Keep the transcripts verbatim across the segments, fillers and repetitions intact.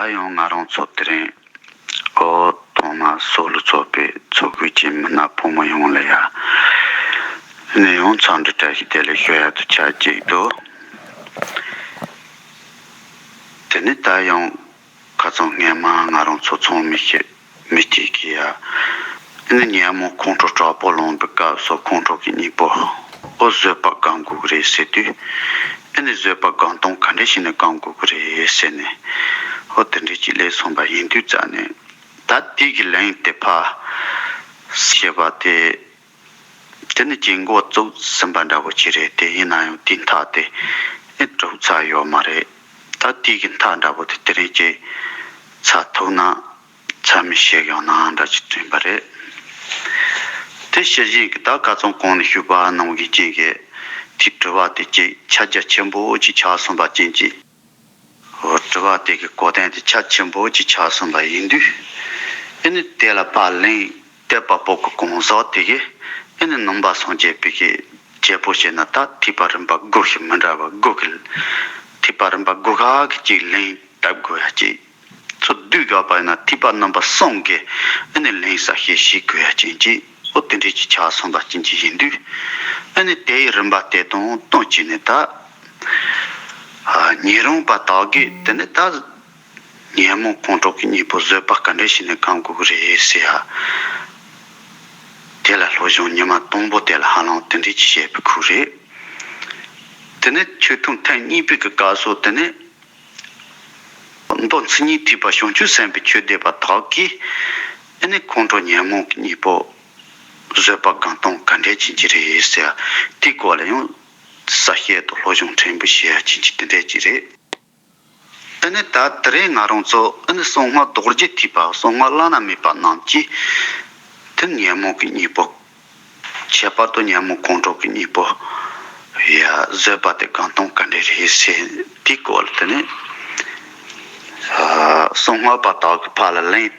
ད་ཡང་ང་རང་ཚོ་དེ་རིང་ཨོ་ཐོག་མ་སོགས་ལ་ཚོགས་པའི་ཚོགས་ཁུལ་གྱི་མི་སྣ་ཕོ་མོ་ཡོངས་ལ་ཡ་ནས་ཡང་འཚམས་འདྲི་བཀྲ་ཤིས་བདེ་ལེགས་ཞུ་ཡ་དུ་ཆ་གཅིག་ཏུ། དེ་ནི་ད་ཡང་ཁ་སང་སྔས་མ་ང་རང་ཚོ་ཚང་མི་ཤེས་མི་གཅིག་གིས་ཡ། ཨ་ནི་ཉོན་མོངས་ཁོང་ཁྲོ་དྲག་པོ་ལངས་པའི་སྐབས་སུ་ཁོང་ཁྲོ་གི་གཉེན་པོ་ཨོ་བཟོད་པ་སྒོམ་དགོས་ཀྱི་རེད་ཟེར་དུས། ཨ་ནི་བཟོད་པ་སྒོམ་སྟངས་ག་འདྲ་ཞིག་ནས་སྒོམ་དགོས་ཀྱི་རེད་ཟེར་ནས། ཨོ་དེ་འདྲ་ཅིག་སླེབས་སོང་བ་ཡིན་དུས་ཙང་ནས། ད་དེ་གི་ལན་དེ་ཕར་ཞེས་པ་དེ། དེ་ནི་ཅིག་འགོ་བཙུགས་ཟིན་པ་འདྲ་པོ་ཅིག་རེད་དེ། ཡིན་ན་ཡང་དེའི་མཐའ་དེ་ཨེ་གྲུབ་ཚར་ཡོད་མ་རེད། ད་དེ་གི་མཐའ་འདྲ་པོ་དེ་དེ་རིང་ཅིག་ཚར་ཐུབ་ན་ཚར་མི་ཤེས་ཡོང་ན་འདྲ་ཅིག་དྲན་པ་རེད། དེ་ཕྱིར་གཞན་གྱི་ད་ཁ་སང་གོང་ནས་ཞུས་པ་ནང་བཞིན་ཅན་གྱི་དེའི་དྲི་བ་དེ་ཅིག་ཁྱབ་རྒྱ་ཆེན་པོ་ཅིག་ཆགས་སོང་བ་ཅན་གྱི། འོ་དྲི་བ་དེ་གི་གོ་དོན་དེ་ཁྱབ་ཆེན་པོ་ཅིག་ཆགས་སོང་བ་ཡིན་དུས། ཨེ་ནི་དེ་ལ་ཕར་ལན་དེ་དཔའ་བོ་གི་གང་ཟག་དེ་གིས་ཨེ་ནི་ནང་པ་སངས་རྒྱས་པའི་གི་བྱེད་པོ་བྱས་ན། ད་ཐེག་པ་རིམ་པ་དགུ་ཞིག་མི་འདྲ་བ་དགུ་གི། ཐེག་པ་རིམ་པ་དགུ་ག་གི་ཅིག་ལན་བཏབ་དགོས་ཡ་ཅིག་ཚུར་བསྡུས་དགོས་པ་ཡིན་ན་ཐེག་པ་རྣམ་པ་གསུམ་གི་ཨེ་ནི་ལན་གསལ་བཤད་བྱེད་དགོས་ཡ་ཅན་གྱི། ཨོ་དེ་འདྲ་ཅིག་ཆགས་སོང་བ་ཅན་གྱི་ཡིན་དུས། ཨེ་ནི་དེའི་རིམ་པ་དེ་དང་བསྟུན་བྱས་ནས་ད། ཨ་ཉན་རང་པ་དག་གིས་དེ་ནི་ད་ཉོན་མོངས་ཁོང་ཁྲོ་གི་གཉེན་པོ་བཟོད་པ་ག་འདྲ་ཞིག་ནས་སྒོམ་དགོས་ཀྱི་རེད་ཟེར་ཡ། དེ་ལ་སློབ་སྦྱོང་ཉི་མ་དང་པོ་དེ་ལ་ཧ་ལམ་དེ་འདྲ་ཅིག་བྱས་པའི་ཁུལ་རེད། དེ་ནི་ཆོས་ཐུན་ཐེངས་གཉིས་པའི་གི་སྐབས་སུ་དེ་ནི། མདོ་མཚན་ཉིད་ཐེག་པ་བྱང་ཆུབ་སེམས་དཔའི་ཆོས་སྡེ་པ་དག་གིས་ཨེ་ནི་ཁོང་ཁྲོ་ཉོན་མོངས་ཀྱི་གཉེན་པོ་བཟོད་པ་སྒོམ་སྟངས་ག་འདྲ་ཅིག་ཅིག་རེད་ཟེར་ཡ་དེའི་སྐོར་ལ་ཡང་གསལ་བཤད་དང་སློབ་སྦྱོང་ཕྲན་བུ་བྱེད་ཡ་ཅིག་ཅིག་དེ་འདྲ་ཅིག་རེད། ཨེ་ནི་ད་དེ་རིང་ང་རང་ཚོ་ཨེ་ནི་གསང་སྔགས་རྡོ་རྗེ་ཐེག་པ་གསང་སྔགས་བླ་ན་མེད་པ་རྣམས་ཀྱིས་དེ་ཉོན་མོངས་ཀྱི་གཉེན་པོ། ཁྱད་པར་དུ་ཉོན་མོངས་ཁོང་ཁྲོ་གི་གཉེན་པོ་ཡ་བཟོད་པ་དེ་སྒོམ་སྟངས་ག་འདྲ་རེད་ཟེར་དེའི་སྐོར་ལ་དེ་ནི། ཨ་གསང་སྔགས་པ་དག་གི་ཕར་ལ་ལན་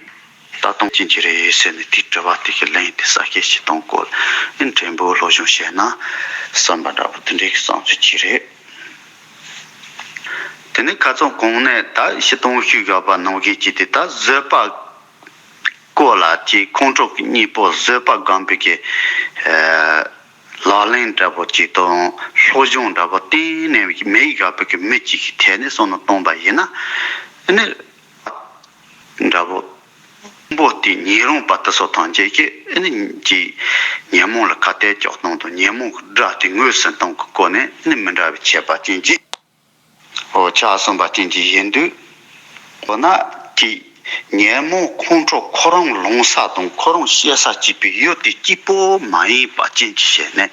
ལྟ་སྟངས་ཅི་འདྲ་རེད་ཟེར་ནས་དེའི་དྲི་བ་དེ་གི་ལན་དེ་གསལ་བཤད་བྱེད་སྟངས་སྐོར་ལ་ཕྲན་བུ་སློབ་སྦྱོང་བྱས་ན་བསམ་པ་འདྲ་པོ་དེ་འདྲའི་བསམ་ཚུལ་ཅིག་རེད། དེ་ནི་ཁ་སང་གོང་ནས་ད་ཞུ་སྟངས་ཞུས་ཡོད་པ་ནང་བཞིན་གྱི་དེ་ད་བཟོད་པ་སྐོར་ལ་ཅིག་ཁོང་ཁྲོ་གི་གཉེན་པོ་བཟོད་པ་སྒོམ་པའི་གི་ཨ་ལག་ལེན་འདྲ་པོ་ཅིག་དང་སློབ་སྦྱོང་འདྲ་པོ་གཏན་ནས་མེད་ཡོད་པའི་གི་མི་ཅིག་གི་ཐད་ནས་བསམ་བློ་བཏང་པ་ཡིན་ན། ཨ་ནི་འདྲ་པོ་དང་པོ་དེ་ཉན་རང་པ་དེ་ཚོ་ཐམས་ཅད་ཀྱིས་ཨ་ནི་ཅིག་ཉོན་མོངས་ལ་ཁ་གཏད་གཅོག་སྟངས་དང་ཉོན་མོངས་ཀྱི་དགྲ་དེ་ངོས་ཟིན་སྟངས་ཀྱི་སྐོར་ནས་ཨ་ནི་མི་འདྲ་བའི་ཁྱད་པར་ཅན་གྱི། འོ་ཆགས་སོང་བ་ཅན་གྱི་ཡིན་དུས། འོ་ན་ཅིག་ཉོན་མོངས་ཁོང་ཁྲོ་ཁོ་རང་ལངས་ས་དང་ཁོ་རང་སྐྱེ་ས་གཅིག་པའི་ཡུལ་དེ་གཅིག་པོ་མ་ཡིན་པ་ཅན་གྱི་བྱས་ནས།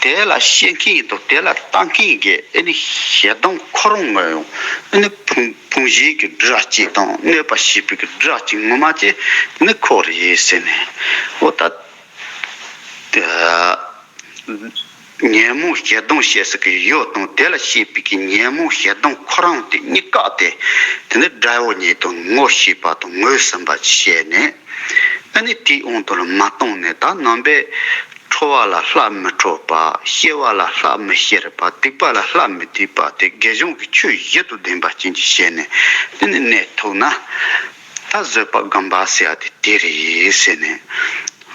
དེ་ལ་སྐྱེ་མཁན་དང་དེ་ལ་ལྟ་མཁན་གྱི་ཨ་ནི་ཞེ་སྡང་ཁོ་རང་ངོས་ཡང་ཨ་ནི་ཕུང་ཕུང་བྱེད་ཀྱི་དགྲ་གཅིག་དང་གནོད་པ་བྱེད་པའི་གི་དགྲ་གཅིག་ངོ་མ་ཅིག་ནི་ཁོ་རེད་ཟེར་ནས། འོ་ད། དེ། ཉོན་མོངས་ཞེ་སྡང་ཞེས་ཟེར་གྱི་ཡོད་དང་དེ་ལ་སྐྱེས་པའི་གི་ཉོན་མོངས་ཞེ་སྡང་ཁོ་རང་དེ་གཉིས་ཀ་དེ། དེ་ནི་དགྲ་བོ་ཉིད་དུ་ངོ་ཤེས་པ་དང་ངོས་ཟིན་པ་བྱས་ནས། ཨ་ནི་དེའི་དབང་དུ་མ་བཏང་ནས་ད་རྣམ་པས་ཁྲོ་བ་ལ་ལྷ་མི་ཁྲོ་བ། སྐྱིད་པ་ལ་ལྷ་མི་སྐྱིད་པ། སྡིག་པ་ལ་ལྷ་མི་སྡིག་པ་དེ་དགེ་སྦྱོང་གི་ཆོས་བཞི་དང་ལྡན་པ་ཅན་གྱི་བྱས་ནས་དེ་ནི་གནས་ཐུབ་ན། ད་བཟོད་པ་སྒོམ་པ་ཟེར་ཡ་དེ་དེ་རེད་ཟེར་ནས།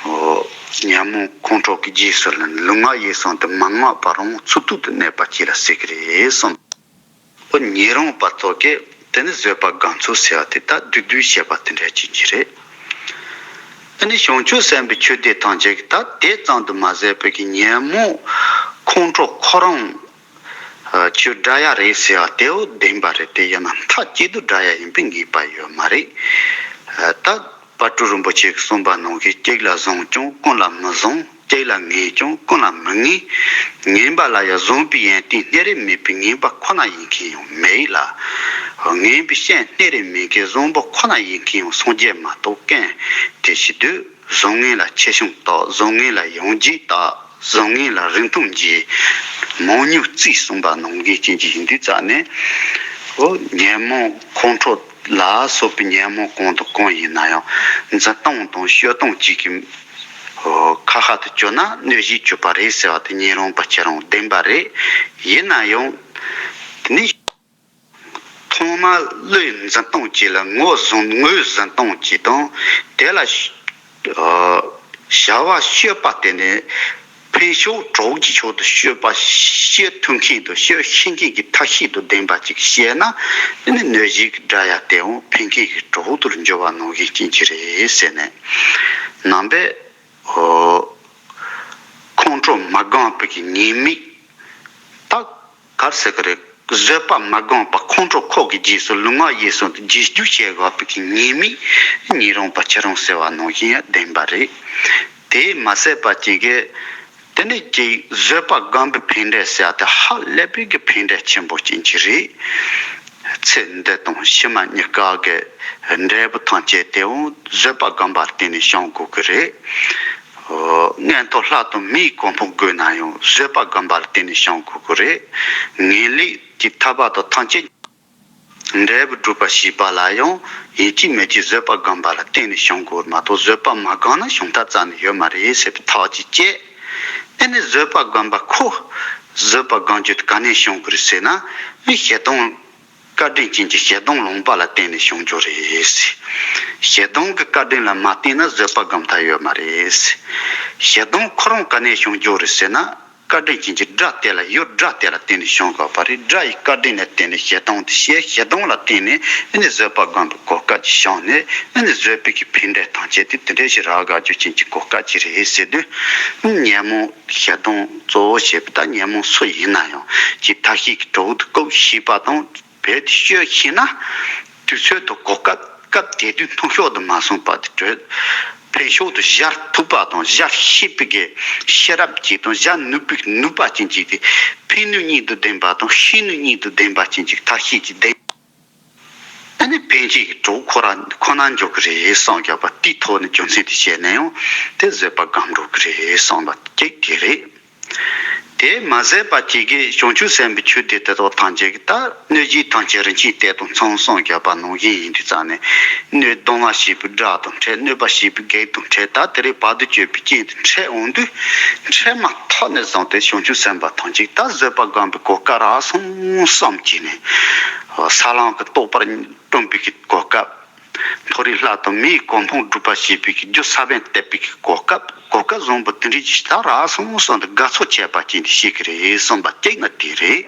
ཨོ། ཉོན་མོངས་ཁོང་ཁྲོ་གི་རྗེས་སུ་ལུས་ནས་ལུས་ངག་ཡིད་གསུམ་དུ་མ་བསྔགས་པ་རང་ངོ་ཚུལ་ཐུག་ཏུ་གནས་པ་ཅིག་ལ་ཟེར་གི་རེད་གསུངས། ཨོ་ཉན་རང་པ་ཚོ་གིས་དེ་ནི་བཟོད་པ་སྒོམ་ཚུལ་ཟེར་བ་དེ་ད་བསྡུས་བསྡུས་བཤད་པ་དེ་འདྲ་ཅིག་ཅིག་རེད། དེ་ནི་བྱང་ཆུབ་སེམས་དཔའི་ཆོས་སྡེ་ཐམས་ཅད་ཀྱིས་ད་དེ་ཙམ་དུ་མ་ཟད་པའི་གི་ཉོན་མོངས་ཁོང་ཁྲོ་ཁོ་རང་ཆོས་དགྲ་ཡ་རེད་ཟེར་བ་དེའོ་བདེན་པ་རེད། དེ་ཡིན་ན་མཐའ་གཅིག་ཏུ་དགྲ་ཡ་ཡིན་པའི་ངེས་པ་ཡོད་མ་རེད། ད་དཔལ་སྤྲུལ་རིན་པོ་ཆེ་གིས་གསུངས་པ་ནང་བཞིན་གཅིག་ལ་བཟང་ཀྱང་ཀུན་ལ་མི་བཟང་། གཅིག་ལ་ངན་ཀྱང་ཀུན་ལ་མི་ངན། ངན་པ་ལ་ཡང་བཟང་པོའི་ཡོན་ཏན་སྣེ་རེ་མེད་པས་ངན་པ་ཁོ་ན་ཡིན་མཁན་ཡང་མེད་ལ། ངན་པའི་སྤྱན་སྣེ་རེ་མེད་མཁན་བཟང་པོ་ཁོ་ན་ཡིན་མཁན་ཡང་སངས་རྒྱས་མ་གཏོགས་མཁན་དེ་ཞིག་འདུག་བཟང་ངན་ལ་ཆེ་ཆུང་བརྟག་བཟང་ངན་ལ་ཡང་རྒྱས་བརྟག་བཟང་ངན་ལ་རིང་ཐུང་འབྱེད། མང་ཉུང་རྩིས་གསུངས་པ་ནང་བཞིན་ཅན་གྱི་ཡིན་དུས་ཙང་ནས། འོ་ཉོན་མོངས་ཁོང་ཁྲོ་ལ་སོགས་པའི་ཉོན་མོངས་གང་དང་གང་ཡིན་ན་ཡང་འཛིན་སྟངས་དང་སྤྱོད་སྟངས་གཅིག་གི་འོ་ཁ་ཁ་དུ་གྱུར་ན་གནོད་གཞིར་གྱུར་པ་རེད་ཟེར་བ་དེ་ཉན་རང་པ་ཁྱེད་རང་བདེན་པ་རེད། ཡིན་ན་ཡང་དེ་ནི། སྔོན་མ་བློས་འཛིན་སྟངས་ཀྱི་ལ་ངོས་བཟུང་ངོས་འཛིན་སྟངས་ཀྱི་དང་དེ་ལ་བྱ་བ་སྤྱོད་པ་དེ་ནི་ཕན་ཕྱོགས་གྲོགས་ཀྱི་ཕྱོགས་སུ་སྤྱོད་པ་སྤྱོད་ཐུབ་མཁན་དང་སྤྱོད་ཤེས་མཁན་གྱི་ཐབས་ཤེས་དང་ལྡན་པ་ཅིག་བཤད་ན་དེ་ནི་གནོད་བྱེད་ཀྱི་དགྲ་ཡང་དེའང་ཕན་མཁན་གྱི་གྲོགས་སུ་འགྱུར་བ་ནང་བཞིན་ཅན་གྱི་རེད་ཟེར་ནས་ནང་པའི་ཁོང་ཁྲོ་མ་སྒོམ་པའི་གི་ཉེས་དམིགས་དག་གར་ཟེར་གི་རེད། བཟོད་པ་མ་བསྒོམས་པ་ཁོང་ཁྲོ་ཁོག་གི་རྗེས་སུ་ལུས་ངག་ཡིད་གསུམ་དུ་རྗེས་འཇུག་བྱེད་དགོས་པའི་གི་ཉེས་དམིགས་ཉེ་རུང་བ་ཆེ་རུང་ཟེར་བ་ནང་བཞིན་ཡང་ལྡན་པ་རེད། དེས་མ་ཟད་པ་ཅིག་གིས་དེ་ནས་ཀྱི་བཟོད་པ་སྒོམ་པའི་ཕན་འབྲས་ཟེར་ཡ་དེ་ཧ་ལས་པའི་གི་ཕན་འབྲས་ཆེན་པོ་ཅན་ཅིག་རེད། ཚེ་འདི་དང་ཕྱི་མ་གཉིས་ཀ་གི་འབྲས་བུ་ཐམས་ཅད་དེའང་བཟོད་པ་སྒོམ་པ་ལ་བརྟེན་ནས་བྱུང་དགོས་ཀྱི་རེད། མངོན་མཐོ་ལྷ་དང་མིའི་གོ་འཕང་དགོས་ན་ཡང་བཟོད་པ་སྒོམ་པ་ལ་བརྟེན་ནས་བྱུང་དགོས་ཀྱི་རེད། ངེས་ལེགས་ཀྱི་ཐར་པ་དང་ཐམས་ཅད་འབྲས་བུ་སྒྲུབ་པ་ཞེས་པ་ལ་ཡང་ཡིད་ཀྱི་མེད་ཀྱི་བཟོད་པ་སྒོམ་པ་ལ་བརྟེན་ནས་བྱུང་དགོས་མ་གཏོགས་བཟོད་པ་མ་སྒོམ་ན་བྱུང་ཐབས་རྩ་ནས་ཡོད་མ་རེད་ཟེར་བའི་ཐག་ཅིག་བཅད། དེ་ནས་བཟོད་པ་སྒོམ་པ་ཁོ་བཟོད་པ་སྒོམ་རྒྱུ་དེ་ག་ནས་བྱུང་གི་རེད་ཟེར་ན་ཞེ་སྡང་། བཀའ་དྲིན་ཅན་གྱི་ཞེ་སྡང་ལངས་པ་ལ་བརྟེན་ནས་བྱུང་རྒྱུ་རེད། ཞེ་སྡང་གི་བཀའ་དྲིན་ལ་མ་བརྟེན་ན་བཟོད་པ་སྒོམ་ཐབས་ཡོད་མ་རེད། ཞེ་སྡང་ཁོ་རང་ག་ནས་བྱུང་རྒྱུ་རེད་ཟེར་ན། བཀའ་དྲིན་ཅན་གྱི་དགྲ་དེ་ལ་ཡུལ་དགྲ་དེ་ལ་བརྟེན་ནས་བྱུང་དགོས་པ་རེད། དགྲ་ཡི་བཀའ་དྲིན་ལ་བརྟེན་ནས་ཞེ་སྡང་དེ་བྱས། ཞེ་སྡང་ལ་བརྟེན་ནས་ཨ་ནི་བཟོད་པ་སྒོམ་པའི་གོ་སྐབས་ཅིག་བྱུང་ནས་ཨ་ནི་བཟོད་པའི་གི་ཕན་འབྲས་ཐམས་ཅད་དེ་དེ་འདྲ་ཞིག་རག་དགོས་རྒྱུ་ཅན་གྱི་གོ་སྐབས་ཅིག་རེད་ཟེར་དུས། ཉོན་མོངས་ཞེ་སྡང་གཙོ་བོ་བྱས་པ་ད་ཉོན་མོངས་སུ་ཡིན་ན་ཡང་ཀྱི་ཐབས་ཤེས་ཀྱི་གྲོགས་དེ་བཀོལ་ཤེས་པ་དང་། བོད་དུ་ཤོད་ཤེས་ན། དུས་ཚོད་དང་གོ་སྐབས་སྐབས་དེ་དུས་ཐུང་ཤོས་དུ་མ་སོང་བར་དུ་གྲོས། ཕན་ཕྱོགས་དུ་བཞག་ཐུབ་པ་དང་བཞག་ཤེས་པའི་གི་ཤེས་རབ་ཅིག་དང་བཞག་ནུས་པའི་ནུས་པ་ཅན་ཅིག་དེ་ཕན་ནུས་གཉིས་དུ་ལྡན་པ་དང་ཤེས་ནུས་གཉིས་དུ་ལྡན་པ་ཅན་ཅིག་ཐབས་ཤེས་ཀྱི་ལྡན། ཨ་ནི་ཕན་བྱེད་ཀྱི་གྲོགས་ཁོ་རང་ཁོ་ན་འཇོག་གི་རེད་བསམ་རྒྱག་པ་དེའི་ཐོག་ནས་རྒྱུ་མཚན་དེ་བཤད་ན་ཡང་དེ་བཟོད་པ་སྒོམ་འགྲོ་གི་རེད་བསམ་པ་གཅིག་དེ་རེད། དེས་མ་ཟད་པ་ཅིག་གིས་བྱང་ཆུབ་སེམས་དཔའི་ཆོས་སྡེ་དེ་དག་ཐམས་ཅད་ཀྱི་ད་གནོད་བྱེད་ཐམས་ཅད་རིན་ཆེན་གཏེར་དང་མཚུངས་སོང་བརྒྱབ་པ་ནང་བཞིན་ཡིན་དུས་ཙང་ནས་གནོད་སྡང་བ་བྱེད་པའི་དགྲ་དང་འཕྲད། གནོད་པ་བྱེད་པའི་བགེགས་དང་འཕྲད། ད་དེ་རིང་བར་དུ་གཅོད་པའི་རྐྱེན་དང་འཕྲད་འོང་དུས་འཕྲད་མ་ཐག་ནས་བཟུང་སྟེ་བྱང་ཆུབ་སེམས་དཔའ་ཐམས་ཅད་ད་བཟོད་པ་སྒོམ་པའི་གོ་སྐབས་རག་སོང་བསམ་གྱིས་ནས་ས་ལམ་གྱི་རྟོགས་པར་སྟོན་པའི་གོ་སྐབས། མཐོ་རིས་ལྷ་དང་མིའི་གོ་འཕང་སྒྲུབ་པ་བྱེད་པའི་རྒྱུ་ས་བོན་གཏད་པའི་གོ་སྐབས། གོ་སྐབས་བཟང་པོ་དེ་འདྲའི་ཅིག་ད་རག་སོང་བསམ་སྟེ་དགའ་ཚོར་བྱས་པ་ཅན་དེ་ཞིག་རེད་བསམ་པ་གཅིག་ནི་དེ་རེད།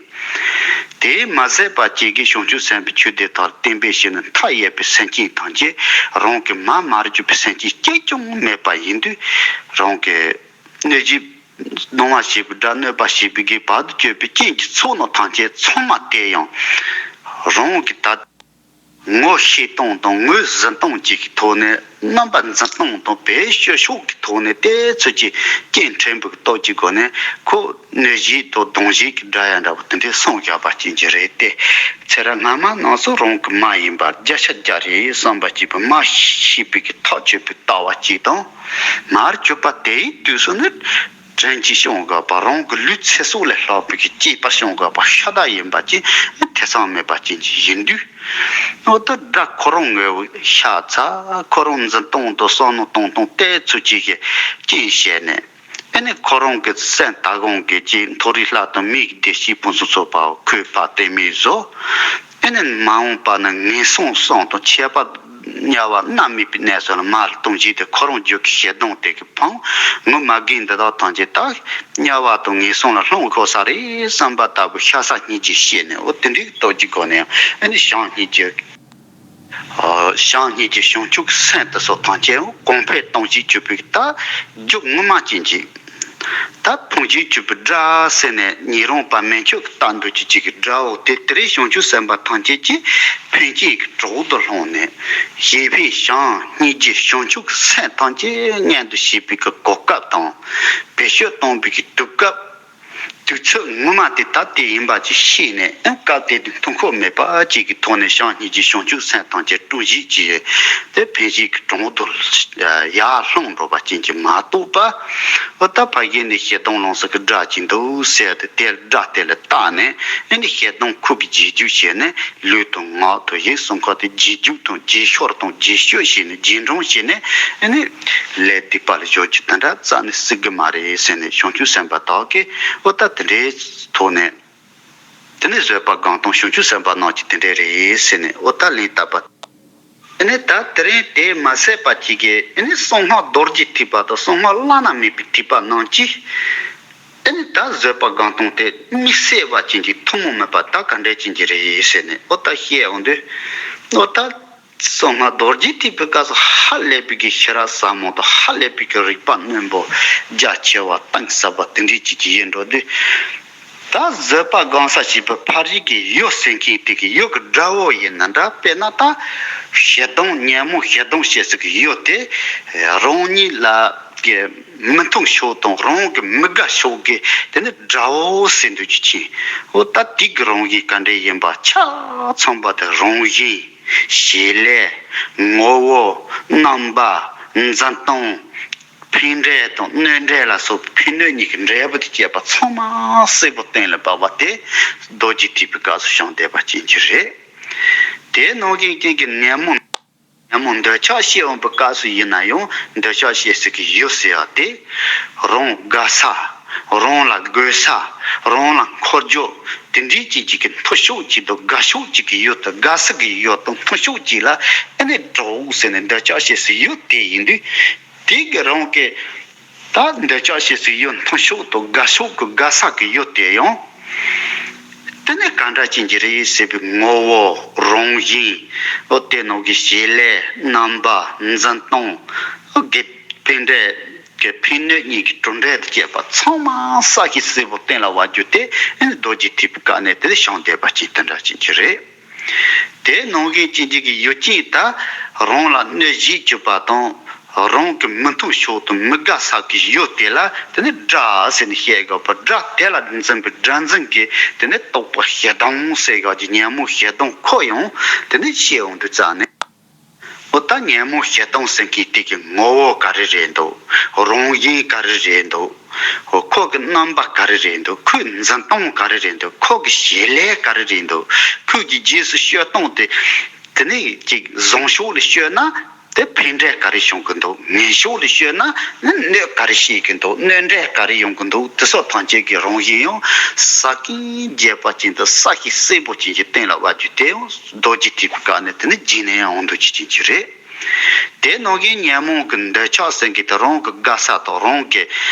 དེས་མ་ཟད་པ་ཅིག་གིས་བྱང་ཆུབ་སེམས་དཔའི་ཆོས་སྡེ་དག་ལ་བརྟེན་པའི་ཕྱིར་ནི་མཐའ་ཡས་པའི་སེམས་ཅན་ཐམས་ཅད་རང་གི་མ་མ་རིག་པའི་སེམས་ཅན་གཅིག་ཀྱང་མེད་པ་ཡིན་དུས་རང་གི་གནོད་བྱེད་སྡང་བ་བྱེད་པའི་དགྲ། གནོད་པ་བྱེད་པའི་བགེགས། བར་དུ་གཅོད་པའི་རྐྱེན་གྱི་ཚོགས་རྣམས་ཐམས་ཅད་ཚང་མ་དེ་ཡང་རང་གི་ད། ངོ་ཤེས་སྟངས་དང་ངོས་ཟིན་སྟངས་བཅས་ཀྱི་ཐོག་ནས་རྣམ་པ་འཛིན་སྟངས་དང་བེད་སྤྱོད་ཕྱོགས་ཀྱི་ཐོག་ནས་དེ་ཚོ་ཀྱི་རྐྱེན་ཕྲན་བུ་གི་སྟོབས་ཀྱི་སྒོ་ནས་ཁོ་གནོད་བྱེད་དང་སྡང་བྱེད་ཀྱི་དགྲ་ཡང་འདྲ་བོ་དེ་འདྲའི་སངས་རྒྱས་པ་ཅན་གྱི་རེད་དེ། ཚེ་རབས་སྔ་མ་རྣམས་སུ་རང་གི་མ་ཡིན་པར་བརྒྱ་ཆ་བརྒྱ་རེད་བསམ་པ་བྱས་པའི་མ་ཤེས་པའི་གི་ཐག་ཆོད་པའི་ལྟ་བ་གཅིག་དང་། མར་གྱུར་པ་དེའི་དུས་སུ་ནི། དྲིན་གྱིས་སྐྱོང་དགོས་པ། རང་གི་ལུས་ཚེ་སྲོག་ལས་ལྷག་པའི་གི་གཅེས་པར་སྐྱོང་དགོས་པ་ཤ་སྟག་ཡིན་པ་ཅན་ཐེ་ཚོམ་མེད་པ་ཅན་གྱི་ཡིན་དུས། འོ་ད་དགྲ་ཁོ་རང་ངོ་བོ་ཤ་ཚ། ཁོ་རང་འཛིན་སྟངས་དང་བསམ་བློ་གཏོང་སྟངས་དེ་ཚོ་ཅིག་གི་རྐྱེན་བྱས་ནས་ཨ་ནི་ཁོ་རང་གི་སེམས་ད་གོང་གི་ཅིག་མཐོ་རིས་ལྷ་དང་མིའི་བདེ་སྐྱིད་ཕུན་སུམ་ཚོགས་པ་འོ་ཁོས་ཕར་བསྟན་མི་བཟོ། ཨ་ནི་མ་འོངས་པ་ན་ངན་སོང་གསུམ་དང་ཁྱད་པར། དམྱལ་བ་མནར་མེད་པའི་གནས་སུ་ལ་མར་ལྟུང་བྱེད་དེ་ཁོ་རང་རྒྱུད་ཀྱི་ཞེ་སྡང་དེ་གི་ཕང་ངོ་མ་རྒན་འདི་དག་ཐམས་ཅད་ད་དམྱལ་བ་དང་ངན་སོང་ལ་ལྷུང་དགོས་ས་རེད་བསམ་པ་ལྟ་བུ་ཤ་ཚ་སྙིང་རྗེ་སྐྱེས་ནས་འོ་དེ་འདྲའི་སྟོབས་ཀྱི་སྒོ་ནས་ཨ་ནི་བྱམས་སྙིང་རྗེ། བྱམས་སྙིང་རྗེ་བྱང་ཆུབ་ཀྱི་སེམས་དེ་ཚོ་ཐམས་ཅད་གོང་འཕེལ་གཏོང་བྱེད་ཀྱི་བུ་ད་རྒྱུ་ངོ་མ་ཅན་གྱི། ད་ཕུང་བྱེད་ཀྱི་བུ་དགྲ་ཟེར་ནས་ཉེ་རུང་བ་མན་ཆད་ཀྱི་ལྟ་འདོད་ཀྱི་ཅིག་གི་དགྲ་བོ་དེ་དེ་རིང་བྱང་ཆུབ་སེམས་དཔའ་ཐམས་ཅད་ཀྱི་ཕན་བྱེད་ཀྱི་གྲོགས་སུ་ལྷུང་ནས་གཞན་ཕན་བྱམས་སྙིང་རྗེ་བྱང་ཆུབ་ཀྱི་སེམས་ཐམས་ཅད་མངོན་དུ་བྱེད་པའི་གི་གོ་སྐབས་དང་བེད་སྤྱོད་གཏོང་བའི་གི་དུས་སྐབས། དུས་ཚོད་ངོ་མ་དེ་ད་དེ་ཡིན་པ་ཅིག་ཤེས་ནས་ཨ་སྐབས་དེ་དུས་ཐུང་ཁོག་མེད་པ་ཅིག་གི་ཐོག་ནས་བྱམས་སྙིང་རྗེ་བྱང་ཆུབ་སེམས་ཐམས་ཅད་དྲུང་བཞི་ཅིག་དེ་ཕན་བྱེད་ཀྱི་གྲོགས་སུ་ཡར་ལྷུང་འགྲོ་བ་ཅན་གྱི་མ་གཏོགས་པ། འོ་ད་ཕ་གི་ནས་ཞེ་སྡང་ལངས་ས་གི་དགྲ་ཅིག་འདུག་ཟེར་ཏེ་དེ་དགྲ་དེ་ལ་བལྟས་ནས་ཨ་ནི་ཞེ་སྡང་ཁོ་གི་རྗེས་འཇུག་བྱས་ནས་ལུས་དང་ངག་དང་ཡིད་གསུམ་ཀ་དེ་རྗེས་འཇུག་དང་རྗེས་ཤོར་དང་རྗེས་སྤྱོད་བྱས་ནས་རྗེས་འབྲང་བྱས་ནས་ཨ་ནི་ལས་སྡིག་པ་ལ་སྦྱོར་རྒྱུ་དེ་འདྲ་རྩ་ནས་སྲིད་གི་མ་རེད་ཟེར་ནས་བྱང་ཆུབ་སེམས་དཔའ་དག་གིས་འོ་ད་དེ་འདྲའི་ཐོག་ནས། དེ་ནས་བཟོད་པ་སྒོམ་སྟངས་བྱང་ཆུབ་སེམས་དཔའ་རྣམས་ཀྱི་དེ་འདྲ་རེད་ཟེར་ནས་འོ་ད་ལན་བཏབ་པ། དེ་ནས་ད་དེ་རིང་དེ་མ་ཟད་པ་གཅིག་གིས་དེ་ནས་གསང་སྔགས་རྡོ་རྗེ་ཐེག་པ་དང་གསང་སྔགས་བླ་ན་མེད་པའི་ཐེག་པ་རྣམས་ཀྱིས་དེ་ནས་ད་བཟོད་པ་སྒོམ་སྟངས་དེ་དམིགས་བསལ་བ་ཅན་གྱི་ཐུན་མོང་མིན་པ་ད་ག་འདྲ་ཅན་གྱི་རེད་ཟེར་ནས་འོ་ད་བཤད་འོང་དུས་འོ་ད། གསང་སྔགས་རྡོ་རྗེ་ཐེག་པའི་སྐབས་སུ་ཧ་ལས་པའི་གི་ཤེས་རབ་ཟབ་མོ་དང་ཧ་ལས་པའི་གི་རིག་པ་རྣོན་པོ་རྒྱ་ཆེ་བ་གཏིང་ཟབ་པ་དེ་འདྲའི་ཅིག་ཅིག་ཡིན་འགྲོ་དུས། ད་བཟོད་པ་སྒོམ་ས་བྱེད་པའི་ཕར་བཞི་གི་ཡུལ་ཟེར་མཁན་དེ་གི་ཡུལ་གི་དགྲ་བོ་ཡིན་ན་འདྲ་དཔེར་ན་ད་ཞེ་སྡང་ཉོན་མོངས་ཞེ་སྡང་ཞེས་ཟེར་གི་ཡུལ་དེ་རང་ཉིད་ལ་གི་མི་མཐུན་ཕྱོགས་དང་རང་གི་མི་དགའ་ཕྱོགས་ཀྱི་དེ་ནི་དགྲ་བོ་ཟེར་འདོད་ཀྱི་ཕྱིན། འོ་ད་དེ་གི་རང་བཞིན་ག་འདྲ་ཡིན་པ་ཆ་ཚང་པ་དེ་རང་བཞིན། བྱེད་ལས། ངོ་བོ། རྣམ་པ། འཛིན་སྟངས། ཕན་འབྲས་དང་གནོད་འབྲས་ལ་སོགས་པའི་ཕན་གནོད་གཉིས་ཀྱི་འབྲས་བུ་དང་བཅས་པ་ཚང་མ་གསལ་པོ་གཏན་ལ་དབབ་པ་དེ་རྡོ་རྗེ་ཐེག་པའི་སྐབས་སུ་བྱུང་བསྡད་པ་ཅན་གྱི་རེད། དེ་ནང་བཞིན་ཅན་གྱི་ཉོན་མོངས། ཉོན་མོངས་འདོད་ཆགས་སྐྱེ་འོང་བའི་སྐབས་སུ་ཡིན་ན་ཡང་འདོད་ཆགས་སྐྱེ་སའི་གི་ཡུལ་ཟེར་ཡ་དེ། རང་དགའ་ས། རང་ལ་དགོས་ས། རང་ལ་འཁོར་རྒྱུ། དེ་འདྲའི་ཅིག་ཅིག་གི་མཐུན་ཕྱོགས་ཅིག་དང་དགའ་ཕྱོགས་ཅིག་གི་ཡུལ་དུ་དགའ་ས་གི་ཡུལ་དང་མཐུན་ཕྱོགས་ཅིག་ལ་ཨེ་ནས་འགྲོ་ཟེར་ནས་འདོད་ཆགས་སྐྱེ་སའི་ཡུལ་དེ་ཡིན་དུས། དེ་གི་རང་གི་ད་འདོད་ཆགས་སྐྱེ་སའི་ཡུལ་མཐུན་ཕྱོགས་དང་དགའ་ཕྱོགས་ཀྱི་དགའ་ས་གི་ཡུལ་དེ་ཡང་། དེ་ནི་ག་འདྲ་ཅན་གྱི་རེད་ཟེར་བའི་ངོ་བོ་རང་བཞིན། ཨོ་དེ་ནང་གི་བྱེད་ལས་རྣམ་པ་འཛིན་སྟངས། ཨོ་དགེ་ཕན་འབྲས་ཀྱི་ཕན་གནོད་གཉིས་ཀྱི་གྲུབ་འབྲས་དང་བཅས་པ་ཚང་མ་གསལ་ཞིང་གསལ་པོ་གཏན་ལ་དབབ་རྒྱུ་དེ་ཨེ་ནི་རྡོ་རྗེ་ཐེག་པའི་སྐབས་ནས་དེ་ལས་བྱུང་བསྡད་པ་ཅན་དེ་འདྲ་ཅན་གྱི་རེད། དེ་ནང་བཞིན་ཅན་གྱི་ཡུལ་ཅན་ད་རང་ལ་གནོད་བྱེད་བཅུག་པ་དང་། རང་གི་མི་མཐུན་ཕྱོགས་དང་མི་དགའ་ས་གི་ཡུལ་དེ་ལ་དེ་ནི་དགྲ་ཟེར་ནས་བཤད་དགོས་པ། དགྲ་དེ་ལ་འཛིན་པའི་དགྲ་འཛིན་གྱི་དེ་ནི་རྟོག་པ་ཞེ་སྡང་ཟེར་དགོས་ཀྱི་ཉོན་མོངས་ཞེ་སྡང་ཁོ་ཡང་དེ་ནི་སྐྱེ་འོང་དུས་ཙ་ནས། འོ་ད་ཉོན་མོངས་ཞེ་སྡང་ཟེར་མཁན་དེ་གི་ངོ་བོ་ག་རེ་རེད་འདུག་རང་བཞིན་ག་རེ་རེད་འདུག་འོ་ཁོ་གི་རྣམ་པ་ག་རེ་རེད་འདུག་ཁོའི་འཛིན་སྟངས་ག་རེ་རེད་འདུག་ཁོ་གི་བྱེད་ལས་ག་རེ་རེད་འདུག་ཁོ་གི་རྗེས་སུ་སྐྱོད་སྟངས་དེ། དེ་ནས་ཅིག་བཟང་ཕྱོགས་ལ་བཤད་ན་དེ་ཕན་འབྲས་ག་རེ་བྱུང་གི་འདུག་ངན་ཕྱོགས་ལ་བཤད་ན་ནི་གནོད་ག་རེ་བྱེད་ཀྱི་འདུག་གནོད་འབྲས་ག་རེ་ཡོང་གི་འདུག་དེ་ཚོ་ཐམས་ཅད་ཀྱི་རང་བཞིན་ཡང་གསལ་རྐྱང་རྒྱས་པ་ཅན་དང་གསལ་ཞིང་གསལ་པོ་ཅན་གྱི་གཏན་ལ་དབབ་རྒྱུ་དེ་ཡང་རྡོ་རྗེ་ཐེག་པའི་སྐབས་ནས་དེ་ནི་རྗེས་ནས་ཡང་འོང་འདུག་ཅིག་ཅན་གྱི་རེད། དེ་ནང་བཞིན་ཉོན་མོངས་ཀྱི་འདོད་ཆགས་ཟེར་མཁན་དེ་རང་གི་དགའ་ས་དང་རང་གི་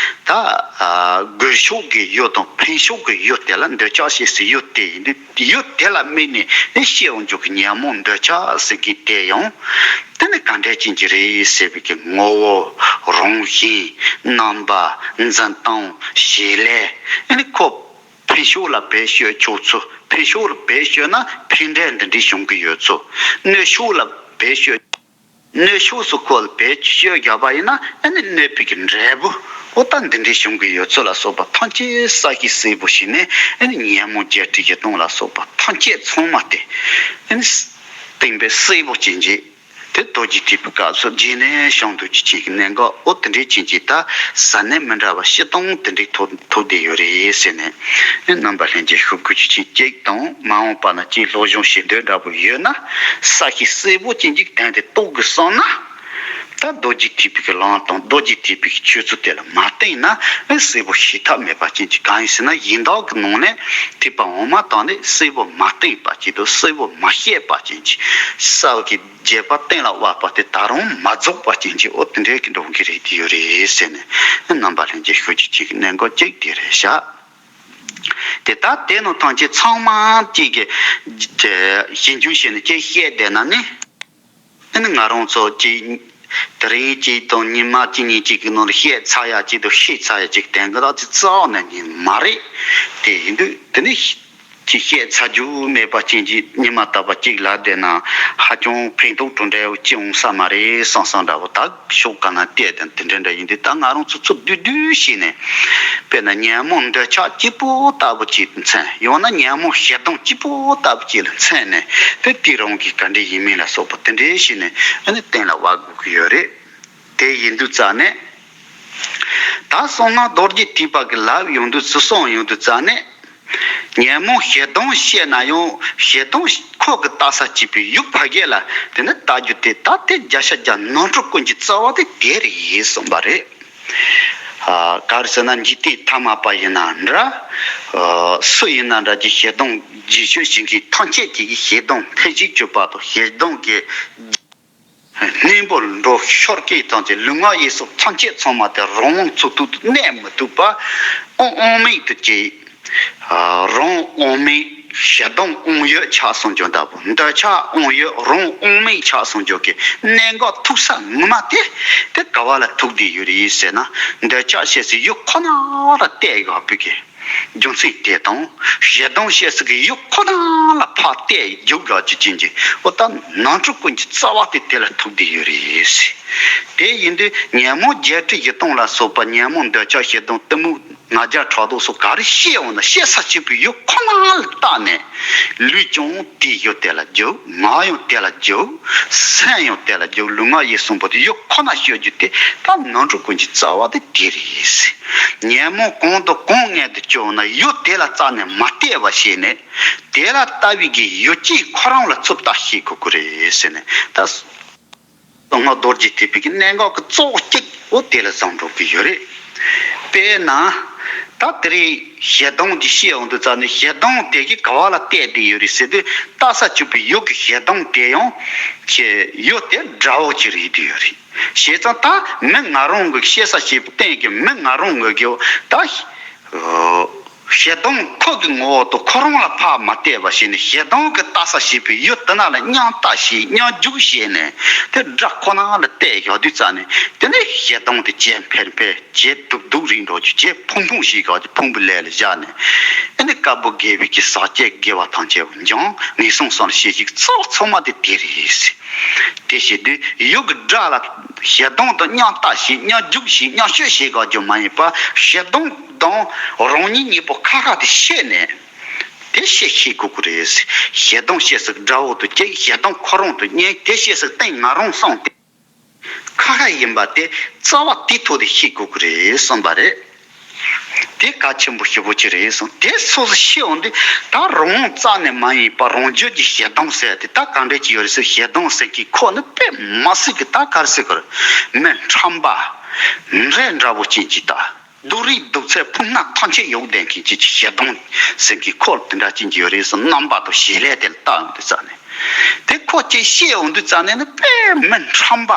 ད་དགོས་ཕྱོགས་ཀྱི་ཡུལ་དང་ཕན་ཕྱོགས་ཀྱི་ཡུལ་དེ་ལ་འདོད་ཆགས་སྐྱེ་སའི་ཡུལ་དེ་ཡིན་དུས། ཡུལ་དེ་ལ་དམིགས་ནས་ནི་སྐྱེ་འོང་རྒྱུ་གི་ཉོན་མོངས་འདོད་ཆགས་ཟེར་མཁན་དེ་ཡང་དེ་ནི་ག་འདྲ་ཅན་གྱི་རེད་ཟེར་བའི་གི་ངོ་བོ། རང་བཞིན། རྣམ་པ། འཛིན་སྟངས། བྱེད་ལས། ཨ་ནི་ཁོ་ཕན་ཕྱོགས་ལ་བེད་སྤྱོད་ཆོག་ཚུལ། ཕན་ཕྱོགས་ལ་བེད་སྤྱོད་ན་ཕན་འབྲས་འདི་འདྲའི་བྱུང་གི་ཡོད་ཚུལ། གནོད་ཕྱོགས་ལ་བེད་སྤྱོད། གནོད་ཕྱོགས་སུ་ཁོ་ལ་བེད་སྤྱོད་བརྒྱབ་པ་ཡིན་ན་ཨ་ནི་གནོད་པའི་གི་འབྲས་བུ་ཨོ་ད་འདི་འདྲའི་བྱུང་གི་ཡོད་ཚུལ་ལ་སོགས་པ་ཐམས་ཅད་གསལ་ཞིང་གསལ་པོ་ཞིག་ནས་ཨ་ནི་ཉོན་མོངས་བརྒྱད་ཁྲི་བཞི་སྟོང་ལ་སོགས་པ་ཐམས་ཅད་ཚང་མ་དེ་ཨ་ནི་གཏིང་དཔེ་གསལ་པོ་ཅན་གྱི་དེ་རྡོ་རྗེ་ཐེག་པའི་སྐབས་སུ་རྗེས་ནས་བྱུང་འདུག་ཅིག་ཅན་གྱི་གནད་འགག་ཨོ་དེ་འདྲའི་ཅན་གྱི་ད་ས་གནས་མི་འདྲ་བ་སྤྱི་སྟངས་དེ་འདྲའི་ཐོབ་ཐོབ་བསྡད་ཡོད་རེད་ཟེར་ནས་ཨ་ནི་རྣམ་པ་ལྷན་རྒྱས་ཤོད་དགོས་ཅིག་ཅན་གཅིག་དང་མ་འོངས་པ་ན་ཅིག་སློབ་སྦྱོང་བྱེད་འདོད་འདྲ་པོ་ཡོད་ན་གསལ་ཞིང་གསལ་པོ་ཅན་གྱི་དོན་དེ་རྟོགས་དགོས་བསམ་ན། ད་རྡོ་རྗེ་ཐེག་པའི་གི་ལམ་དང་རྡོ་རྗེ་ཐེག་པའི་གི་ཆོས་ཚུལ་དེ་ལ་མ་བརྟེན་ན་གསལ་པོ་ཤེས་ཐབས་མེད་པ་ཅན་གྱི་གང་ཡིན་ཟེར་ན་ཡིན་དག་གི་ནང་ནས་ཐེག་པ་འོག་མ་དང་ནི་གསལ་པོ་མ་བསྟན་པ་ཅིག་དང་གསལ་པོ་མ་བཤད་པ་ཅན་གྱི་གསལ་གྱི་རྒྱས་པ་གཏན་ལ་དབབ་པ་དེ་ད་རུང་མ་རྫོགས་པ་ཅན་གྱི་ཨོ་དེ་འདྲའི་གི་འགྲོ་གི་རེད་དེ་ཡོད་རེད་ཟེར་ནས་རྣམ་པ་ལྷན་རྒྱས་ཤོད་ཅིག་ཅིག་གནད་འགག་གཅིག་དེ་རེད་ཤག་དེ་ལྟར་དེ་ནང་ཐམས་ཅད་ཚང་མ་གཅིག་གི་ཞིབ་འཇུག་བྱས་ནས་གཅིག་བཤད་བསྡད་ན་ནི། ཨ་ནི་ང་རང་ཚོ་གཅིག་དེ་རིང་གཅིག་དང་ཉི་མ་གཅིག་གཉིས་གཅིག་གི་ནང་ལ་བཤད་ཚར་ཡག་གཅིག་དང་ཤེས་ཚར་ཡག་གཅིག་དེ་འདྲ་ཅིག་རྩ་བ་ནས་ཡིན་མ་རེད། དེ་ཡིན་དུས་དེ་ནི་གཅིག་བཤད་ཚར་རྒྱུ་མེད་པ་ཅན་གྱི་ཉི་མ་རྟག་པ་གཅིག་ལ་བསྡད་ན་ཧ་ཅང་ཕན་ཐོགས་གྲུབ་འབྲས་ཅི་འོང་ས་མ་རེད་བསམ་བསམ་འདྲ་བོ་ད། ཕྱོགས་ག་ན་བལྟས་དང་དེ་འདྲ་འདྲ་ཡིན་དུས་ད་ང་རང་ཚོ་ཚུར་བསྡུས་བསྡུས་བྱས་ནས། དཔེར་ན་ཉོན་མོངས་འདོད་ཆགས་སྐྱིད་པོ་ལྟ་བུ་ཅིག་མཚོན། ཡང་ན་ཉོན་མོངས་ཞེ་སྡང་སྐྱིད་པོ་ལྟ་བུ་ཅིག་ལ་མཚོན་ནས་དེ་དེ་རང་གི་ག་འདྲ་ཡིན་མིན་ལ་སོགས་པ་དེ་འདྲ་བྱས་ནས་ཨ་ནི་གཏན་ལ་དབབ་དགོས་ཀྱི་ཡོད་རེད། དེ་ཡིན་དུས་ཙ་ནས། ད་གསང་སྔགས་རྡོ་རྗེ་ཐེག་པ་གི་ལབ་ཡོང་དུས་ཚུར་སོང་ཡོང་དུས་ཙ་ནས། ཉོན་མོངས་ཞེ་སྡང་བཤད་ན་ཡང་ཞེ་སྡང་ཁོ་གི་ལྟ་ས་བྱེད་པའི་ཡུལ་ཕ་གི་ལ་དེ་ནི་ལྟ་རྒྱུ་དེ་ད་དེ་བརྒྱ་ཆ་བརྒྱ་ནོར་འཁྲུལ་ཀུན་གྱི་རྩ་བ་དེ་དེ་རེད་གསུངས་པ་རེད། ག་རེ་ཟེར་ན། འཇིག་རྟེན་ཐ་མལ་པ་ཡིན་ན་འདྲ། སུ་ཡིན་ན་འདྲ་གྱི་ཞེ་སྡང་རྗེས་ཤུལ་བྱེད་མཁན་ཐམས་ཅད་ཀྱི་ཞེ་སྡང་ཐེ་བྱུས་གཅོད་པ་དང་། ཞེ་སྡང་གི་གནས་བབ་འགྲོ་ཤོར་སྐད་དང་བཅས་ལུས་ངག་ཡིད་གསུམ་ཐམས་ཅད་ཚང་མ་དེ་རང་དབང་ཚུགས་ཐུབ་ཏུ་གནས་མི་ཐུབ་པ། དབང་དབང་མེད་དུ་བྱས། རང་དབང་མེད། ཞེ་སྡང་དབང་ཡོད་ཆགས་སོང་རྒྱུ་འདྲ་པོ། འདོད་ཆགས་དབང་ཡོད་རང་དབང་མེད་ཆགས་སོང་རྒྱུ་གི་གནད་འགག་ཐུག་ས་ངོ་མ་དེ། དེ་ག་བ་ལ་ཐུག་བསྡད་ཡོད་རེད་ཟེར་ན། འདོད་ཆགས་ཞེས་སའི་ཡུལ་ཁོ་ན་ལ་གཏད་ཡོད་པའི་གི་རྒྱུ་མཚན་དེ་དང་། ཞེ་སྡང་ཞེས་སའི་གི་ཡུལ་ཁོ་ན་ལ་ཕར་གཏད་རྒྱུག་དགོས་ཀྱི་རྐྱེན་གྱིས། འོ་ད་ནོར་འཁྲུལ་ཀུན་གྱི་རྩ་བ་དེ་དེ་ལ་ཐུག་བསྡད་ཡོད་རེད། དེ་ཡིན་དུས་ཉོན་མོངས་བརྒྱད་ཁྲི་བཞི་སྟོང་ལ་སོགས་པ། ཉོན་མོངས་འདོད་ཆགས་ཞེ་སྡང་གཏི་མུག་ང་རྒྱལ་ཕྲག་དོག་སོགས་ག་རེ་སྐྱེ་འོང་ན། སྐྱེ་ས་སྐྱེ་བའི་ཡུལ་ཁོ་ན་ལ་བལྟས་ནས། ལུས་ཀྱང་དེའི་ཡུལ་དེ་ལ་རྒྱུག་ངག་ཡང་དེ་ལ་རྒྱུག་སེམས་ཡང་དེ་ལ་རྒྱུག་ལུས་ངག་ཡིད་གསུམ་པོ་དེ་ཡུལ་ཁོ་ན་ཤོད་རྒྱུ་དེ། ད་ནོར་འཁྲུལ་ཀུན་གྱི་རྩ་བ་དེ་དེ་རེད། ཉོན་མོངས་གང་དང་གང་མངོན་དུ་གྱུར་ན་ཡུལ་དེ་ལ་རྩ་ནས་མ་བལྟས་པ་བྱས་ནས། དེ་ལ་ལྟ་བའི་གི་ཡུལ་ཅན་ཁོ་རང་ལ་ཚུར་ལྟ་ཤེས་དགོས་ཀྱི་རེད་ཟེར་ནས། ད་སྟོད་མངའ་རྡོ་རྗེ་ཐེག་པའི་གི་གནད་འགག་གི་གཙོ་བོ་གཅིག་འོ་དེ་ལ་བཟང་འགྲོ་གི་ཡོད་རེད། དཔེར་ན། ད་དེ་རིང་ཞེ་སྡང་འདི་བཤད་འོང་དུས་ཙང་ནས། ཞེ་སྡང་དེ་གི་ག་བ་ལ་གཏད་དེ་ཡོད་རེད་ཟེར་དུས། ལྟ་ས་བཅུག་པའི་ཡུལ་གི་ཞེ་སྡང་དེ་ཡང་ཆེ་ཡུལ་དེ་དགྲ་བོ་ཅིག་རེད་དེ་ཡོད་རེད། བྱས་ཙང་ད་མི་ང་རང་གི་སྐྱེ་ས་སྐྱེ་བའི་སྟེང་གི་མི་ང་རང་གི་གི་ད། ཞེ་སྡང་ཁོ་གི་ངོ་བོ་དང་ཁོ་རང་ལ་ཕར་མ་བལྟས་པ་བྱས་ནས། ཞེ་སྡང་གི་ལྟ་ས་བྱེད་པའི་ཡུལ་དེ་ན་ལ་མཉམ་ལྟ་བྱས། མཉམ་རྒྱུག་བྱས་ནས། དེ་དགྲ་ཁོ་ན་ལ་གཏད་བཞག་དུས་ཙང་ནས། དེ་ནས་ཞེ་སྡང་དེ་ཇེ་འཕེལ་འཕེལ། ཇེ་སྡུག་སྡུག་རིང་འགྲོ་རྒྱུ། ཇེ་ཕུང་ཕུང་ཞིག་ག་ཇེ་ཕུང་པོའི་ལས་ལ་བཞག་ནས། ཨ་ནི་དཀར་པོ་དགེ་བའི་གི་ཟག་བཅས་དགེ་བ་ཐམས་ཅད་འབྱུང་། ངན་སོང་གསུམ་ལ་སྐྱེ་ཞིང་། གཙོ་བོ་ཚང་མ་དེ་དེ་རེད། དེ་བྱེད་དུས་ཡུལ་གྱི་དགྲ་ལ་ཞེ་སྡང་དང་མཉམ་ལྟ་བྱས། མཉམ་རྒྱུག་བྱས། མཉམ་སྤྱོད་བྱེད་དགོས་རྒྱུ་མ་ཡིན་པ། ཞེ་སྡང་དང་རང་ཉིད་གཉིས་པོ་ཁ་ཁ་དེ་ཤེས་ནས། དེ་ཤེས་ཤེས་དགོས་ཀྱི་རེད། ཞེ་སྡང་ཞེས་སུ་དགྲ་བོ་དང་གཅིག་ཞེ་སྡང་ཁོ་རང་དང་གཉིས། དེ་ཞེས་སུ་སྟེང་ང་རང་གསུམ་དེ་ཁ་ཁ་ཡིན་པ་དེ་རྩ་བ་དེའི་ཐོག་ཏུ་ཤེས་དགོས་ཀྱི་རེད་གསུངས་པ་རེད། དེ་གལ་ཆེན་པོ་ཞེ་པོ་ཅིག་རེད་གསུངས། དེ་སོ་སོ་ཤེས་འོང་དུས། ད་རང་རྩ་ནས་མ་ཡིན་པ་རང་རྒྱུད་ཀྱི་ཞེ་སྡང་ཟེར་དེ་ད་ག་འདྲ་ཅིག་ཡོད་རེད་ཟེར། ཞེ་སྡང་ཟེར་མཁན་ཁོ་ནི་དཔེ་མི་སྲིད་ཀྱི། ད་ག་རེ་ཟེར་དགོས་རེད། མི་ཁྲམ་པ་འདྲེ་འདྲ་བོ་ཅན་གྱི། ད་སྡུག་རུས་སྡུག་ཚད་ཕུང་ནག་ཐམས་ཅད་གཡུག་བསྡད་མཁན་ཅིག་གི་ཞེ་སྡང་ཟེར་མཁན་ཁོ་དེ་འདྲ་ཅན་གྱི་ཡོད་རེད་ཟེར། རྣམ་པ་དང་བྱེད་ལས་དེ་ལ་བལྟ་འོང་དུས་ཙང་ནས། དེ་ཁོ་ཅིག་ཤེས་འོང་དུས་ཙང་ནས་ནི་དཔེ་མི་ཁྲམ་པ་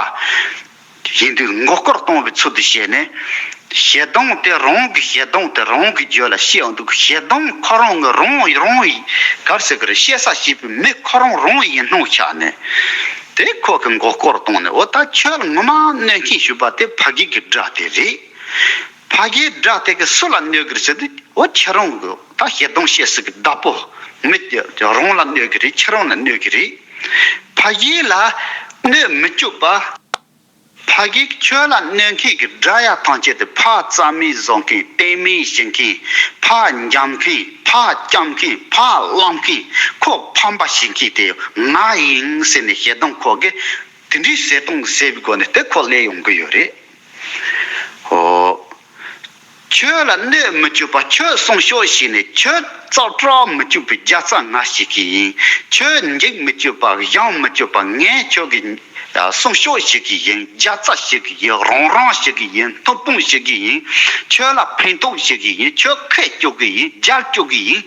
ཡིན་དུས་མགོ་སྐོར་གཏོང་བའི་ཚུལ་དུ་བྱས་ནས། ཞེ་སྡང་དེ་རང་གི་ཞེ་སྡང་དེ་རང་གི་རྒྱུད་ལ་སྐྱེ་འོང་དུས། ཞེ་སྡང་ཁོ་རང་གི་རང་རང་ཡིན། ག་རེ་ཟེར་གི་རེད། སྐྱེ་ས་སྐྱེ་བའི་མི་ཁོ་རང་རང་ཡིན་སྣང་ཆགས་ནས། དེ་ཁོ་གི་མགོ་སྐོར་གཏོང་ནས། འོ་ད་ཁྱོད་ལ་ངོ་མ་གནོད་མཁན་ཞུས་པ་དེ་ཕ་གི་གི་དགྲ་དེ་རེད། ཕ་གིའི་དགྲ་དེ་གིས་སུ་ལ་གནོད་ཀྱི་རེད་ཟེར་དུས། འོ་ཁྱེད་རང་གི་ད་ཞེ་སྡང་སྐྱེ་སའི་གི་བདག་པོ་མི་དེ་རང་ལ་གནོད་ཀྱི་རེད། ཁྱེད་རང་ལ་གནོད་ཀྱི་རེད། ཕ་གི་ལ་གནོད་མི་བཅུག་པ། ཕ་གིས་ཁྱོད་ལ་གནོད་མཁན་གྱི་དགྲ་ཡ་ཐམས་ཅད་དེ་ཕར་རྩ་མེད་བཟོ་མཁན། གཏན་མེད་བྱེད་མཁན། ཕར་འཇམ་མཁན། ཕར་བཅོམ་མཁན། ཕར་བརླག་མཁན། ཁོ་ཕམ་པ་བྱེད་མཁན་དེ་ང་ཡིན་ཟེར་ནས། ཞེ་སྡང་ཁོ་གིས་དེ་འདྲའི་བྱེད་སྟངས་ཟེར་བའི་སྒོ་ནས་དེ་ཁོ་སླེབས་ཡོང་གི་ཡོད་རེད། ཨོ། ཁྱོད་ལ་གནོད་མི་བཅུག་པ། ཁྱོད་སྲུང་སྐྱོབ་བྱས་ནས་ཁྱོད་རྩ་དྲག་མི་བཅུག་པའི་རྒྱལ་རྩ་ང་བྱེད་ཀྱི་ཡིན། ཁྱོད་འཇིགས་མི་བཅུག་པ། གཞུང་མི་བཅུག་པ། ངས་ཁྱོད་ཀྱི་སྲུང་སྐྱོབ་བྱེད་ཀྱི་ཡིན། རྒྱལ་རྩ་བྱེད་ཀྱི་ཡིན། རང་དབང་བྱེད་ཀྱི་ཡིན། ཐུགས་ཕན་བྱེད་ཀྱི་ཡིན། ཁྱོད་ལ་ཕན་ཐོགས་བྱེད་ཀྱི་ཡིན། ཁྱོད་ཁྲིད་བཅུག་གི་ཡིན། རྒྱལ་བཅུག་གི་ཡིན།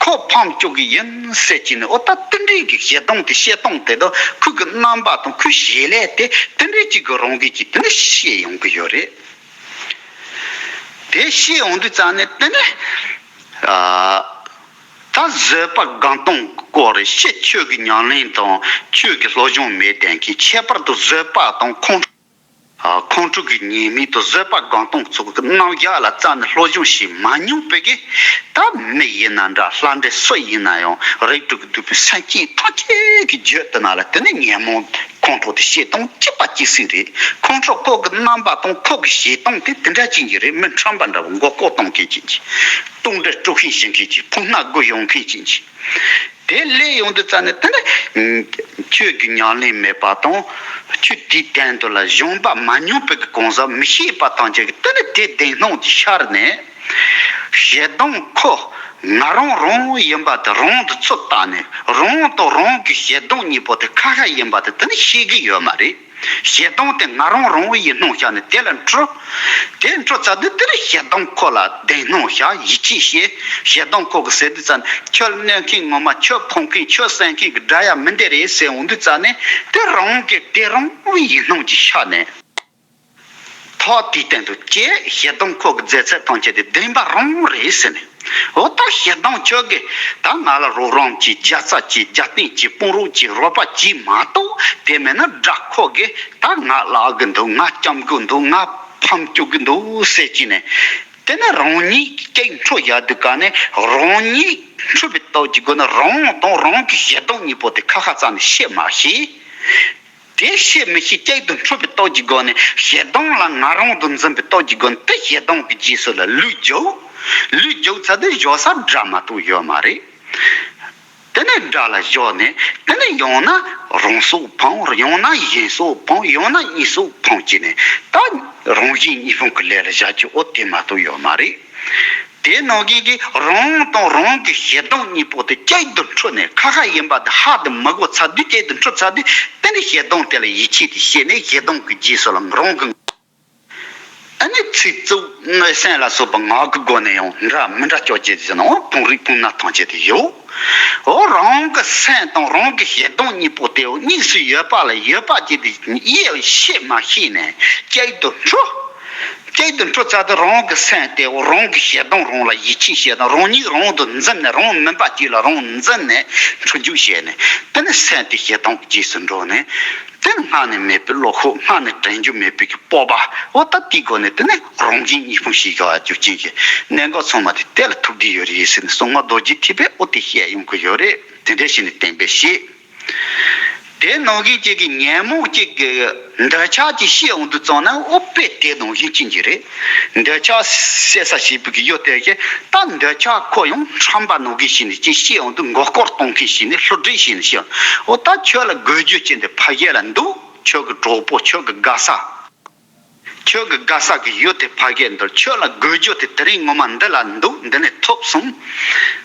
ཁོ་ཕམ་བཅུག་གི་ཡིན་ཟེར་གྱི་ནི། འོ་ད་དེ་འདྲའི་གི་ཞེ་སྡང་དེ་བྱེད་སྟངས་དེ་དང་ཁོ་གི་རྣམ་པ་དང་ཁོའི་བྱེད་ལས་དེ་དེ་འདྲའི་ཅིག་གི་རང་གིས་ཀྱི་དེ་འདྲ་ཤེས་ཡོང་གི་ཡོད་རེད། དེ་ཤེས་ཡོང་དུས་ཙང་ནས་དེ་ནས་ཨ། ད་བཟོད་པ་སྒོམ་སྟངས་སྐོར་རེ་ཕྱི་ཆོས་ཀྱི་ཉམས་ལེན་དང་ཆོས་ཀྱི་སློབ་སྦྱོང་མེད་དེ་གི་ཁྱད་པར་དུ་བཟོད་པ་དང་ཁོང་ཁོང་ཁྲོ་གི་ཉེས་དམིགས་དང་བཟོད་པ་སྒོམ་སྟངས་སོགས་ཀྱི་རྣམ་གཞག་ལ་རྩ་ནས་སློབ་སྦྱོང་བྱེད་མ་མྱོང་བའི་གི། ད་མི་ཡིན་ན་འདྲ། ལྷ་འདྲེ་སུ་ཡིན་ན་ཡང་། རིགས་དྲུག་གི་བསྡུས་པའི་སེམས་ཅན་ཐམས་ཅད་ཀྱི་རྒྱུད་དེ་ན་ལ་དེ་ནི་ཉོན་མོངས་ཁོང་ཁྲོ་དེ་བྱེད་སྟངས་གཅིག་པ་གཅིག་སྲིད་རེད། ཁོང་ཁྲོ་ཁོ་གི་རྣམ་པ་དང་ཁོ་གི་བྱེད་སྟངས་དེ་དེ་འདྲ་ཅིག་གི་རེད། མི་ཁྲམ་པ་འདྲ་བོ་མགོ་སྐོར་གཏོང་མཁན་ཅིག་གི། དུག་འདྲེ་དཀྲུག་ཤིང་བྱེད་མཁན་ཅིག་ཕུང་ནག་སྒོ་ཡོང་མཁན་ཅིག་གི། དེ་སླེབས་ཡོང་དུས་ཙང་ནས་དེ་ནི་ཆོས་ཀྱི་ཉམས་ལེན་མེད་པ་དང་། ཆོས་དེའི་སྟེང་དུ་ལ་སྦྱོང་བ་མ་མྱོང་བའི་གི་གང་ཟག་མི་ཤེས་པ་ཐམས་ཅད་ཀྱིས་དེ་ནི་དེ་བདེན་སྣང་དེ་ཤར་ནས། ཞེ་སྡང་ཁོ་ ང་རང་རང་ཡིན་པ་དེ་རང་དུ་ཚུར་བལྟས་ནས། རང་དང་རང་གི་ཞེ་སྡང་གཉིས་པོ་དེ་ཁ་ཁ་ཡིན་པ་དེ་དེ་ནི་ཤེས་ཀྱི་ཡོད་མ་རེད། ཞེ་སྡང་དེ་ང་རང་རང་ཡིན་སྣང་བྱས་ནས་དེ་ལ་འཁྲུལ། དེ་འཁྲུལ་ཚར་དུས་དེ་ལ་ཞེ་སྡང་ཁོ་ལ་བདེན་སྣང་བྱས། ཡིད་ཆེས་བྱས། ཞེ་སྡང་ཁོ་གི་ཟེར་དུས་ཙམ་ནས་ཁྱོད་གནོད་མཁན་ངོ་མ། ཁྱོད་ཕོངས་མཁན། ཁྱོད་བསད་མཁན་གི་དགྲ་ཡ་མི་འདི་རེད་ཟེར་འོང་དུས་ཙམ་ནས། དེ་རང་གི་དེ་རང་ཡིན་སྣང་གི་ཆ་ནས། ཐོག་དེའི་སྟེང་དུ་སྐྱེས། ཞེ་སྡང་ཁོ་གི་རྫས་ཚད་ཐམས་ཅད་དེ་བདེན་པ་རང་རེད་ཟེར་ནས། འོ་ད་ཞེ་སྡང་ཁྱོད་ཀྱིས་ད་ང་ལ་རོགས་རམ་གྱིས། རྒྱབ་རྩ་གྱིས། རྒྱབ་རྟེན་གྱིས། དཔུང་རོགས་གྱིས། རོགས་པ་གྱིས་མ་གཏོགས། དེ་མེད་ན་དགྲ་ཁོ་གིས་ད་ང་བརླག་གི་འདུག་ང་སྐྱོབ་གི་འདུག་ང་ཕམ་བཅུག་གི་འདུག་ཟེར་གྱིས་ནས། དེ་ནས་རང་ཉིད་སྐྱེ་འཕྲོ་ཡག་དུས་ག་ནས་རང་ཉིད་འཁྲུལ་པའི་སྟོབས་ཀྱི་སྒོ་ནས་རང་དང་རང་གི་ཞེ་སྡང་གཉིས་པོ་དེ་ཁ་ཁ་རྩ་ནས་ཤེས་མ་ཤེས། དེ་ཤེས་མི་ཤེས་གཅིག་ཏུ་འཁྲུལ་པའི་སྟོབས་ཀྱི་སྒོ་ནས། ཞེ་སྡང་ལ་ང་རང་དུ་འཛིན་པའི་སྟོབས་ཀྱི་སྒོ་ནས། དེ་ཞེ་སྡང་གི་རྗེས་སུ་ལ་ལུས་རྒྱུག་ལུས་རྒྱུག་ཚར་དུས་བཞག་ས་དགྲ་མ་གཏོགས་ཡོད་མ་རེད། དེ་ནས་དགྲ་ལ་བཞག་ནས། དེ་ནས་ཡང་ན་རང་སྲོག་ཕངས། ཡང་ན་གཞན་སྲོག་ཕངས། ཡང་ན་གཉིས་སྲོག་ཕངས་བྱས་ནས། ད་རང་གཞན་གཉིས་ཕུང་གི་ལས་ལ་བཞག་རྒྱུ་འོ་དེ་མ་གཏོགས་ཡོད་མ་རེད། དེ་ནང་བཞིན་གྱི་རང་དང་རང་གི་ཞེ་སྡང་གཉིས་པོ་དེ་གཅིག་ཏུ་འཁྲུལ་ནས། ཁ་ཁ་ཡིན་པ་དེ་ཧ་དུ་མི་གོ་ཚར་དུས། གཅིག་ཏུ་འཁྲུལ་ཚར་དུས། དེ་ནི་ཞེ་སྡང་དེ་ལ་ཡིད་ཆེས་དེ་བྱས་ནས། ཞེ་སྡང་གི་རྗེས་སུ་ལ་རང་གི། ཨ་ནི་ཚིག་རྩུབ་མངོན་སེམས་ལ་སོགས་པ་ངག་གི་སྒོ་ནས་ཡང་འདྲ་མི་འདྲ་སྐྱོར་བྱེད་ཟེར་ན། འོ་ཕུང་རིགས་ཕུང་ནད་ཐམས་ཅད་དེ་ཡོད། འོ་རང་གི་སེམས་དང་རང་གི་ཞེ་སྡང་གཉིས་པོ་དེ་འོ་གཉིས་སུ་ཡོད་པ་ལ་ཡོད་པ་ཅིག་དེ་ཡེ་ཤེས་མ་ཤེས་ནས་གཅིག་ཏུ་འཁྲུལ། གཅིག་ཏུ་འཁྲུལ་ཚར་དུས་རང་གི་སེམས་དེ་འོ་རང་གི་ཞེ་སྡང་རང་ལ་ཡིད་ཆེས་བྱས་དང་། རང་ཉིད་རང་དུ་འཛིན་ནས། རང་མིན་པ་ཅིག་ལ་རང་འཛིན་ནས་འཁྲུལ་རྒྱུག་བྱས་ནས། དེ་ནི་སེམས་དེ་ཞེ་སྡང་གི་རྗེས་སུ་འགྲོ་ནས། དེ་ནི་སྔར་ནས་མེད་པའི་བློ་ཁོག་སྔར་ནས་དྲན་རྒྱུ་མེད་པའི་གི་སྤོབས་པ། འོ་ད་དེའི་སྒོ་ནས་དེ་ནི་རང་གཞན་གཉིས་ཕུང་ཞིག་ག་རྒྱུ་རྐྱེན་གྱི་གནད་འགག་ཚང་མ་དེ་དེ་ལ་ཐུག་བསྡད་ཡོད་རེད་ཟེར་ནས་གསང་སྔགས་རྡོ་རྗེ་ཐེག་པས་འོ་དེ་བཤད་ཡོང་གི་ཡོད་རེད། དེ་འདྲ་བྱས་ནས་བསྟན་པས་བཤད། དེ་ནང་བཞིན་གཅིག་གི་ཉོན་མོངས་གཅིག་གི་འདོད་ཆགས་ཀྱི་བཤད་འོང་དུས་ཙམ་ན། འོ་དཔེ་དེ་ནང་བཞིན་ཅན་གྱི་རེད། འདོད་ཆགས་སད་ས་བྱེད་པའི་གི་ཡུལ་དེ་བཞིན། ད་འདོད་ཆགས་ཁོ་ཡང་ཁྲམ་པ་ནང་བཞིན་བྱས་ནས་ཅིག་བཤད་འོང་དུས། མགོ་སྐོར་གཏོང་མཁན་བྱས་ནས། བསླུ་བྲིད་བྱས་ནས་བཤད། འོ་ད་ཁྱོད་ལ་དགོས་རྒྱུ་ཅན་དེ་ཕ་གི་ལ་འདུག་ཁྱོད་ཀྱི་གྲོགས་པོ། ཁྱོད་ཀྱི་དགའ་ས། ཁྱོད་ཀྱི་དགའ་ས་གི་ཡུལ་དེ་ཕ་གིར་འདུག་ཁྱོད་ལ་དགོས་རྒྱུ་དེ་དེ་རིང་ངོ་མ་འདི་ལ་འདུག་འདི་ནས་ཐོབ་སོང་།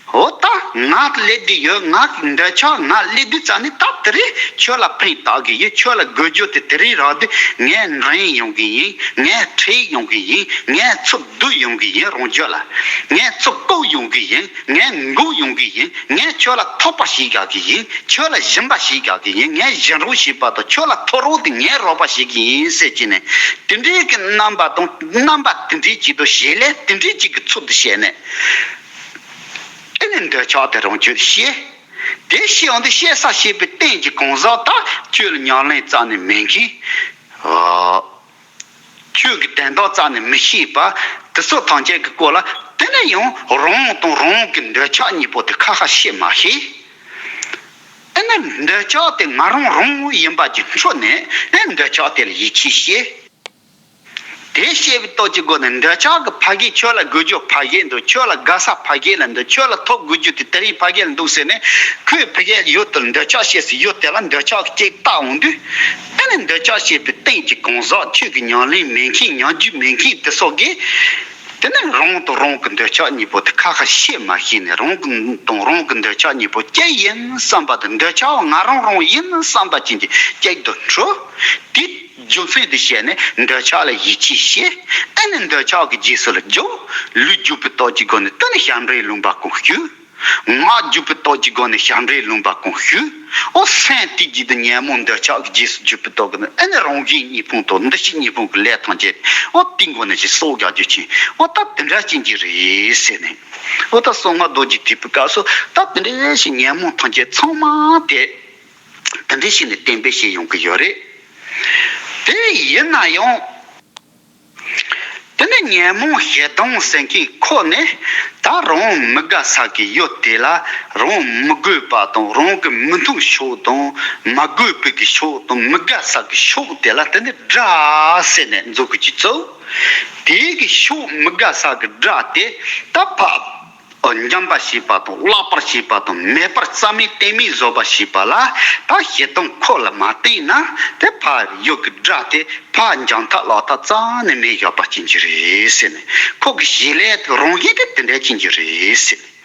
འོ་ད་ང་སླེབས་བསྡད་ཡོད། ང་གི་འདོད་ཆགས་ང་སླེབས་དུས་ཙམ་ནས། ད་དེ་རིང་ཁྱོད་ལ་ཕན་བཏགས་གི་ཡིན། ཁྱོད་ལ་དགོས་རྒྱུ་དེ་དེ་རིང་རག་དུས། ངས་འདྲེན་ཡོང་གི་ཡིན། ངས་ཁྲིད་ཡོང་གི་ཡིན། ངས་ཚུར་བསྡུ་ཡོང་གི་ཡིན། རང་རྒྱུད་ལ་ངས་ཚུར་བཀུག་ཡོང་གི་ཡིན། ངས་འགུག་ཡོང་གི་ཡིན། ངས་ཁྱོད་ལ་ཐོབ་པ་བྱེད་དགའ་གི་ཡིན། ཁྱོད་ལ་སྦྱིན་པ་བྱེད་དགའ་གི་ཡིན། ངས་སྦྱིན་རོགས་བྱེད་པ་དང་། ཁྱོད་ལ་ཐོབ་རོགས་དེ་ངས་རོགས་པ་བྱེད་གི་ཡིན་ཟེར་གྱི་ནས། དེ་འདྲའི་གི་རྣམ་པ་དང་། རྣམ་པ་དེ་འདྲའི་གཅིག་ཏུ། བྱེད་ལས་དེ་འདྲའི་གཅིག་གི་ཚུལ་དུ་བྱས་ནས། དེ་ནས་འདོད་ཆགས་དེ་རང་ཆུད་ཤེས། དེ་ཤེས་འོང་དུས་བཤད་ས་བྱེད་པའི་རྟེན་གྱི་གང་ཟག་ད་ཁྱོད་ལ་ཉམས་ལེན་རྩ་ནས་མེད་མཁན། ཆོས་ཀྱི་དོན་དག་རྩ་ནས་མི་ཤེས་པ་དེ་ཚོ་ཐམས་ཅད་ཀྱི་སྐོར་ལ། དེ་ནས་ཡང་རང་དང་རང་གི་འདོད་ཆགས་གཉིས་པོ་དེ་ཁ་ཁ་བཤད་མ་ཤེས། ཨེ་ནི་འདོད་ཆགས་དེ་ང་རང་རང་ཡིན་པ་ཅིག་འཁྲུལ་ནས། ཨེ་འདོད་ཆགས་དེ་ལ་ཡིད་ཆེས་བྱེད། དེ་བཤད་པའི་སྟོབས་ཀྱི་སྒོ་ནས་འདོད་ཆགས་ཀྱི་ཕ་གི་ཁྱོད་ལ་དགོས་རྒྱུ་ཕ་གི་འདུག་ཁྱོད་ལ་དགའ་ས་ཕ་གི་ལ་འདུག་ཁྱོད་ལ་ཐོབ་དགོས་རྒྱུ་དེ་དེ་རིང་ཕ་གི་ལ་འདུག་ཟེར་ནས། ཁོས་ཕ་གི་ཡུལ་དེར་འདོད་ཆགས་བྱེད་སའི་ཡུལ་དེ་ལ་འདོད་ཆགས་ཀྱིས་བཏགས་འོང་དུས། ཨེ་ནི་འདོད་ཆགས་བྱེད་པའི་རྟེན་གྱི་གང་ཟག་ཆོས་ཀྱི་ཉམས་ལེན་མེད་མཁན། ཉམས་རྒྱུ་མེད་མཁན་དེ་སོགས་ཀྱིས། དེ་ནས་རང་དང་རང་གི་འདོད་ཆགས་གཉིས་པོ་དེ་ཁ་ཁ་བཤད་མ་ཤེས་ནས། རང་གི་དང་རང་གི་འདོད་ཆགས་གཉིས་པོ་གཅིག་ཡིན་བསམ་པ་དང་། འདོད་ཆགས་ང་རང་རང་ཡིན་བསམ་པ་ཅན་གྱི་གཅིག་ཏུ་འཁྲུལ། དེ་རྒྱུ་མཚན་དེ་བཤད་ནས་འདོད་ཆགས་ལ་ཡིད་ཆེས་བྱེད། ཨེ་ནི་འདོད་ཆགས་ཀྱི་རྗེས་སུ་ལ་རྒྱུག་ལུས་རྒྱུག་པའི་སྟོབས་ཀྱི་སྒོ་ནས་དེ་ནི་ཞབས་འདྲེན་ལུང་པ་གང་ཞུ། ངག་རྒྱུག་པའི་སྟོབས་ཀྱི་སྒོ་ནས་ཞབས་འདྲེན་ལུང་པ་གང་ཞུ། ཨོ་སེམས་དེ་རྗེས་དུ་ཉོན་མོངས་འདོད་ཆགས་ཀྱི་རྗེས་སུ་རྒྱུག་པའི་སྟོབས་ཀྱི་ནི། ཨེ་ནི་རང་གཞན་གཉིས་ཕུང་དང་། འདུ་བྱེད་གཉིས་ཕུང་གི་ལས་ཐམས་ཅད། ཨོ་དེའི་སྒོ་ནས་ཅིག་གསོག་རྒྱག་རྒྱུ་ཅན། ཨོ་ད་དེ་འདྲ་ཅན་གྱི་རེད་ཟེར་ནས། ཨོ་ད་གསང་སྔགས་རྡོ་རྗེ་ཐེག་པའི་སྐབས་སུ་ད་དེ་འདྲ་ཞིག་ཉོན་མོངས་ཐམས་ཅད་ཚང་མ་དེ་དེ་འདྲ་ཞིག་ནས་གཏན་འབེབས་བྱས་ཡོང་གི་ཡོད་རེད། དེ་ཡིན་ན་ཡང་། དེ་ནས་ཉོན་མོངས་ཞེ་སྡང་ཟེར་མཁན་ཁོ་ནི་ད་རང་མི་དགའ་ས་གི་ཡུལ་དེ་ལ། རང་མི་དགོས་པ་དང་། རང་གི་མི་མཐུན་ཕྱོགས་དང་། མ་དགོས་པའི་གི་ཕྱོགས་དང་། མི་དགའ་ས་གི་ཕྱོགས་དེ་ལ་དེ་ནི་དགྲ་ཟེར་ནས་འཛུགས་ཀྱི་ཚུལ། དེའི་གི་ཕྱོགས་མི་དགའ་ས་གི་དགྲ་དེ་ད་ཕར་འཇོམས་པར་བྱེད་པ་དང་། བརླག་པར་བྱེད་པ་དང་། མེད་པར་རྩ་མེད་གཏན་མེད་བཟོ་བར་བྱེད་པ་ལ། ད་ཞེ་སྡང་ཁོ་ལ་མ་བརྟེན་ན། དེ་ཕར་ཡུལ་གྱི་དགྲ་དེ་ཕར་འཇོམས་ཐབས་བརླག་ཐབས་རྩ་ནས་མེད་བཞག་པ་ཅན་གྱི་རེད་ཟེར་ནས། ཁོ་གི་བྱེད་ལས་དེ་རང་བཞིན་དེ་དེ་འདྲ་ཅན་གྱི་རེད་ཟེར་ནས།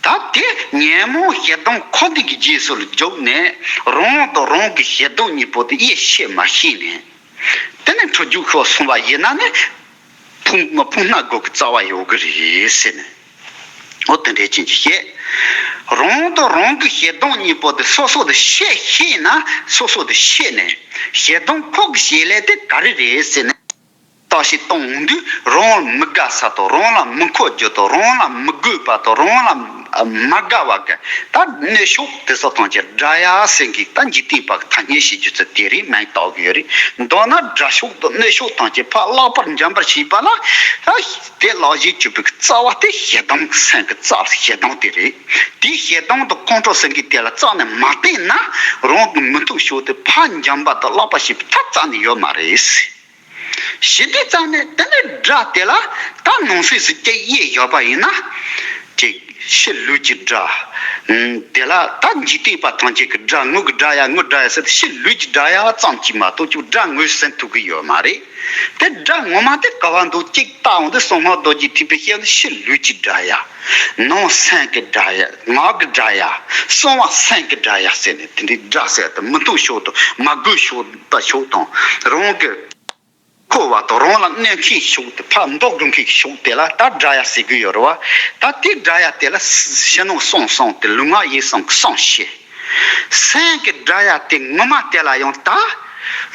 ད་དེ་ཉོན་མོངས་ཞེ་སྡང་འཁོར་འདས་ཀྱི་རྗེས་སུ་ལ་འཇུག་ནས་རང་དང་རང་གི་ཞེ་སྡང་གཉིས་པོ་དེ་དབྱེ་ཤེས་མ་ཤེས་ནས། དེ་ནས་འཁྲུལ་རྒྱུ་ཤོར་སོང་བ་ཡིན་ན་ནི། ཕུང་ཕུང་ནག་དགུ་གི་རྩ་བ་ཡོད་གི་རེད་ཟེར་ནས། འོ་དེ་འདྲའི་ཅན་གྱི་བཤད། རང་དང་རང་གི་ཞེ་སྡང་གཉིས་པོ་དེ་སོ་སོ་དེ་ཤེས་ཤེས་ན་སོ་སོ་དེ་ཤེས་ནས། ཞེ་སྡང་ཁོག་གི་བྱེད་ལས་དེ་ག་རེ་རེད་ཟེར་ནས། བརྟག་ཞིབ་གཏོང་འོང་དུས་རང་ལ་མི་དགའ་ས་དང་རང་ལ་མི་མཁོ་རྒྱུ་དང་རང་ལ་མི་དགོས་པ་དང་རང་ལ་མ་དགའ་བ་གི་ད་གནོད་ཕྱོགས་དེ་ཚོ་ཐམས་ཅད་དགྲ་ཡ་ཟེར་གི་ད་འཇིག་རྟེན་པ་གི་ཐ་སྙད་བྱེད་རྒྱུ་ཚོ་དེ་རིགས་མིང་བཏགས་གི་ཡོད་རེད། མདོར་ན་དགྲ་ཕྱོགས་དང་གནོད་ཕྱོགས་ཐམས་ཅད་ཕར་བརླག་པར་འཇམ་པར་བྱེད་པ་ལ། ད་དེ་བརླག་བྱེད་བཅུག་པའི་རྩ་བ་དེ་ཞེ་སྡང་གི་སེམས་ཀྱི་རྩ་ཞེ་སྡང་དེ་རེད། དེའི་ཞེ་སྡང་དང་ཁོང་ཁྲོ་ཟེར་གི་དེ་ལ་རྩ་ནས་མ་བརྟེན་ན་རང་གི་མི་མཐུན་ཕྱོགས་དེ་ཕར་འཇམ་པ་དང་བརླག་པ་བྱེད་པའི་ཐབས་རྩ་ནས་ཡོད་མ་རེད། ཞི་བདེ་རྩ་ནས་དེ་ནས་དགྲ་དེ་ལ་ད་ནང་གསེས་སུ་སྐྱེ་ཡས་ཡོད་པ་ཡིན་ན། ཅིག་ཕྱི་ལུས་ཀྱི་དགྲ། དེ་ལ་ད་འཇིག་རྟེན་པ་ཐམས་ཅད་ཀྱི་དགྲ་ངོ་གི་དགྲ་ཡ་ངོ་དགྲ་ཡ་ཟེར་ཏེ་ཕྱི་ལུས་ཀྱི་དགྲ་ཡ་ཙམ་གྱིས་མ་གཏོགས་ཀྱི་དགྲ་ངོས་ཟིན་ཐུབ་ཀྱི་ཡོད་མ་རེད། དེ་དགྲ་ངོ་མ་དེ་ག་བ་འདུག་ཅིག་བལྟ་འོང་དུས་གསང་སྔགས་རྡོ་རྗེ་ཐེག་པའི་བཤད་ན་ཕྱི་ལུས་ཀྱི་དགྲ་ཡ། ནང་སེམས་ཀྱི་དགྲ་ཡ། ངག་གི་དགྲ་ཡ། གསང་བ་སེམས་ཀྱི་དགྲ་ཡ་ཟེར་ནས་དེ་འདྲའི་དགྲ་ཟེར་ཏེ་མི་མཐུན་ཕྱོགས་དང་མ་དགོས་ཕྱོགས་པ་ཕྱོགས་དང་རང་གི་མཁོ་བ་དང་རང་ལ་གནོད་མཁན་ཕྱོགས་དེ་ཕར་འདོགས་དགོས་མཁན་ཕྱོགས་དེ་ལ་ད་དགྲ་ཡ་ཟེར་གི་ཡོད་རེད་བ། ད་དེ་དགྲ་ཡ་དེ་ལ་ཕྱི་ནང་གསང་གསུམ་དེ་ལུས་ངག་ཡིད་གསུམ་གྱི་གསང་བཤད། སེམས་ཀྱི་དགྲ་ཡ་དེ་ངོ་མ་དེ་ལ་ཡང་ད་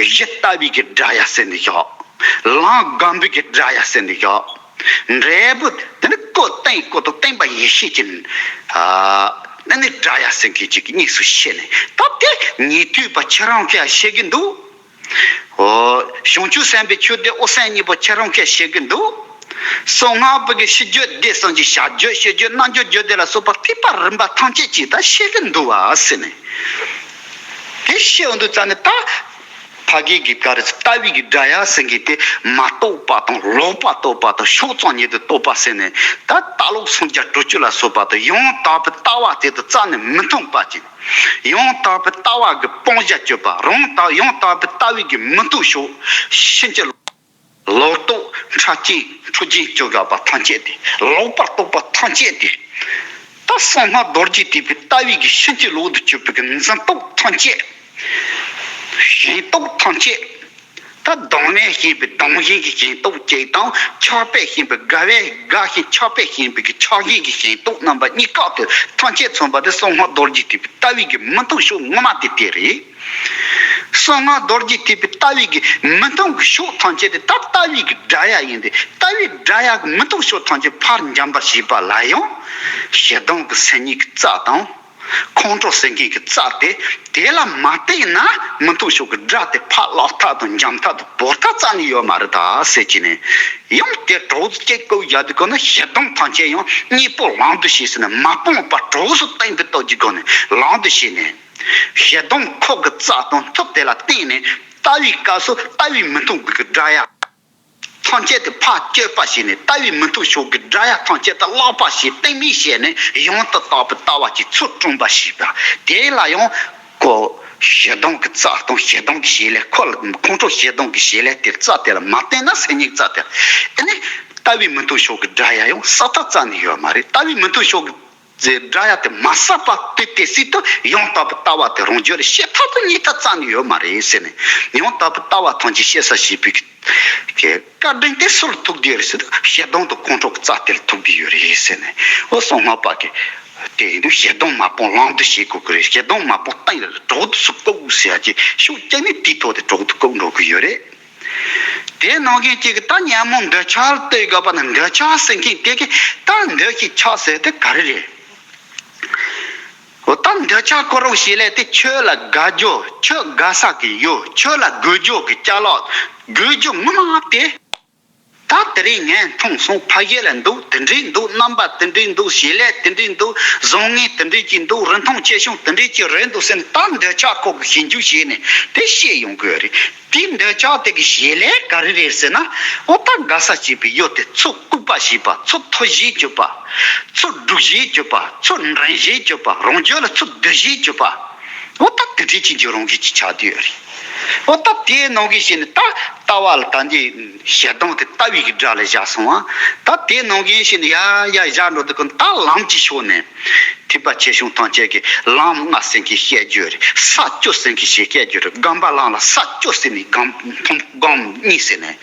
གཞི་ལྟ་བའི་གི་དགྲ་ཡ་ཟེར་ནས་བཞག་ལམ་སྒོམ་པའི་གི་དགྲ་ཡ་ཟེར་ནས་བཞག་འབྲས་བུ་དེ་ནི་སྐུ་བསྟན་སྐུ་དང་བསྟན་པ་ཡེ་ཤེས་ཀྱི་ཨ་ནི་ནི་དགྲ་ཡ་ཟེར་མཁན་ཅིག་གི་གཉིས་སུ་ཕྱེ་ནས་ད་དེ་ཉན་ཐོས་པ་ཁྱེད་རང་གིས་ཤེས་ཀྱི་འདུག་འོ། བྱང་ཆུབ་སེམས་དཔའི་ཆོས་སྡེ་དབུ་སེམས་གཉིས་པོ་ཁྱེད་རང་གིས་ཤེས་ཀྱི་འདུག་གསང་སྔགས་པ་གི་ཕྱི་རྒྱུད་སྡེ་གསུམ་གྱི་བྱ་རྒྱུད་སྤྱོད་རྒྱུད་རྣལ་འབྱོར་རྒྱུད་སྡེ་ལ་སོགས་པ་ཐེག་པ་རིམ་པ་ཐམས་ཅད་ཀྱིས་ད་ཤེས་ཀྱི་འདུག་བ་ཟེར་ནས། དེ་ཤེས་འོང་དུས་ཙ་ནས་ད་ཕ་གི་གི་ག་རེ་ལྟ་བའི་གི་དགྲ་ཡ་ཟེར་མཁན་དེ་མ་རྟོགས་པ་དང་ལོག་པར་རྟོག་པ་དང་ཕྱོགས་གཙང་ཉིད་དུ་རྟོག་པ་ཟེར་ནས་ད་ལྟ་ལོག་སུམ་བརྒྱ་དྲུག་ཅུ་ལ་སོགས་པ་དང་ཡང་དག་པའི་ལྟ་བ་དེ་དང་རྩ་ནས་མི་མཐུན་པ་ཅིག་ཡང་དག་པའི་ལྟ་བ་གི་སྤང་བྱ་གཅོད་པ་རང་དག་ཡང་དག་པའི་ལྟ་བའི་གི་མི་མཐུན་ཕྱོགས་ཕྱིན་ཅི་ལོག་རྟོག་འཕྲལ་གྱི་འཁྲུལ་རྐྱེན་གཅོད་དགོས་པ་ཐམས་ཅད་དེ་ལོག་པར་རྟོག་པ་ཐམས་ཅད་དེ་ད་གསང་སྔགས་རྡོ་རྗེ་ཐེག་པའི་ལྟ་བའི་གི་ཕྱིན་ཅི་ལོག་ཏུ་གྱུར་པའི་གི་འཛིན་རྟོག་ཐམས་ཅད་ཞེན་རྟོག་ཐམས་ཅད། ད་སྡང་བས་བསྐྱེད་པའི་སྡང་བཞིན་གྱི་ཞེན་རྟོག་གཅིག་དང་ཆགས་པས་བསྐྱེད་པའི་དགའ་བས་དགའ་ཞིང་ཆགས་པས་བསྐྱེད་པའི་གི་ཆགས་བཞིན་གྱི་ཞེན་རྟོག་རྣམ་པ་གཉིས་ཀ་དེ་ཐམས་ཅད་མཚོན་པ་དེ་གསང་སྔགས་རྡོ་རྗེ་ཐེག་པའི་ལྟ་བའི་གི་མི་མཐུན་ཕྱོགས་ངོ་མ་དེ་དེ་རེད། གསང་སྔགས་རྡོ་རྗེ་ཐེག་པའི་ལྟ་བའི་གི་མི་མཐུན་གི་ཕྱོགས་ཐམས་ཅད་དེ་ད་ལྟ་བའི་གི་དགྲ་ཡ་ཡིན་ཏེ་ལྟ་བའི་དགྲ་ཡ་གི་མི་མཐུན་ཕྱོགས་ཐམས་ཅད་ཕར་འཇམ་པར་བྱེད་པ་ལ་ཡང་ཞེ་སྡང་གི་སེམས་ཉིད་ཀྱི་རྩ་དང་། ཁོང་ཁྲོ་ཟེར་མཁན་གྱི་རྩ་དེ་དེ་ལ་མ་བརྟེན་ན་མི་མཐུན་ཕྱོགས་ཀྱི་དགྲ་དེ་ཕར་བརླག་ཐབས་དང་འཇམ་ཐབས་དང་བོར་ཐབས་རྩ་ནས་ཡོད་མ་རེད་ད་ཟེར་གྱི་ནས། ཡང་དེ་གྲོགས་སུ་སྐྱེ་བཀོད་བཞག་དུས་གོ་ན་ཞེ་སྡང་ཐམས་ཅད་ཡང་གཉིས་པོ་ལམ་དུ་བྱས་ཟེར་ནས་མ་སྤངས་པར་གྲོགས་སུ་བསྟན་པའི་སྟོབས་ཀྱི་སྒོ་ནས་ལམ་དུ་བྱས་ནས། ཞེ་སྡང་ཁོག་གི་རྩ་དང་མཐུ་དེ་ལ་བརྟེན་ནས་ལྟ་བའི་སྐབས་སུ་ལྟ་བའི་མི་མཐུན་གྱི་དགྲ་ཡ། ཐམས་ཅད་དེ་ཕར་གཅོད་པ་བྱས་ནས་ལྟ་བའི་མི་མཐུན་ཕྱོགས་ཀྱི་དགྲ་ཡ་ཐམས་ཅད་དེ་བརླག་པ་བྱས་གཏིང་མེད་བྱས་ནས་ཡང་དུ་དག་པའི་ལྟ་བ་གྱི་ཚུལ་བསྐྲུན་པ་ཞེས་པ་དེ་ལ་ཡང་ཁོ་ཞེ་སྡང་གི་རྩ་དང་ཞེ་སྡང་གི་བྱེད་ལས་ཁོ་ལ་ཁོང་ཁྲོ་ཞེ་སྡང་གི་བྱེད་ལས་དེ་རྩ་དེ་ལ་མ་བརྟེན་ན་སེམས་ཉིད་རྩ་དེ་ཨ་ནི་ལྟ་བའི་མི་མཐུན་ཕྱོགས་ཀྱི་དགྲ་ཡ་ཡང་བསལ་ཐབས་རྩ་ནས་ཡོད་མ་རེད། ལྟ་བའི་མི་མཐུན་ཕྱོགས་ཀྱི་དགྲ་ཡ་དེ་མ་བསལ་བར་དུ་དེ་སྲིད་དུ་ཡང་དག་པའི་ལྟ་བ་དེ་རང་རྒྱུད་ལ་སྐྱེ་ཐབས་དང་རྙེད་ཐབས་རྩ་ནས་ཡོད་མ་རེད་ཟེར་ནས་ཡང་དག་པའི་ལྟ་བ་ཐམས་ཅད་སྐྱེ་ས་ཞེས་པའི་གི་བཀའ་དྲིན་དེ་སུ་ལ་ཐུག་གི་ཡོད་རེད་ཟེར་དུས་ཞེ་སྡང་དང་ཁོང་ཁྲོ་གི་རྩ་དེ་ལ་ཐུག་གི་ཡོད་རེད་ཟེར་ནས་འོ་གསང་སྔགས་པ་གི་དེ་ཡིན་དུས་ཞེ་སྡང་མ་སྤོང་ལམ་དུ་བྱེད་དགོས་ཀྱི་རེད། ཞེ་སྡང་མ་སྤོང་གཏིང་ལ་གྲོགས་སུ་བཀུག་ཟེར་ཡ་གི་ཤུགས་རྐྱེན་ནི་དེའི་ཐོག་དེ་གྲོགས་སུ་བཀུག་འགྲོ་གི་ཡོད་རེད། དེ་ནང་བཞིན་གཅིག་གི་ད་ཉོན་མོངས་འདོད་ཆགས་ལ་ལྟོས་དགོས་པ་ན་འདོད་ཆགས་ཟེར་མཁན་དེ་གི་ད་འདོད་ཀྱི་ཆགས་ཟེར་དེ་ག་རེ་རེད། འོ་ད་འདོད་ཆགས་ཁོ་རང་བྱེད་ལས་དེ་ཆོས་ལ་དགའ་རྒྱུ་ཆོས་དགའ་ས་གི་ཡོད་ཆོས་ལ་དགོས་རྒྱུ་གི་ཅ་ལག་དགོས་རྒྱུ་ངོ་མ་དེ། ད་དེ་རིང་ངས་མཐོང་སོང་ཕ་གི་ལ་འདུག་དེ་འདྲའི་འདུག་རྣམ་པ་དེ་འདྲའི་འདུག་བྱེད་ལས་དེ་འདྲའི་འདུག་བཟང་ངན་དེ་འདྲའི་ཅིག་འདུག་རིན་ཐང་ཆེ་ཆུང་དེ་འདྲའི་ཅིག་རེད་འདུག་ཟེར་ནས་ད་འདོད་ཆགས་ཁོ་གི་ཞིབ་འཇུག་བྱས་ནས་དེ་ཤེས་ཡོང་གི་ཡོད་རེད། དེའི་འདོད་ཆགས་དེ་གི་བྱེད་ལས་ག་རེ་རེད་ཟེར་ན་འོ་ད་དགའ་ས་བྱེད་པའི་ཡུལ་དེ་ཚུར་བཀུག་པ་བྱེད་པ་ཚུར་ཐོ་བྱེད་བཅུག་པ་ཚུར་སྒྲུག་བྱེད་བཅུག་པ་ཚུར་འདྲེན་བྱེད་བཅུག་པ་རང་རྒྱུད་ལ་ཚུར་སྡུད་བྱེད་བཅུག་པ། འོ་ད་དེ་འདྲའི་ཅན་གྱི་རང་རྒྱུད་ཅིག་ཆགས་བསྡད་ཡོད་རེད། འོ་ད་དེའི་ནང་གི་བྱས་ནས་ད་ལྟ་ ལྟ་བ་ལ་ད་འདི་ཞེ་སྡང་དེ་ལྟ་བའི་གི་དགྲ་ལ་བཞག་སོང་བ། ད་དེ་ནང་གི་ཡིན་ཞིག་ནི་ཡ་ཡ་བཞག་འགྲོ་དུས་ཀུན་ད་ལམ་གྱི་ཕྱོགས་ནས་ཐེག་པ་ཆེ་ཆུང་ཐམས་ཅད་ཀྱི་ལམ་ལྔ་ཟེར་མཁན་བཤད་རྒྱུ་རེད། ས་བཅུ་ཟེར་མཁན་ཞིག་བཤད་རྒྱུ་རེད། སྒོམ་པ་ལམ་ལ་ས་བཅུ་ཟེར་ནས་སྒོམ་མཐོང་སྒོམ་གཉིས་ཟེར་ནས་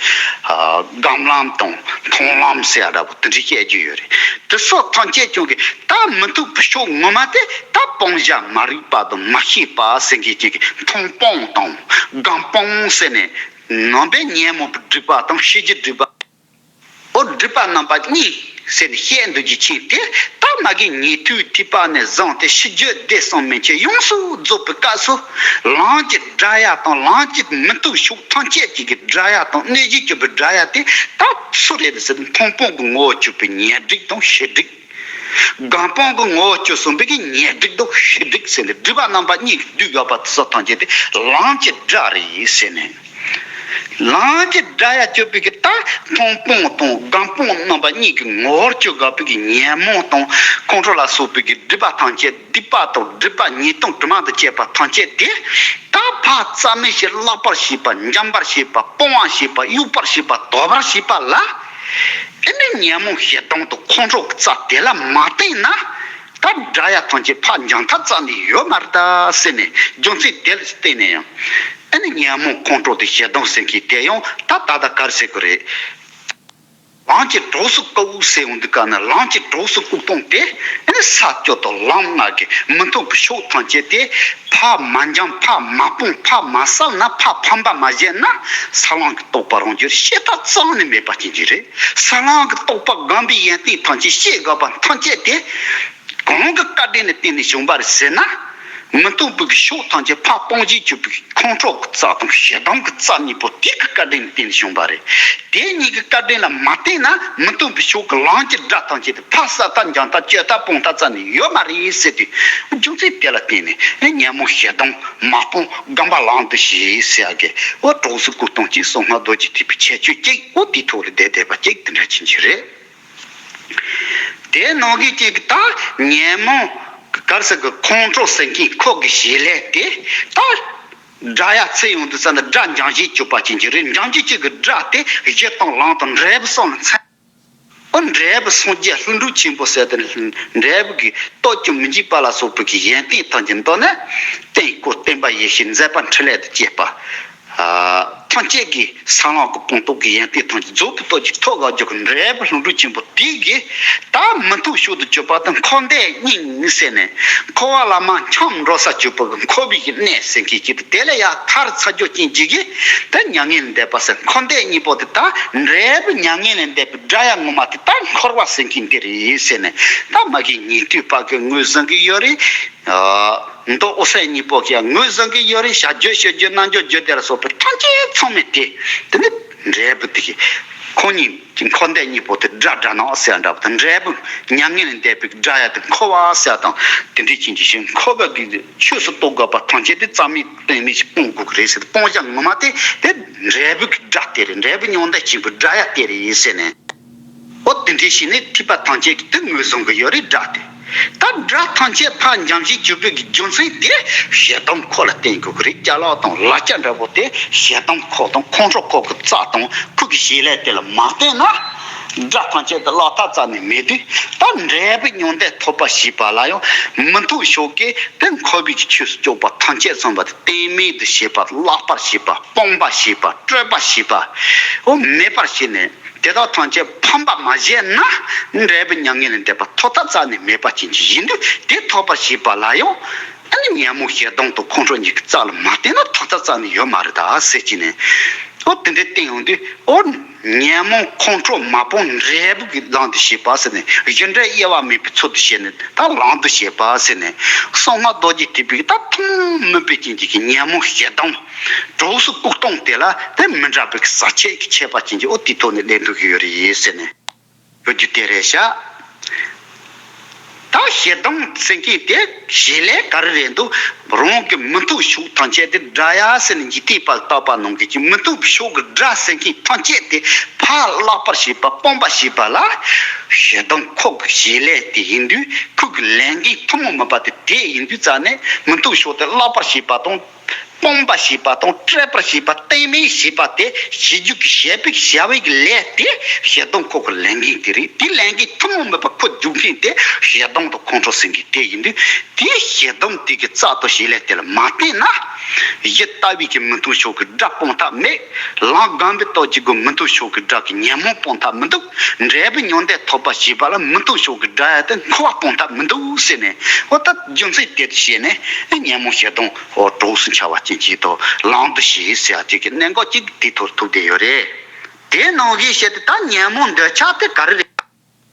སྒོམ་ལམ་དང་མཐོང་ལམ་ཟེར་ཡ་འདྲ་པོ་དེ་འདྲ་བཤད་རྒྱུ་ཡོད་རེད། དེ་སོགས་ཐམས་ཅད་ཀྱང་གི་ད་མི་མཐུན་པའི་ཕྱོགས་ངོ་མ་དེ་ད་སྤང་བྱ་མ་རིག་པ་དང་མ་ཤེས་པ་ཟེར་མཁན་ཅིག་གི་མཐོང་སྤང་དང་སྒོམ་སྤང་ཟེར་ནས། ནང་པའི་ཉོན་མོངས་པའི་སྒྲིབ་པ་དང་ཤེས་བྱའི་སྒྲིབ་པ། འོ་སྒྲིབ་པ་རྣམ་པ་གཉིས་ཟེར་ནས་བཤད་འདུག་རྒྱུ་ཅིག་དེ་ད་མ་གི་ཉན་ཐོས་ཐེག་པ་ནས་བཟུང་སྟེ་ཤེས་བརྗོད་བཟླས་གསུམ་མན་ཆད་ཡོངས་སུ་རྫོགས་པའི་སྐབས་སུ། ལམ་གྱི་དགྲ་ཡ་དང་ལམ་གྱི་མི་མཐུན་ཕྱོགས་ཐམས་ཅད་ཀྱི་གི་དགྲ་ཡ་དང་གནོད་བྱེད་བཅུ་པའི་དགྲ་ཡ་དེ་ད་སུ་རེད་ཟེར་ན་མཐོང་སྤང་གི་ངོ་བོར་གྱུར་པའི་ཉོན་སྒྲིབ་དང་ཤེས་སྒྲིབ། སྒོམ་སྤང་གི་ངོ་བོར་གྱུར་སོང་བའི་གི་ཉོན་སྒྲིབ་དང་ཤེས་སྒྲིབ་ཟེར་ནས་སྒྲིབ་པ་རྣམ་པ་གཉིས་ཀྱིས་བསྡུས་ཡོད་པ་དེ་ཚོ་ཐམས་ཅད་དེ་ལམ་གྱི་དགྲ་རེད་ཟེར་ནས། ལམ་གྱི་དགྲ་ཡ་གྱུར་པའི་གི་ད་མཐོང་སྤང་དང་སྒོམ་སྤང་རྣམ་པ་གཉིས་ཀྱི་ངོ་བོར་གྱུར་དགོས་པའི་གི་ཉོན་མོངས་དང་ཁོང་ཁྲོ་ལ་སོགས་པའི་གི་སྒྲིབ་པ་ཐམས་ཅད་སྡིག་པ་དང་སྒྲིབ་པ་ཉེས་ལྟུང་དྲི་མ་དང་བཅས་པ་ཐམས་ཅད་དེ་ད་ཕར་རྩ་མེད་བྱེད། བརླག་པར་བྱེད་པ། འཇོམས་པར་བྱེད་པ། སྤོང་བར་བྱེད་པ། གཡུག་པར་བྱེད་པ། དོར་བར་བྱེད་པ་ལ། ཨེ་ནི་ཉོན་མོངས་ཞེ་སྡང་དང་ཁོང་ཁྲོ་གི་རྩ་དེ་ལ་མ་བརྟེན་ན། ད་དགྲ་ཡ་ཐམས་ཅད་ཕར་འཇོམས་ཐབས་རྩ་ནས་ཡོད་མ་རེད་ད་ཟེར་ནས་རྒྱུ་མཚན་དེ་ལ་བརྟེན་ནས་ཡང་། ཨེ་ནི་ཉོན་མོངས་ཁོང་ཁྲོ་དང་ཞེ་སྡང་ཟེར་མཁན་དེ་ཡང་ད་ད་ལྟ་ག་རེ་ཟེར་དགོས་རེད། ལམ་གྱི་གྲོགས་སུ་བཀུག་ཟེར་ཡོང་དུས་ག་ན་ལམ་གྱི་གྲོགས་སུ་བཀུག་སྟངས་དེ་ཨེ་ནི་ས་བཅུ་དང་ལམ་ལྔ་གི་མི་མཐུན་པའི་ཕྱོགས་ཐམས་ཅད་དེ་ཕར་མ་འཇོམས། ཕར་མ་སྤོང་། ཕར་མ་བསལ་ན། ཕར་ཕམ་པ་མ་བྱས་ན་ས་ལམ་གྱི་རྟོགས་པ་རང་རྒྱུད་ཤེས་ཐབས་རྩ་ནས་མེད་པ་ཅན་ཅིག་རེད། ས་ལམ་གྱི་རྟོགས་པ་སྒོམ་པའི་ཡོན་ཏན་ཐམས་ཅད་ཤེས་དགོས་པ་ཐམས་ཅད་དེ་གང་གི་བཀའ་དྲིན་ལ་བརྟེན་ནས་བྱུང་བ་རེད་ཟེར་ན། མི་མཐུན་པའི་གི་ཕྱོགས་ཐམས་ཅད་ཕར་སྤང་བྱེད་བཅུ་པའི་ཁོང་ཁྲོ་གི་རྩ་དང་ཞེ་སྡང་གི་རྩ་གཉིས་པོ་དེ་གི་བཀའ་དྲིན་ལ་བརྟེན་ནས་བྱུང་བ་རེད། དེ་གཉིས་ཀྱི་བཀའ་དྲིན་ལ་མ་བརྟེན་ན་མི་མཐུན་པའི་ཕྱོགས་ཀྱི་ལམ་གྱི་དགྲ་ཐམས་ཅད་དེ་ཕར་བསལ་ཐབས་འཇོམས་ཐབས་གཅོད་ཐབས་སྤོང་ཐབས་རྩ་ནས་ཡོད་མ་རེད་ཟེར་དུས། རྒྱུ་མཚན་དེ་ལ་བརྟེན་ནས་ཉོན་མོངས་ཞེ་སྡང་མ་སྤོང་སྒོམ་པ་ལམ་དུ་བྱེད་ཟེར་ཡ་གི་འོ་གྲོགས་སུ་བཀུག་སྟངས་གཅིག་གསང་སྔགས་རྡོ་རྗེ་ཐེག་པའི་ཁྱད་ཆོས་གཅིག་འོ་དེའི་ཐོག་ལ་བསྡད་བསྡད་པ་གཅིག་དེ་འདྲ་ཅན་ཅིག་རེད། དེ་ནང་གི་གཅིག་ད་ཉོན་མོངས་ག་རེ་ཟེར་གི་ཁོང་ཁྲོ་ཟེར་མཁན་ཁོ་གི་བྱེད་ལས་དེ་ད་དགྲ་ཡ་ཚུར་ཡོང་དུས་ཙམ་ན་དགྲ་འཇོམས་བྱེད་བཅུ་པ་ཅན་ཅིག་རེད། འཇོམས་བྱེད་བཅུ་གི་དགྲ་དེ་གཞི་དང་ལམ་དང་འབྲས་བུ་གསུམ་ལ་མཚན། འོ་འབྲས་བུ་སངས་རྒྱས་ལྷུན་གྲུབ་ཆེན་པོ་ཟེར་དེ་ནི་འབྲས་བུ་གི་སྟོབས་ཀྱིས་མི་འཇིགས་པ་ལ་སོགས་པའི་གི་ཡོན་ཏན་ཐམས་ཅད་མདོར་ན་རྟེན་སྐུ་བརྟེན་པ་ཡེ་ཤེས་མཛད་པ་འཕྲིན་ལས་དང་བཅས་པ། ཨ་ཐམས་ཅད་ཀྱི་ས་ལམ་གྱི་སྤངས་རྟོགས་ཀྱི་ཡོན་ཏན་ཐམས་ཅད་རྫོགས་པའི་སྟོབས་ཀྱིས་ཐོབ་དགོས་རྒྱུ་གི་འབྲས་བུ་ལྷུན་གྲུབ་ཆེན་པོ་དེ་གིས་ད་མི་མཐུན་ཕྱོགས་སུ་གྱུར་པ་དང་འཁོར་འདས་གཉིས་ཟེར་ནས་འཁོར་བ་ལ་མ་འཁྱམས་འགྲོ་ས་གྱུར་པ་གི་འཁོར་བའི་གི་གནས་ཟེར་མཁན་གྱི་དེ་ལས་ཡར་ཐར་ཚར་རྒྱུ་ཅན་ཅིག་གིས་ད་མྱ་ངན་ལས་འདས་པ་ཟེར། འཁོར་འདས་གཉིས་པོ་དེ་ད་འབྲས་བུ་མྱ་ངན་ལས་འདས་པའི་དགྲ་ཡ་ངོ་མ་དེ་ད་འཁོར་བ་ཟེར་མཁན་དེ་རེད་ཟེར་ནས་ད་མ་གི་ཉན་ཐོས་པ་གི་ངོས་བཟུང་གི་ཡོད་རེད། མདོ་འོད་གསལ་གཉིས་པོ་གིས་ངོས་བཟུང་གི་ཡོད་རེད། བྱ་རྒྱུད་ཤེས་རྒྱུད་རྣལ་འབྱོར་རྒྱུད་སྡེ་ལ་སོགས་པའི་ཐམས་ཅད་ཚང་མས་དེ་དེ་ནི་འབྲས་བུ་དེ་གི་ཁོ་གཉིས་ཀྱི་འཁོར་འདས་གཉིས་པོ་དེ་དགྲ་དགྲ་ནག་ཟེར་འདྲ་བ་དང་འབྲས་བུ་མྱ་ངན་ལས་འདས་པའི་དགྲ་ཡ་དེ་འཁོར་བ་ཟེར་དང་དེ་འདྲའི་ཅན་གྱི་ཞིང་འཁོར་བ་གི་ཆོས་སུ་རྟོགས་དགོས་པ་ཐམས་ཅད་དེ་རྩ་མེད་གཏན་མེད་ཅིག་སྤོང་དགོས་ཀྱི་རེད་ཟེར། སྤོང་བྱ་ངོ་མ་དེ་དེ་འབྲས་བུ་གི་དགྲ་དེ་རེད། འབྲས་བུ་མྱང་འདས་ཆེན་པོའི་དགྲ་ཡ་དེ་རེད་ཟེར་ནས། འོ་དེ་འདྲའི་ཞིག་ནས་ཐེག་པ་ཐམས་ཅད་ཀྱིས་དེ་ངོས་བཟུང་གི་ཡོད་རེད། དགྲ་དེ། ད་དགྲ་ཐམས་ཅད་ཕར་འཇོམས་བྱེད་བཅུ་པའི་གི་རྒྱུ་མཚན་དེ་ཞེ་སྡང་ཁོ་ལ་བརྟེན་དགོས་ཀྱི་རེད། ཅ་ལག་དང་ལག་ཆ་འདྲ་པོ་དེ་ཞེ་སྡང་ཁོ་དང་ཁོང་ཁྲོ་ཁོ་གི་རྩ་དང་ཁོ་གི་བྱེད་ལས་དེ་ལ་མ་བརྟེན་ན་དགྲ་ཐམས་ཅད་དེ་བརླག་ཐབས་རྩ་ནས་མེད་དུས། ད་འབྲས་བུ་མྱང་འདས་ཐོབ་པར་བྱེད་པ་ལ་ཡང་མི་མཐུན་ཕྱོགས་ཀྱི་དེ་འཁོར་བའི་གི་ཆོས་སུ་གྱུར་པ་ཐམས་ཅད་ཚང་མ་དེ་གཏན་མེད་དུ་བྱེད་པ། བརླག་པར་བྱེད་པ། སྤོང་བར་བྱེད་པ། སྤྲོས་པར་བྱེད་པ། འོ་མེད་པར་བྱས་ནས། དེ་དག་ཐམས་ཅད་ཕམ་པ་མ་བྱས་ན་འབྲས་བུ་མྱ་ངན་ལས་འདས་པ་ཐོབ་ཐབས་རྩ་ནས་མེད་པ་ཅན་ཅིག་ཡིན་དུས། དེ་ཐོབ་པར་བྱེད་པ་ལ་ཡང་ཨ་ནི་ཉོན་མོངས་ཞེ་སྡང་དང་ཁོང་ཁྲོ་གཉིས་ཀྱི་རྩ་ལ་མ་བརྟེན་ན་ཐོབ་ཐབས་རྩ་ནས་ཡོད་མ་རེད་ད་ཟེར་གྱི་ནས། ཨོ་དེ་འདྲའི་བསྟན་ཡོང་དུས། ཨོ་ཉོན་མོངས་ཁོང་ཁྲོ་མ་སྤོང་འབྲས་བུ་གི་ལམ་དུ་བྱེད་པ་ཟེར་ནས་གཞི་འབྲས་དབྱེ་བ་མེད་པའི་ཚུལ་དུ་བྱས་ནས་ད་ལམ་དུ་བྱེད་པ་ཟེར་ནས། གསང་སྔགས་རྡོ་རྗེ་ཐེག་པའི་ད་ཐུན་མོང་མིན་པའི་རྐྱེན་གྱིས་ཀྱི་ཉོན་མོངས་ཞེ་སྡང་གྲོགས་སུ་བཀུག་སྟངས་དེ་ལ་དེ་མི་འདྲ་བའི་ཟག་བཅས་ཀྱི་ཁྱད་པར་ཅན་གྱི་འོ་དེའི་ཐོག་ནས་ལེན་ཐུབ་ཀྱི་ཡོད་རེད་ཟེར་ནས་ཡོད་རྒྱུ་དེ་རེད་ཤག་ད་ཞེ་སྡང་ཟེར་མཁན་དེ་བྱེད་ལས་ག་རེ་རེད་འདུག་རང་གི་མི་མཐུན་ཕྱོགས་ཐམས་ཅད་དེ་དགྲ་ཡ་ཟེར་ནས་འཇིག་རྟེན་པ་ལ་བཏགས་པ་ནང་བཞིན་གྱི་མི་མཐུན་ཕྱོགས་ཀྱི་དགྲ་ཟེར་མཁན་ཐམས་ཅད་དེ་ཕར་བརླག་པར་བྱེད་པ་སྤོང་བར་བྱེད་པ་ལ་ཞེ་སྡང་ཁོ་གི་བྱེད་ལས་དེ་ཡིན་དུས། ཁོ་གི་ལས་འགན་ཐུན་མོང་མིན་པ་དེ་དེ་ཡིན་དུས་ཙང་ནས་མི་མཐུན་ཕྱོགས་དེ་བརླག་པར་བྱེད་པ་དང་། སྤོང་བར་བྱེད་པ་དང་སྤྲད་པར་བྱེད་པ། གཏན་མེད་བྱེད་པ་དེ་བྱེད་རྒྱུ་གི་བྱེད་པའི་བྱ་བའི་གི་ལས་དེ་ཞེ་སྡང་ཁོ་གི་ལས་འགན་དེ་རེད། དེ་ལས་འགན་ཐུན་མོང་མེད་པ་ཁོ་རྒྱུག་མཁན་དེ་ཞེ་སྡང་དང་ཁོང་ཁྲོ་ཟེར་མཁན་དེ་ཡིན་དུས། དེ་ཞེ་སྡང་དེ་གི་རྩ་དང་བྱེད་ལས་དེ་ལ་མ་བརྟེན་ན། གཞི་ལྟ་བའི་གི་མི་མཐུན་ཕྱོགས་ཀྱི་དགྲ་སྤོང་ཐབས་མེད། ལམ་སྒོམ་པའི་སྟོབས་ཀྱི་སྒོ་མི་མཐུན་ཕྱོགས་ཀྱི་དགྲ་གི་ཉོན་མོངས་སྤོང་ཐབས་མི་འདུག་འབྲས་བུ་མྱང་འདས་ཐོབ་པར་བྱེད་པ་ལ་མི་མཐུན་ཕྱོགས་ཀྱི་དགྲ་ཡང་དེ་འཁོར་བ་སྤོང་ཐབས་མི་འདུག་ཟེར་ནས། འོ་ད་རྒྱུ་མཚན་དེ་དུ་བྱས་ནས་ཉོན་མོངས་ཞེ་སྡང་འོ་གྲོགས་སུ་འཆར་བ་ཅན་གྱི་དོ་ལམ་དུ་བྱེད་ཟེར་ཡ་དེ་གི་གནད་འགག་ཅིག་དེ་ཐོག་ཐུག་བསྡད་ཡོད་རེད། དེ་ནང་བཞིན་བྱས་ཏེ་ད་ཉོན་མོངས་འདོད་ཆགས་དེ་ག་རེ་རེད།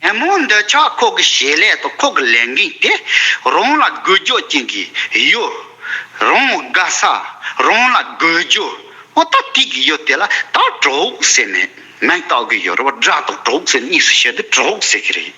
ཉོན་མོངས་འདོད་ཆགས་ཁོ་གི་བྱེད་ལས་དང་ཁོ་གི་ལས་འགན་དེ། རང་ལ་དགོས་འཇོག་ཅན་གྱི་ཡུལ། རང་དགའ་ས། རང་ལ་དགོས་འཇོག་འོ་ད་དེ་གི་ཡུལ་དེ་ལ་ད་གྲོགས་ཟེར་ནས་མིང་བཏགས་གི་ཡོད་རེད་བ། དགྲ་དང་གྲོགས་ཟེར་གཉིས་སུ་བཤད་དུས་གྲོགས་ཟེར་གི་རེད།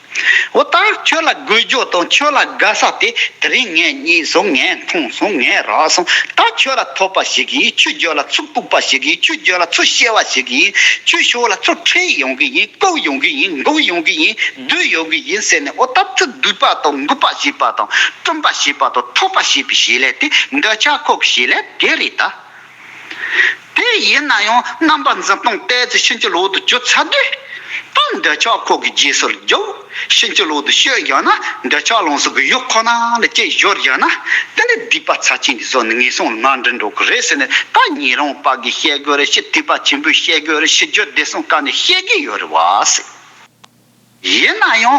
འོ་ད་ཁྱོད་ལ་དགོས་འཇོག་དང་ཁྱོད་ལ་དགའ་ས་དེ་དེ་རིང་ངས་རྙེད་སོང་། ངས་མཐོང་སོང་། ངས་རག་སོང་། ད་ཁྱོད་ལ་ཐོབ་པ་ཞིག་ཡིན། ཁྱོད་རྒྱུད་ལ་ཚུར་གཏུག་པ་ཞིག་ཡིན། ཁྱོད་རྒྱུད་ལ་ཚུར་སྐྱེ་བ་ཞིག་ཡིན། ཁྱོད་ཕྱོགས་ལ་ཚུར་ཁྲིད་ཡོང་གི་ཡིན། བཀུག་ཡོང་གི་ཡིན། འགུག་ཡོང་གི་ཡིན། བསྡུས་ཡོང་གི་ཡིན་ཟེར་ནས། འོ་ད་ཚུར་བསྡུས་པ་དང་འགུག་པ་བྱེད་པ་དང་བསྐྲུན་པ་བྱེད་པ་དང་ཐོབ་པ་བྱེད་པའི་བྱེད་ལས་དེ་འདོད་ཆགས་ཁོ་གི་བྱེད་ལས་དེ་རེད་ད། དེ་ཡིན་ན་ཡང་རྣམ་པར་འཛིན་སྟངས་ཏོག་ཙམ་ཕྱིན་ཅི་ལོག་ཏུ་གྱུར་ཚར་དུས། ད་འདོད་ཆགས་ཁོ་གི་རྗེས་སུ་རྒྱུག་ཕྱིན་ཅི་ལོག་ཏུ་བཤོལ་བཞག་ན། འདོད་ཆགས་ལམ་སང་གི་ཡུལ་ཁོ་ན་ལ་སྐྱེ་བཞག་བཞག་ན། དེ་ནི་སྡིག་པ་ཚབས་ཆེན་གྱི་བཟོ་ནས་ངན་སོང་ལ་ངན་འགྲོ་འགྲོ་གི་རེད་ཟེར་ནས། ད་ཉན་རང་པ་གིས་བཤད་དགོས་རེད། ཤི་ཐེག་པ་ཆེན་པོས་བཤད་དགོས་རེད། ཕྱི་རྒྱུད་བདེ་སྲུང་བཀའ་ནས་བཤད་ཀྱི་ཡོད་རེད་བ་ཟེར། ཡིན་ན་ཡང་།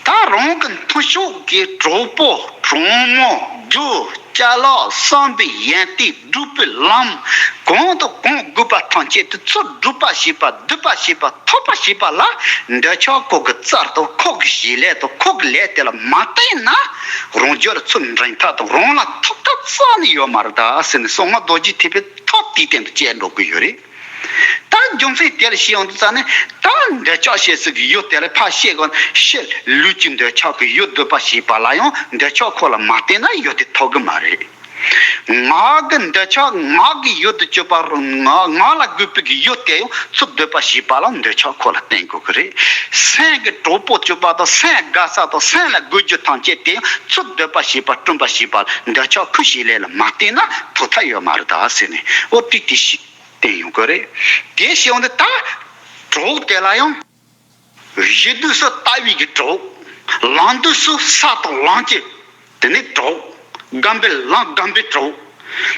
ད་རང་གི་མཐུན་ཕྱོགས་ཀྱི་གྲོགས་པོ་གྲོགས་མོ་རྒྱུ་ཅ་ལག་བསམ་པའི་ཡོན་ཏན་སྒྲུབ་པའི་ལམ་གང་དང་གང་དགོས་པ་ཐམས་ཅད་དེ་ཚུར་སྒྲུབ་པ་བྱེད་པ། སྡུད་པ་བྱེད་པ། ཐོབ་པ་བྱེད་པ་ལ་འདོད་ཆགས་ཁོ་གི་རྩལ་དང་ཁོ་གི་བྱེད་ལས་དང་ཁོ་གི་ལས་དེ་ལ་མ་བརྟེན་ན། རང་རྒྱུད་ལ་ཚུར་འདྲེན་ཐབས་དང་རང་ལ་ཐོབ་ཐབས་རྩ་ནས་ཡོད་མ་རེད་ད་ཟེར་ནས་གསང་སྔགས་རྡོ་རྗེ་ཐེག་པའི་ཐབས་དེའི་སྟེང་དུ་བཅས་འགྲོ་གི་ཡོད་རེད། ད་རྒྱུ་མཚན་དེ་ལ་བྱས་ཡོང་དུས་ཙ་ནས། ད་འདོད་ཆགས་ཞེས་སོགས་ཀྱི་ཡུལ་དེ་ལ་ཕར་བཤད་དགོས་ན། ཕྱི་ལུས་ཀྱི་འདོད་ཆགས་ཀྱི་ཡུལ་སྡུད་པ་བྱེད་པ་ལ་ཡང་འདོད་ཆགས་ཁོ་ལ་མ་བརྟེན་ན་ཡུལ་དེ་ཐོབ་གི་མ་རེད། ངག་གི་འདོད་ཆགས་ངག་གི་ཡུལ་དུ་གྱུར་པ། ངག་ངག་ལ་དགོས་པའི་གི་ཡུལ་དེ་ཡང་ཚུར་སྡུད་པ་བྱེད་པ་ལ་འདོད་ཆགས་ཁོ་ལ་བརྟེན་དགོས་ཀྱི་རེད། སེམས་ཀྱི་གྲོགས་པོ་གྱུར་པ་དང་སེམས་དགའ་ས་དང་སེམས་ལ་དགོས་རྒྱུ་ཐམས་ཅད་དེ་ཡང་ཚུར་སྡུད་པ་བྱེད་པ་བསྐྲུན་པ་བྱེད་པ་ལ་འདོད་ཆགས་ཁོའི་བྱེད་ལས་ལ་མ་བརྟེན་ན་ཐོབ་ཐབས་ཡོད་མ་རེད་ད་ཟེར་ནས། འོ་དེ་དེ་ཞིག་བསྟན་ཡོང་གི་རེད། དེ་བྱས་ཡོང་དུས་ད་གྲོགས་དེ་ལ་ཡང་། གཞི་དུས་སུ་ལྟ་བའི་གི་གྲོགས། ལམ་དུས་སུ་ས་དང་ལམ་གྱི་དེ་ནི་གྲོགས། སྒོམ་པའི་ལམ་སྒོམ་པའི་གྲོགས།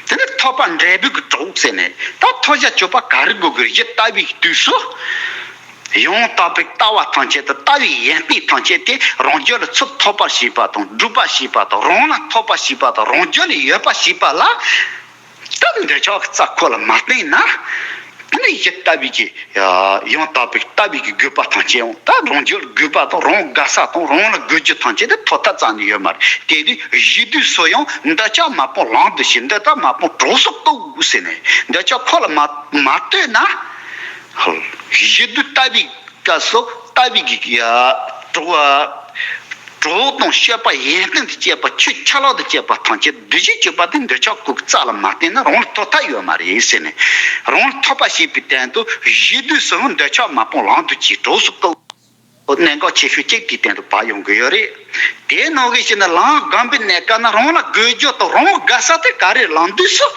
དེ་ནི་ཐོབ་པ་འབྲས་བུ་གི་གྲོགས་ཟེར་ནས། ད་ཐོབ་བྱ་སྤྱོད་པ་ག་རེ་དགོས་ཀྱི་རེད། གཞི་ལྟ་བའི་གི་དུས་སུ། ཡང་དག་པའི་ལྟ་བ་ཐམས་ཅད་དང་ལྟ་བའི་ཡོན་ཏན་ཐམས་ཅད་དེ་རང་རྒྱུད་ལ་ཚུར་ཐོབ་པར་བྱེད་པ་དང་སྒྲུབ་པར་བྱེད་པ་དང་རང་ལ་ཐོབ་པར་བྱེད་པ་དང་རང་རྒྱུད་ལ་ཡོད་པར་བྱེད་པ་ལ། ད་འདོད་ཆགས་ཀྱི་རྩ་ཁོ་ལ་མ་བརྟེན་ན། དེ་ནི་གཞི་ལྟ་བའི་གི་ཡང་དག་པའི་ལྟ་བའི་གི་དགོས་པ་ཐམས་ཅད་ཡང་། ད་རང་རྒྱུད་ལ་དགོས་པ་དང་རང་དགའ་ས་དང་རང་ལ་དགོས་རྒྱུ་ཐམས་ཅད་དེ་ཐོབ་ཐབས་རྩ་ནས་ཡོད་མ་རེད། དེ་དུས་གཞི་དུས་སུ་ཡང་འདོད་ཆགས་མ་སྤངས་ལམ་དུ་བྱེད། འདོད་ཆགས་མ་སྤངས་གྲོགས་སུ་གཏོགས་ཟེར་ནས། འདོད་ཆགས་ཁོ་ལ་མ་མ་ལྟོས་ན། གཞི་དུས་ལྟ་བའི་སྐབས་སུ་ལྟ་བའི་གི་ཡ་གྲོགས། གྲོགས་དང་སྤྱོད་པ་ཡོན་ཏན་དུ་སྤྱད་པ། ཆོས་ཆ་ལག་ཏུ་སྤྱད་པ་ཐམས་ཅད་འདུ་བྱེད་སྤྱོད་པ་དེ་འདོད་ཆགས་ཁོ་གི་རྩ་ལ་མ་བརྟེན་ན་རང་ལ་ཐོབ་ཐབས་ཡོད་མ་རེད་ཟེར་ནས། རང་ལ་ཐོབ་པ་བྱེད་པའི་དོན་དུ་གཞི་དུས་སུ་འདོད་ཆགས་མ་སྤངས་ལམ་དུ་བྱེད། གྲོགས་སུ་གཏོགས། གནད་འགག་ཆེ་ཤོས་གཅིག་དེའི་སྟེང་དུ་བབས་ཡོང་གི་ཡོད་རེད། དེའི་ནང་གི་ཕྱིར་ན་ལམ་སྒོམ་པའི་གནས་སྐབས་ན་རང་ལ་དགོས་རྒྱུ་དང་རང་དགའ་ས་དེ་ག་རེ། ལམ་དུས་སུ་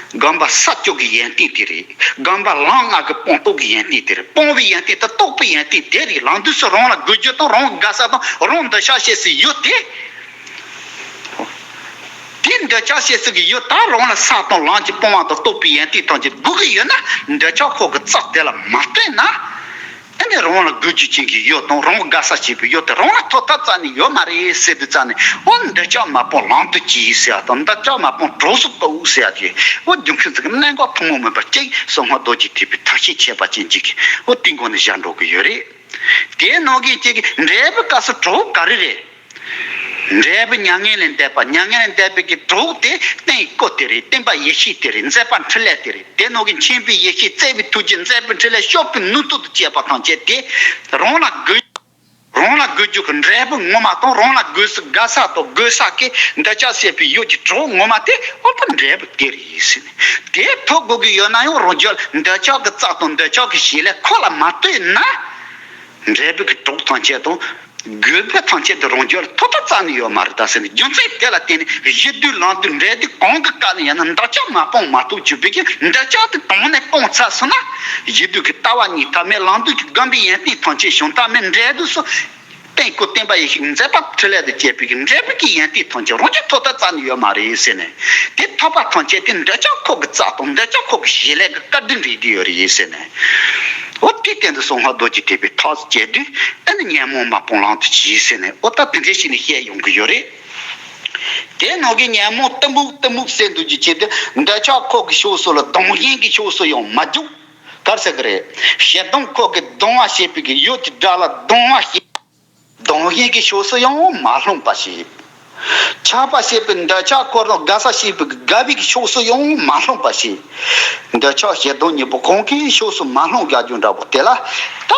སྒོམ་པ་ས་བཅུ་གི་ཡོན་ཏན་དེ་རེད། སྒོམ་པ་ལམ་ལྔ་གི་སྤངས་རྟོགས་ཀྱི་ཡོན་ཏན་དེ་རེད། སྤངས་པའི་ཡོན་ཏན་དང་རྟོགས་པའི་ཡོན་ཏན་དེ་རེད། ལམ་དུས་སུ་རང་ལ་དགོས་རྒྱུ་དང་རང་དགའ་ས་དང་རང་འདོད་ཆགས་ཞེས་སུ་ཡོད་དེ། དེ་འདོད་ཆགས་ཞེས་སུ་གི་ཡོད་ད་རང་ལ་ས་དང་ལམ་གྱི་སྤོང་བ་དང་རྟོགས་པའི་ཡོན་ཏན་ཐམས་ཅད་དགོས་ཀྱི་ཡོད་ན། འདོད་ཆགས་ཁོ་གི་རྩ་དེ་ལ་མ་བརྟེན་ན། ཨ་ནི་རང་ལ་དགོས་རྒྱུ་ཅན་གྱི་ཡུལ་དང་རང་དགའ་ས་བྱེད་པའི་ཡུལ་དེ་རང་ལ་ཐོབ་ཐབས་རྩ་ནས་ཡོད་མ་རེད་ཟེར་དུས་ཙ་ནས། འོ་འདོད་ཆགས་མ་སྤངས་ལམ་དུ་གྱིས་ཟེར་བ་དང་། འདོད་ཆགས་མ་སྤངས་གྲོགས་སུ་གཏོགས་ཟེར་བ་དེ། འོ་རྒྱུ་མཚན་ཚིག་གི་གནད་འགག་ཐུན་མོང་མིན་པ་གཅིག་གསང་སྔགས་རྡོ་རྗེ་ཐེག་པའི་ཐབས་ཤེས་འཆད་པ་ཅན་གཅིག་གིས་འོ་དེའི་སྒོ་ནས་བཞག་འགྲོ་གི་ཡོད་རེད། དེའི་ནང་གི་གཅིག་གི་འབྲས་བུའི་སྐབས་སུ་གྲོགས་ག་རེ་རེད། འབྲས་བུ་མྱ་ངན་ལས་འདས་པ། མྱ་ངན་ལས་འདས་པའི་གི་གྲོགས་དེ་རྟེན་སྐུ་དེ་རེད། བརྟེན་པ་ཡེ་ཤེས་དེ་རེད། མཛད་པ་འཕྲིན་ལས་དེ་རེད། དེ་ནང་གི་མཁྱེན་པའི་ཡེ་ཤེས། བརྩེ་བའི་ཐུགས་རྗེ། མཛད་པའི་འཕྲིན་ལས། སྤྱོད་པའི་ནུས་སྟོབས་དང་བཅས་པ་ཐམས་ཅད་དེ་རང་ལ་དགོས། རང་ལ་དགོས་རྒྱུ་གི་འབྲས་བུ་ངོ་མ་དང་རང་ལ་དགོས་ས་དགའ་ས་དང་དགོས་ས་གི་འདོད་ཆགས་ཞེས་པའི་ཡུལ་གྱི་གྲོགས་ངོ་མ་དེ་འོ་ད་འབྲས་བུ་དེ་རེད་ཟེར་ནས། དེ་ཐོབ་དགོས་ཀྱི་ཡོད་ན་ཡང་རང་རྒྱུད་འདོད་ཆགས་ཀྱི་རྩ་དང་འདོད་ཆགས་ཀྱི་བྱེད་ལས་ཁོ་ལ་མ་ལྟོས་ན། འབྲས་བུ་གི་གྲོགས་ཐམས་ཅད་དང་ དགོས་པ་ཐམས་ཅད་དུ་རང་རྒྱུད་ལ་ཐོབ་ཐང་རྩ་ནས་ཡོད་མ་རེད་ད་ཟེར་ནས། རྒྱུ་མཚན་དེ་ལ་བརྟེན་ནས་གཞི་དུས་ལམ་དུས་འབྲས་དུས་གང་གི་སྐབས་ནས་ཡང་ན་འདོད་ཆགས་མ་སྤངས་མ་གཏོགས་གྱུར་པའི་གི་འདོད་ཆགས་དེ་དང་ནས་སྤངས་ཚར་སོང་ན། གཞི་དུས་ཀྱི་ལྟ་བ་གཉིས་ཐ་མའི་ལམ་དུས་ཀྱི་སྒོམ་པའི་ཡོན་ཏན་ཐམས་ཅད་བྱུང་ཐ་མའི་འབྲས་དུས་སུ། རྟེན་སྐུ་བསྟན་པ་ཡེ་ཤེས་མཛད་པ་ཕྲིན་ལས་དང་བཅས་པའི་གི་འབྲས་བུ་གི་ཡོན་ཏན་ཐམས་ཅད་རང་རྒྱུད་ཐོབ་ཐང་རྩ་ནས་ཡོད་མ་རེད་ཟེར་ནས། དེ་ཐོབ་པ་ཐམས་ཅད་དེ་འདོད་ཆགས་ཁོག་གི་རྩ་དང་འདོད་ཆགས་ཁོག་གི་བྱེད་ལས་ཀྱི་བཀའ་དྲིན་རེད་དེ་ཡོད་རེད་ཟེར་ནས། འོ་དེའི་སྟེང་དུ་གསང་སྔགས་རྡོ་རྗེ་ཐེག་པའི་ཐག་བཅད་དུས་ཨ་ནི་ཉོན་མོངས་མ་སྤངས་ལམ་དུ་གྱིས་ཟེར་ནས། འོ་ད་དེ་འདྲའི་ཞིག་ནས་བཤད་ཡོང་གི་ཡོད་རེད། དེ་ནང་གི་ཉོན་མོངས་གཏི་མུག་གཏི་མུག་ཟེར་འདུག་རྒྱུ་ཆེད་དུ་འདོད་ཆགས་ཁོག་གི་ཕྱོགས་སུ་ལ་སྡང་ཞེན་གྱི་ཕྱོགས་སུ་ཡང་མ་རྒྱུག་གར་ཟེར་གི་རེད། ཞེ་སྡང་ཁོག་གི་སྡང་བ་བྱེད་པའི་གི་ཡུལ་གྱི་དགྲ་ལ་སྡང་བ་བྱེད། སྡང་ཞེན་གྱི་ཕྱོགས་སུ་ཡང་མ་ལྷུང་བ་ཞིག་ཆགས་པ་ཞེས་པའི་འདོད་ཆགས་འཁོར་དང་དགའ་ས་ཞེས་པའི་དགའ་བའི་ཕྱོགས་སུ་ཡང་མ་ལྷུང་བ་ཞིག་འདོད་ཆགས་ཞེ་སྡང་གཉིས་པོ་གང་གི་ཕྱོགས་སུ་མ་ལྷུང་བཞག་རྒྱུ་འདྲ་པོ་དེ་ལ། ད་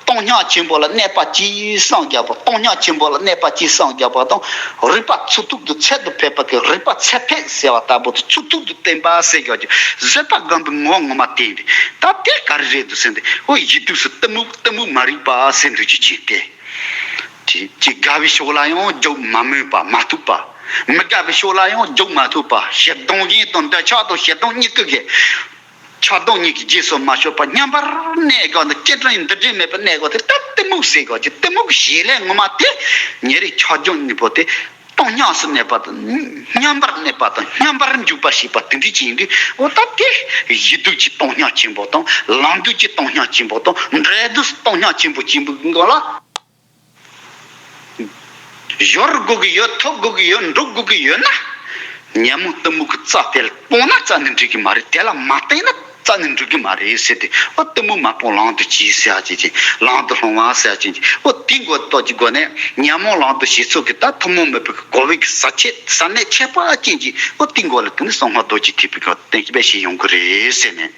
སྟོང་ཉིད་ཆེན་པོ་ལ་གནས་པ་ཅིག་སངས་རྒྱས་པ། སྟོང་ཉིད་ཆེན་པོ་ལ་གནས་པ་ཅིག་སངས་རྒྱས་པ་དང་། རིག་པ་ཚུལ་ཐུག་ཏུ་ཚད་དུ་ཕེབས་པ་གི་རིག་པ་ཚད་ཕེབས་ཟེར་བ་ལྟ་བུ་དང་། ཚུལ་ཐུག་ཏུ་བསྟན་པ་ཟེར་བཞག་རྒྱུ་བཟོད་པ་སྒོམ་པའི་ངོ་བོ་ངོ་མ་བསྟན་ཏེ། ད་དེ་ག་རེ་རེད་འདུག་ཟེར་ཏེ། འོ་ཡིད་དུས་སུ་གཏི་མུག་གཏི་མུག་མ་རིག་པ་ཟེར་འདུག་རྒྱུ་ཆེད་དེ། དེ་དེ་དགའ་བའི་ཕྱོགས་ལ་ཡང་རྒྱུག་མ་མོས་པ་མ་ཐུབ་པ། མི་དགའ་བའི་ཕྱོགས་ལ་ཡང་རྒྱུག་མ་ཐུབ་པ། ཞེ་སྡང་ཞེན་དང་འདོད་ཆགས་དང་ཞེ་སྡང་གཉིས་ཀྱི་གི་ཆགས་སྡང་གཉིས་ཀྱི་རྗེས་སུ་མ་ཤོར་བ། མཉམ་པར་གནས་དགོས་ནི། སྐྱེ་འགྲོ་ཡི་འདུ་འབྲལ་མེད་པར་གནས་དགོས་དེ་ད་གཏི་མུག་ཟེར་དགོས་ཀྱི། གཏི་མུག་གི་བྱེད་ལས་ངོ་མ་དེ་ཉེ་རིགས་ཆགས་སྡང་གཉིས་པོ་དེ་སྟོང་ཉིད་སུ་གནས་པ་དང་། མཉམ་པར་གནས་པ་དང་། མཉམ་པར་འཇུག་པ་ཞེས་པ་དེ་འདྲ་ཅིག་ཡིན་དུས། འོ་ད་དེ་གཞི་དུས་ཀྱི་སྟོང་ཉིད་ཆེན་པོ་དང་། ལམ་དུས་ཀྱི་སྟོང་ཉིད་ཆེན་པོ་དང་། འབྲས་དུས་སྟོང་ཉིད་ཆེན་པོ་ཆེན་པོའི་སྒང་ལ། སྦྱོར་དགོས་ཀྱི་ཡོད། ཐོབ་དགོས་ཀྱི་ཡོད། འགྲུབ་དགོས་ཀྱི་ཡོད་ན། ཉོན་མོངས་གཏི་མུག་གི་རྩ་དེ་ལ་སྤངས་ན་རྩ་ནས་འགྲིག་གི་མ་རེད། དེ་ལ་མ་བརྟེན་ན་རྩ་ནས་འགྲིག་གི་མ་རེད་ཟེར་ཏེ། འོ་གཏི་མུག་མ་སྤངས་ལམ་དུ་གྱིས་ཟེར་ཡ་ཅིག་ཅིག་ལམ་དུ་ལྷུང་བ་ཟེར་ཡ་ཅིག་ཅིག་འོ་དེའི་མགོ་ཐོག་གི་སྒོ་ནས་ཉོན་མོངས་ལམ་དུ་གྱིས་ཚུལ་གྱི་ད་ཐུན་མོང་མིན་པའི་གོ་བའི་གི་ཟབ་ཆོས་ཟབ་གནད་ཁྱད་པར་ཅན་གྱི། འོ་དེའི་མགོ་ལ་དེ་ནི་གསང་སྔགས་རྡོ་རྗེ་ཐེག་པའི་གི་གཏན་འབེབས་ཤིག་ཡོང་གི་རེད་ཟེར་ནས།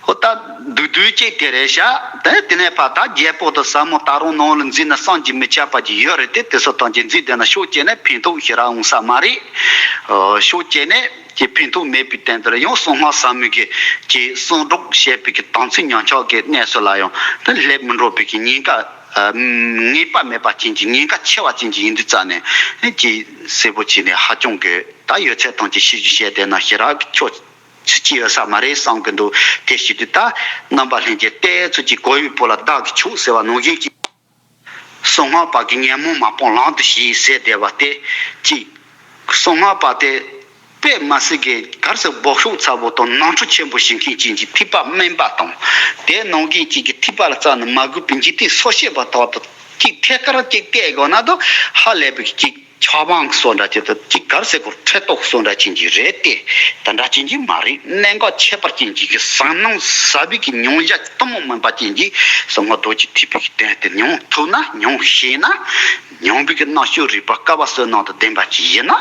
ཨོ་ད་བསྡུས་བསྡུས་ཅིག་དེ་རེད་ཤག་དེ་དེ་ནས་ཕར་ད་རྒྱལ་པོ་དང་ཟབ་མོ་ད་རུང་ནང་ལ་འཛིན་ན་བསམ་གྱིས་མི་ཁྱབ་པ་ཅིག་ཡོད་རེད་དེ། དེ་ཚོ་ཐམས་ཅད་འཛིན་བསྡད་ན་ཤུགས་སྐྱེས་ནས་ཕན་ཐོགས་ཞེ་དྲག་འོང་ས་མ་རེད། ཨོ་ཤུགས་སྐྱེས་ནས་ཀྱི་ཕན་ཐོགས་མེད་པའི་སྟེང་དུ་ཡང་གསང་སྔགས་ཟབ་མོ་གི་ཀྱི་གསང་སྒྲོག་བྱེད་པའི་གི་དམ་ཚིག་ཉམས་ཆག་གི་གནས་སུ་ལ་ཡང་དེ་སླེབས་མི་འགྲོ་བའི་གི་ཉེན་ཁ། ཨ་ངེས་པ་མེད་པ་ཅན་གྱི་ཉེན་ཁ་ཆེ་བ་ཅན་གྱི་ཡིན་དུས་ཙང་ནས་ཀྱི་གསལ་པོ་བྱས་ནས་ཧ་ཅང་གི་ད་ཡོད་ཚད་ཐམས་ཅད་ཤེས་རྒྱུ་བཤད་བསྡད་ན་ཞེ་དྲག་གི་ཆོག་ཚུལ་གྱི་ཡོད་ས་མ་རེད་བསམ་གི་འདུག་དེ་བྱེད་དུས་ད་རྣམ་པ་ལྷན་རྒྱས་བལྟས་ཚོད་ཀྱི་གོ་ཡི་བུ་ལ་བདག་གིས་ཆོག་ཟེར་བ་ནང་བཞིན་གྱི། གསང་སྔགས་པ་གིས་ཉོན་མོངས་མ་སྤངས་ལམ་དུ་གྱིས་ཟེར་བསྡད་པ་དེ་གཅིག་གསང་སྔགས་པ་དེ་དཔེ་མ་སྲིད་ཀྱི་གར་སོགས་སྦོམ་ཤོག་ཚ་པོ་དང་ནོར་འཁྲུལ་ཆེན་པོ་བྱེད་མཁན་ཅན་གྱི་ཐེག་པ་དམན་པ་དང་། དེ་ནང་བཞིན་ཅན་གྱི་ཐེག་པ་ལ་རྩ་ནས་མ་གུས་པའི་འཇིག་རྟེན་སོ་སྐྱེ་བ་དག་ཏུ་གཅིག་ཐད་ཀར་གཅིག་བལྟས་དགོས་ན་དུ་ཧ་ལས་པའི་གཅིག་ཆབ་འབངས་སོགས་འདྲ་ཅིག་ཏུ་གཅིག་གར་ཟེར་གོ་ཁྲེ་ཏོག་སོགས་འདྲ་ཅན་གྱི་རེད་དེ། དེ་འདྲ་ཅན་གྱི་མ་རེད། གནད་འགག་ཁྱད་པར་ཅན་གྱི་གི་ཟབ་སྣང་ཟབ་པའི་གི་མྱོང་བྱ་ཐུན་མོང་མིན་པ་ཅན་གྱི་གསང་སྔགས་རྡོ་རྗེ་ཐེག་པའི་གི་དོན་དེ་མྱོང་ཐུབ་ན་མྱོང་ཤེས་ན། མྱོང་བའི་གི་རྣལ་འབྱོར་རིག་པ་སྐལ་བ་བསོད་ནམས་དང་ལྡན་པ་ཅིག་ཡིན་ན་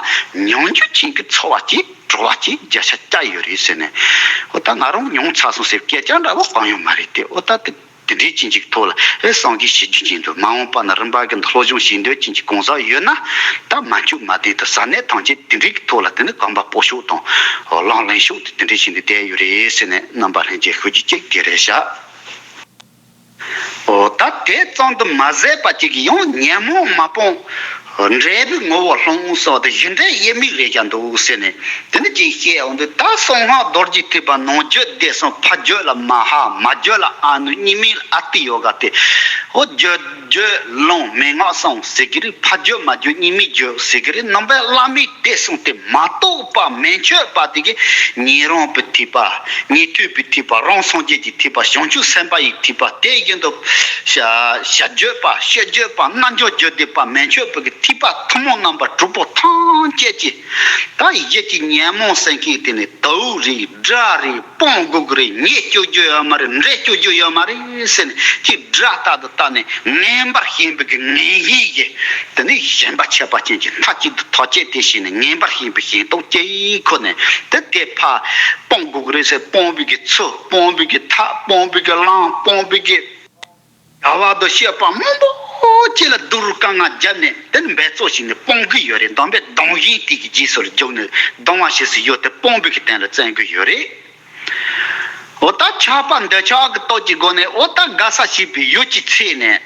མྱོང་འགྱུར་ཅན་གྱི་ཚོར་བ་ཅིག་བྲོ་བ་ཅིག་བརྒྱ་ཆ་བརྒྱ་ཡོད་རེད་ཟེར་ནས། འོ་ད་ང་རང་མྱོང་ཚར་སོང་ཟེར་སྐད་ཆ་འདྲ་བོ་གང་ཡང་མ་རེད་དེ། འོ་ད་དེ། དེ་འདྲའི་ཅན་གྱི་ཐོག་ལ་ཨེ་སངས་རྒྱས་ཞི་རྒྱུ་ཅན་དུ་མ་འོངས་པ་ན་རིམ་པ་གི་འདི་སློབ་སྦྱོང་བྱེད་འདོད་ཅན་གྱི་གང་ཟག་ཡོད་ན། ད་མ་འཆུག་མ་བདེ་དུ་ཟབ་གནད་ཐམས་ཅད་དེ་འདྲའི་གི་ཐོག་ལ་དེ་ནི་གོམ་པ་སྤོ་ཤོག་དང་། ལམ་ལེན་ཤོག་དེ་དེ་འདྲའི་ཅན་དུ་བསྡད་ཡོད་རེད་ཟེར་ནས་རྣམ་པ་ལྷན་རྒྱས་ཤོད་རྒྱུ་གཅིག་དེ་རེད་ཤག་འོ་ད་དེ་ཙམ་དུ་མ་ཟད་པ་ཅིག་ཡང་ཉོན་མོངས་མ་སྤངས། འབྲས་བུའི་ངོ་བོ་ལྷུང་སོགས་དེ་གཞི་འབྲས་དབྱེར་མེད་རེད་ཀྱང་འདུག་ཟེར་ནས་དེ་ནི་ཅིག་བཤད་འོང་དུས། ད་གསང་སྔགས་རྡོ་རྗེ་ཐེག་པ་ནང་བརྗོད་བསྡད་སོང་། ཕ་བརྗོད་ལ་མ་ཧ། མ་བརྗོད་ལ་ཨ་ནུ། གཉིས་མེད་ལ་ཨ་ཏི་ཡོ་ག་སྟེ། འོ་བརྗོད་བརྗོད་ལོང་མན་ངག་གསུམ་ཟེར་གི་རེད། ཕ་བརྗོད་མ་བརྗོད་གཉིས་མེད་བརྗོད་ཟེར་གི་རེད། རྣམ་པ་བླ་མེད་བསྡད་སོང་སྟེ་མ་རྟོགས་པ་མི་འཆོས་པ་དེ་གི་ཉན་རང་པའི་ཐེག་པ། ཉན་ཐོས་པའི་ཐེག་པ། རང་སངས་རྒྱས་ཀྱི་ཐེག་པ། བྱང་ཆུབ་སེམས་དཔའ་ཡི་ཐེག་པ། དེ་བཞིན་དུ་བྱ་བྱ་བརྗོད་པ། ཤེས་བརྗོད་པ། རྣལ་འབྱོར་བརྗོད་བདེ་བ། མི་འཆོས་པའི་གི་ཐེག་པ་ཐུན་མོང་རྣམ་པ་དྲུག་པོ་ཐམས་ཅད་ཀྱི་ད་གཞི་གཅིག་ཉོན་མོངས་ཟེར་མཁན་དེ་ནི་དུག་རེད། དགྲ་རེད། སྤོང་དགོས་ཀྱི་རེད། ཉེས་སྐྱོབ་རྒྱུ་ཡོད་མ་རེད། འབྲས་སྐྱོབ་རྒྱུ་ཡོད་མ་རེད་ཟེར་ནས་ཅིག་དགྲ་ལྟར་དུ་བལྟས་ནས་ངན་པར་ཞེན་པའི་གི་ངན་ཞེན་གྱི་དེ་ནི་ཞེན་པ་ཆད་པ་ཅན་གྱི་མཐའ་གཅིག་ཏུ་ཐག་བཅད་དེ་བྱས་ནས་ངན་པར་ཞེན་པའི་ཞེན་སྟོབས་ཅིག་ཁོ་ནས་དེ་དེ་ཕར་སྤོང་དགོས་ཀྱི་རེད་ཟེར། སྤོང་བའི་གི་ཚུལ། སྤོང་བའི་གི་ཐབས། སྤོང་བའི་གི་ལམ། སྤོང་བའི་གི་བྱ་བ་དང་སྤྱོད་པ་མང་པོ་ཅིག་ལ་སྡུག་རུ་དཀའ་ངལ་བརྒྱབ་ནས་དེ་ནི་འབད་རྩོལ་བྱས་ནས་སྤོང་གི་ཡོད་རེད། དམ་པའི་སྡང་ཞེན་དེ་གི་རྗེས་སུ་རྒྱུགས་ནས་སྡང་བ་ཞེས་སུ་ཡོད་དེ་སྤོང་བའི་གི་སྟེང་ལ་བཙན་གི་ཡོད་རེད། འོ་ད་ཆགས་པ་འདོད་ཆགས་ཀྱི་སྟོབས་ཀྱི་སྒོ་ནས་འོ་ད་དགའ་ས་བྱེད་པའི་ཡུལ་གྱི་ཚེ་ནས་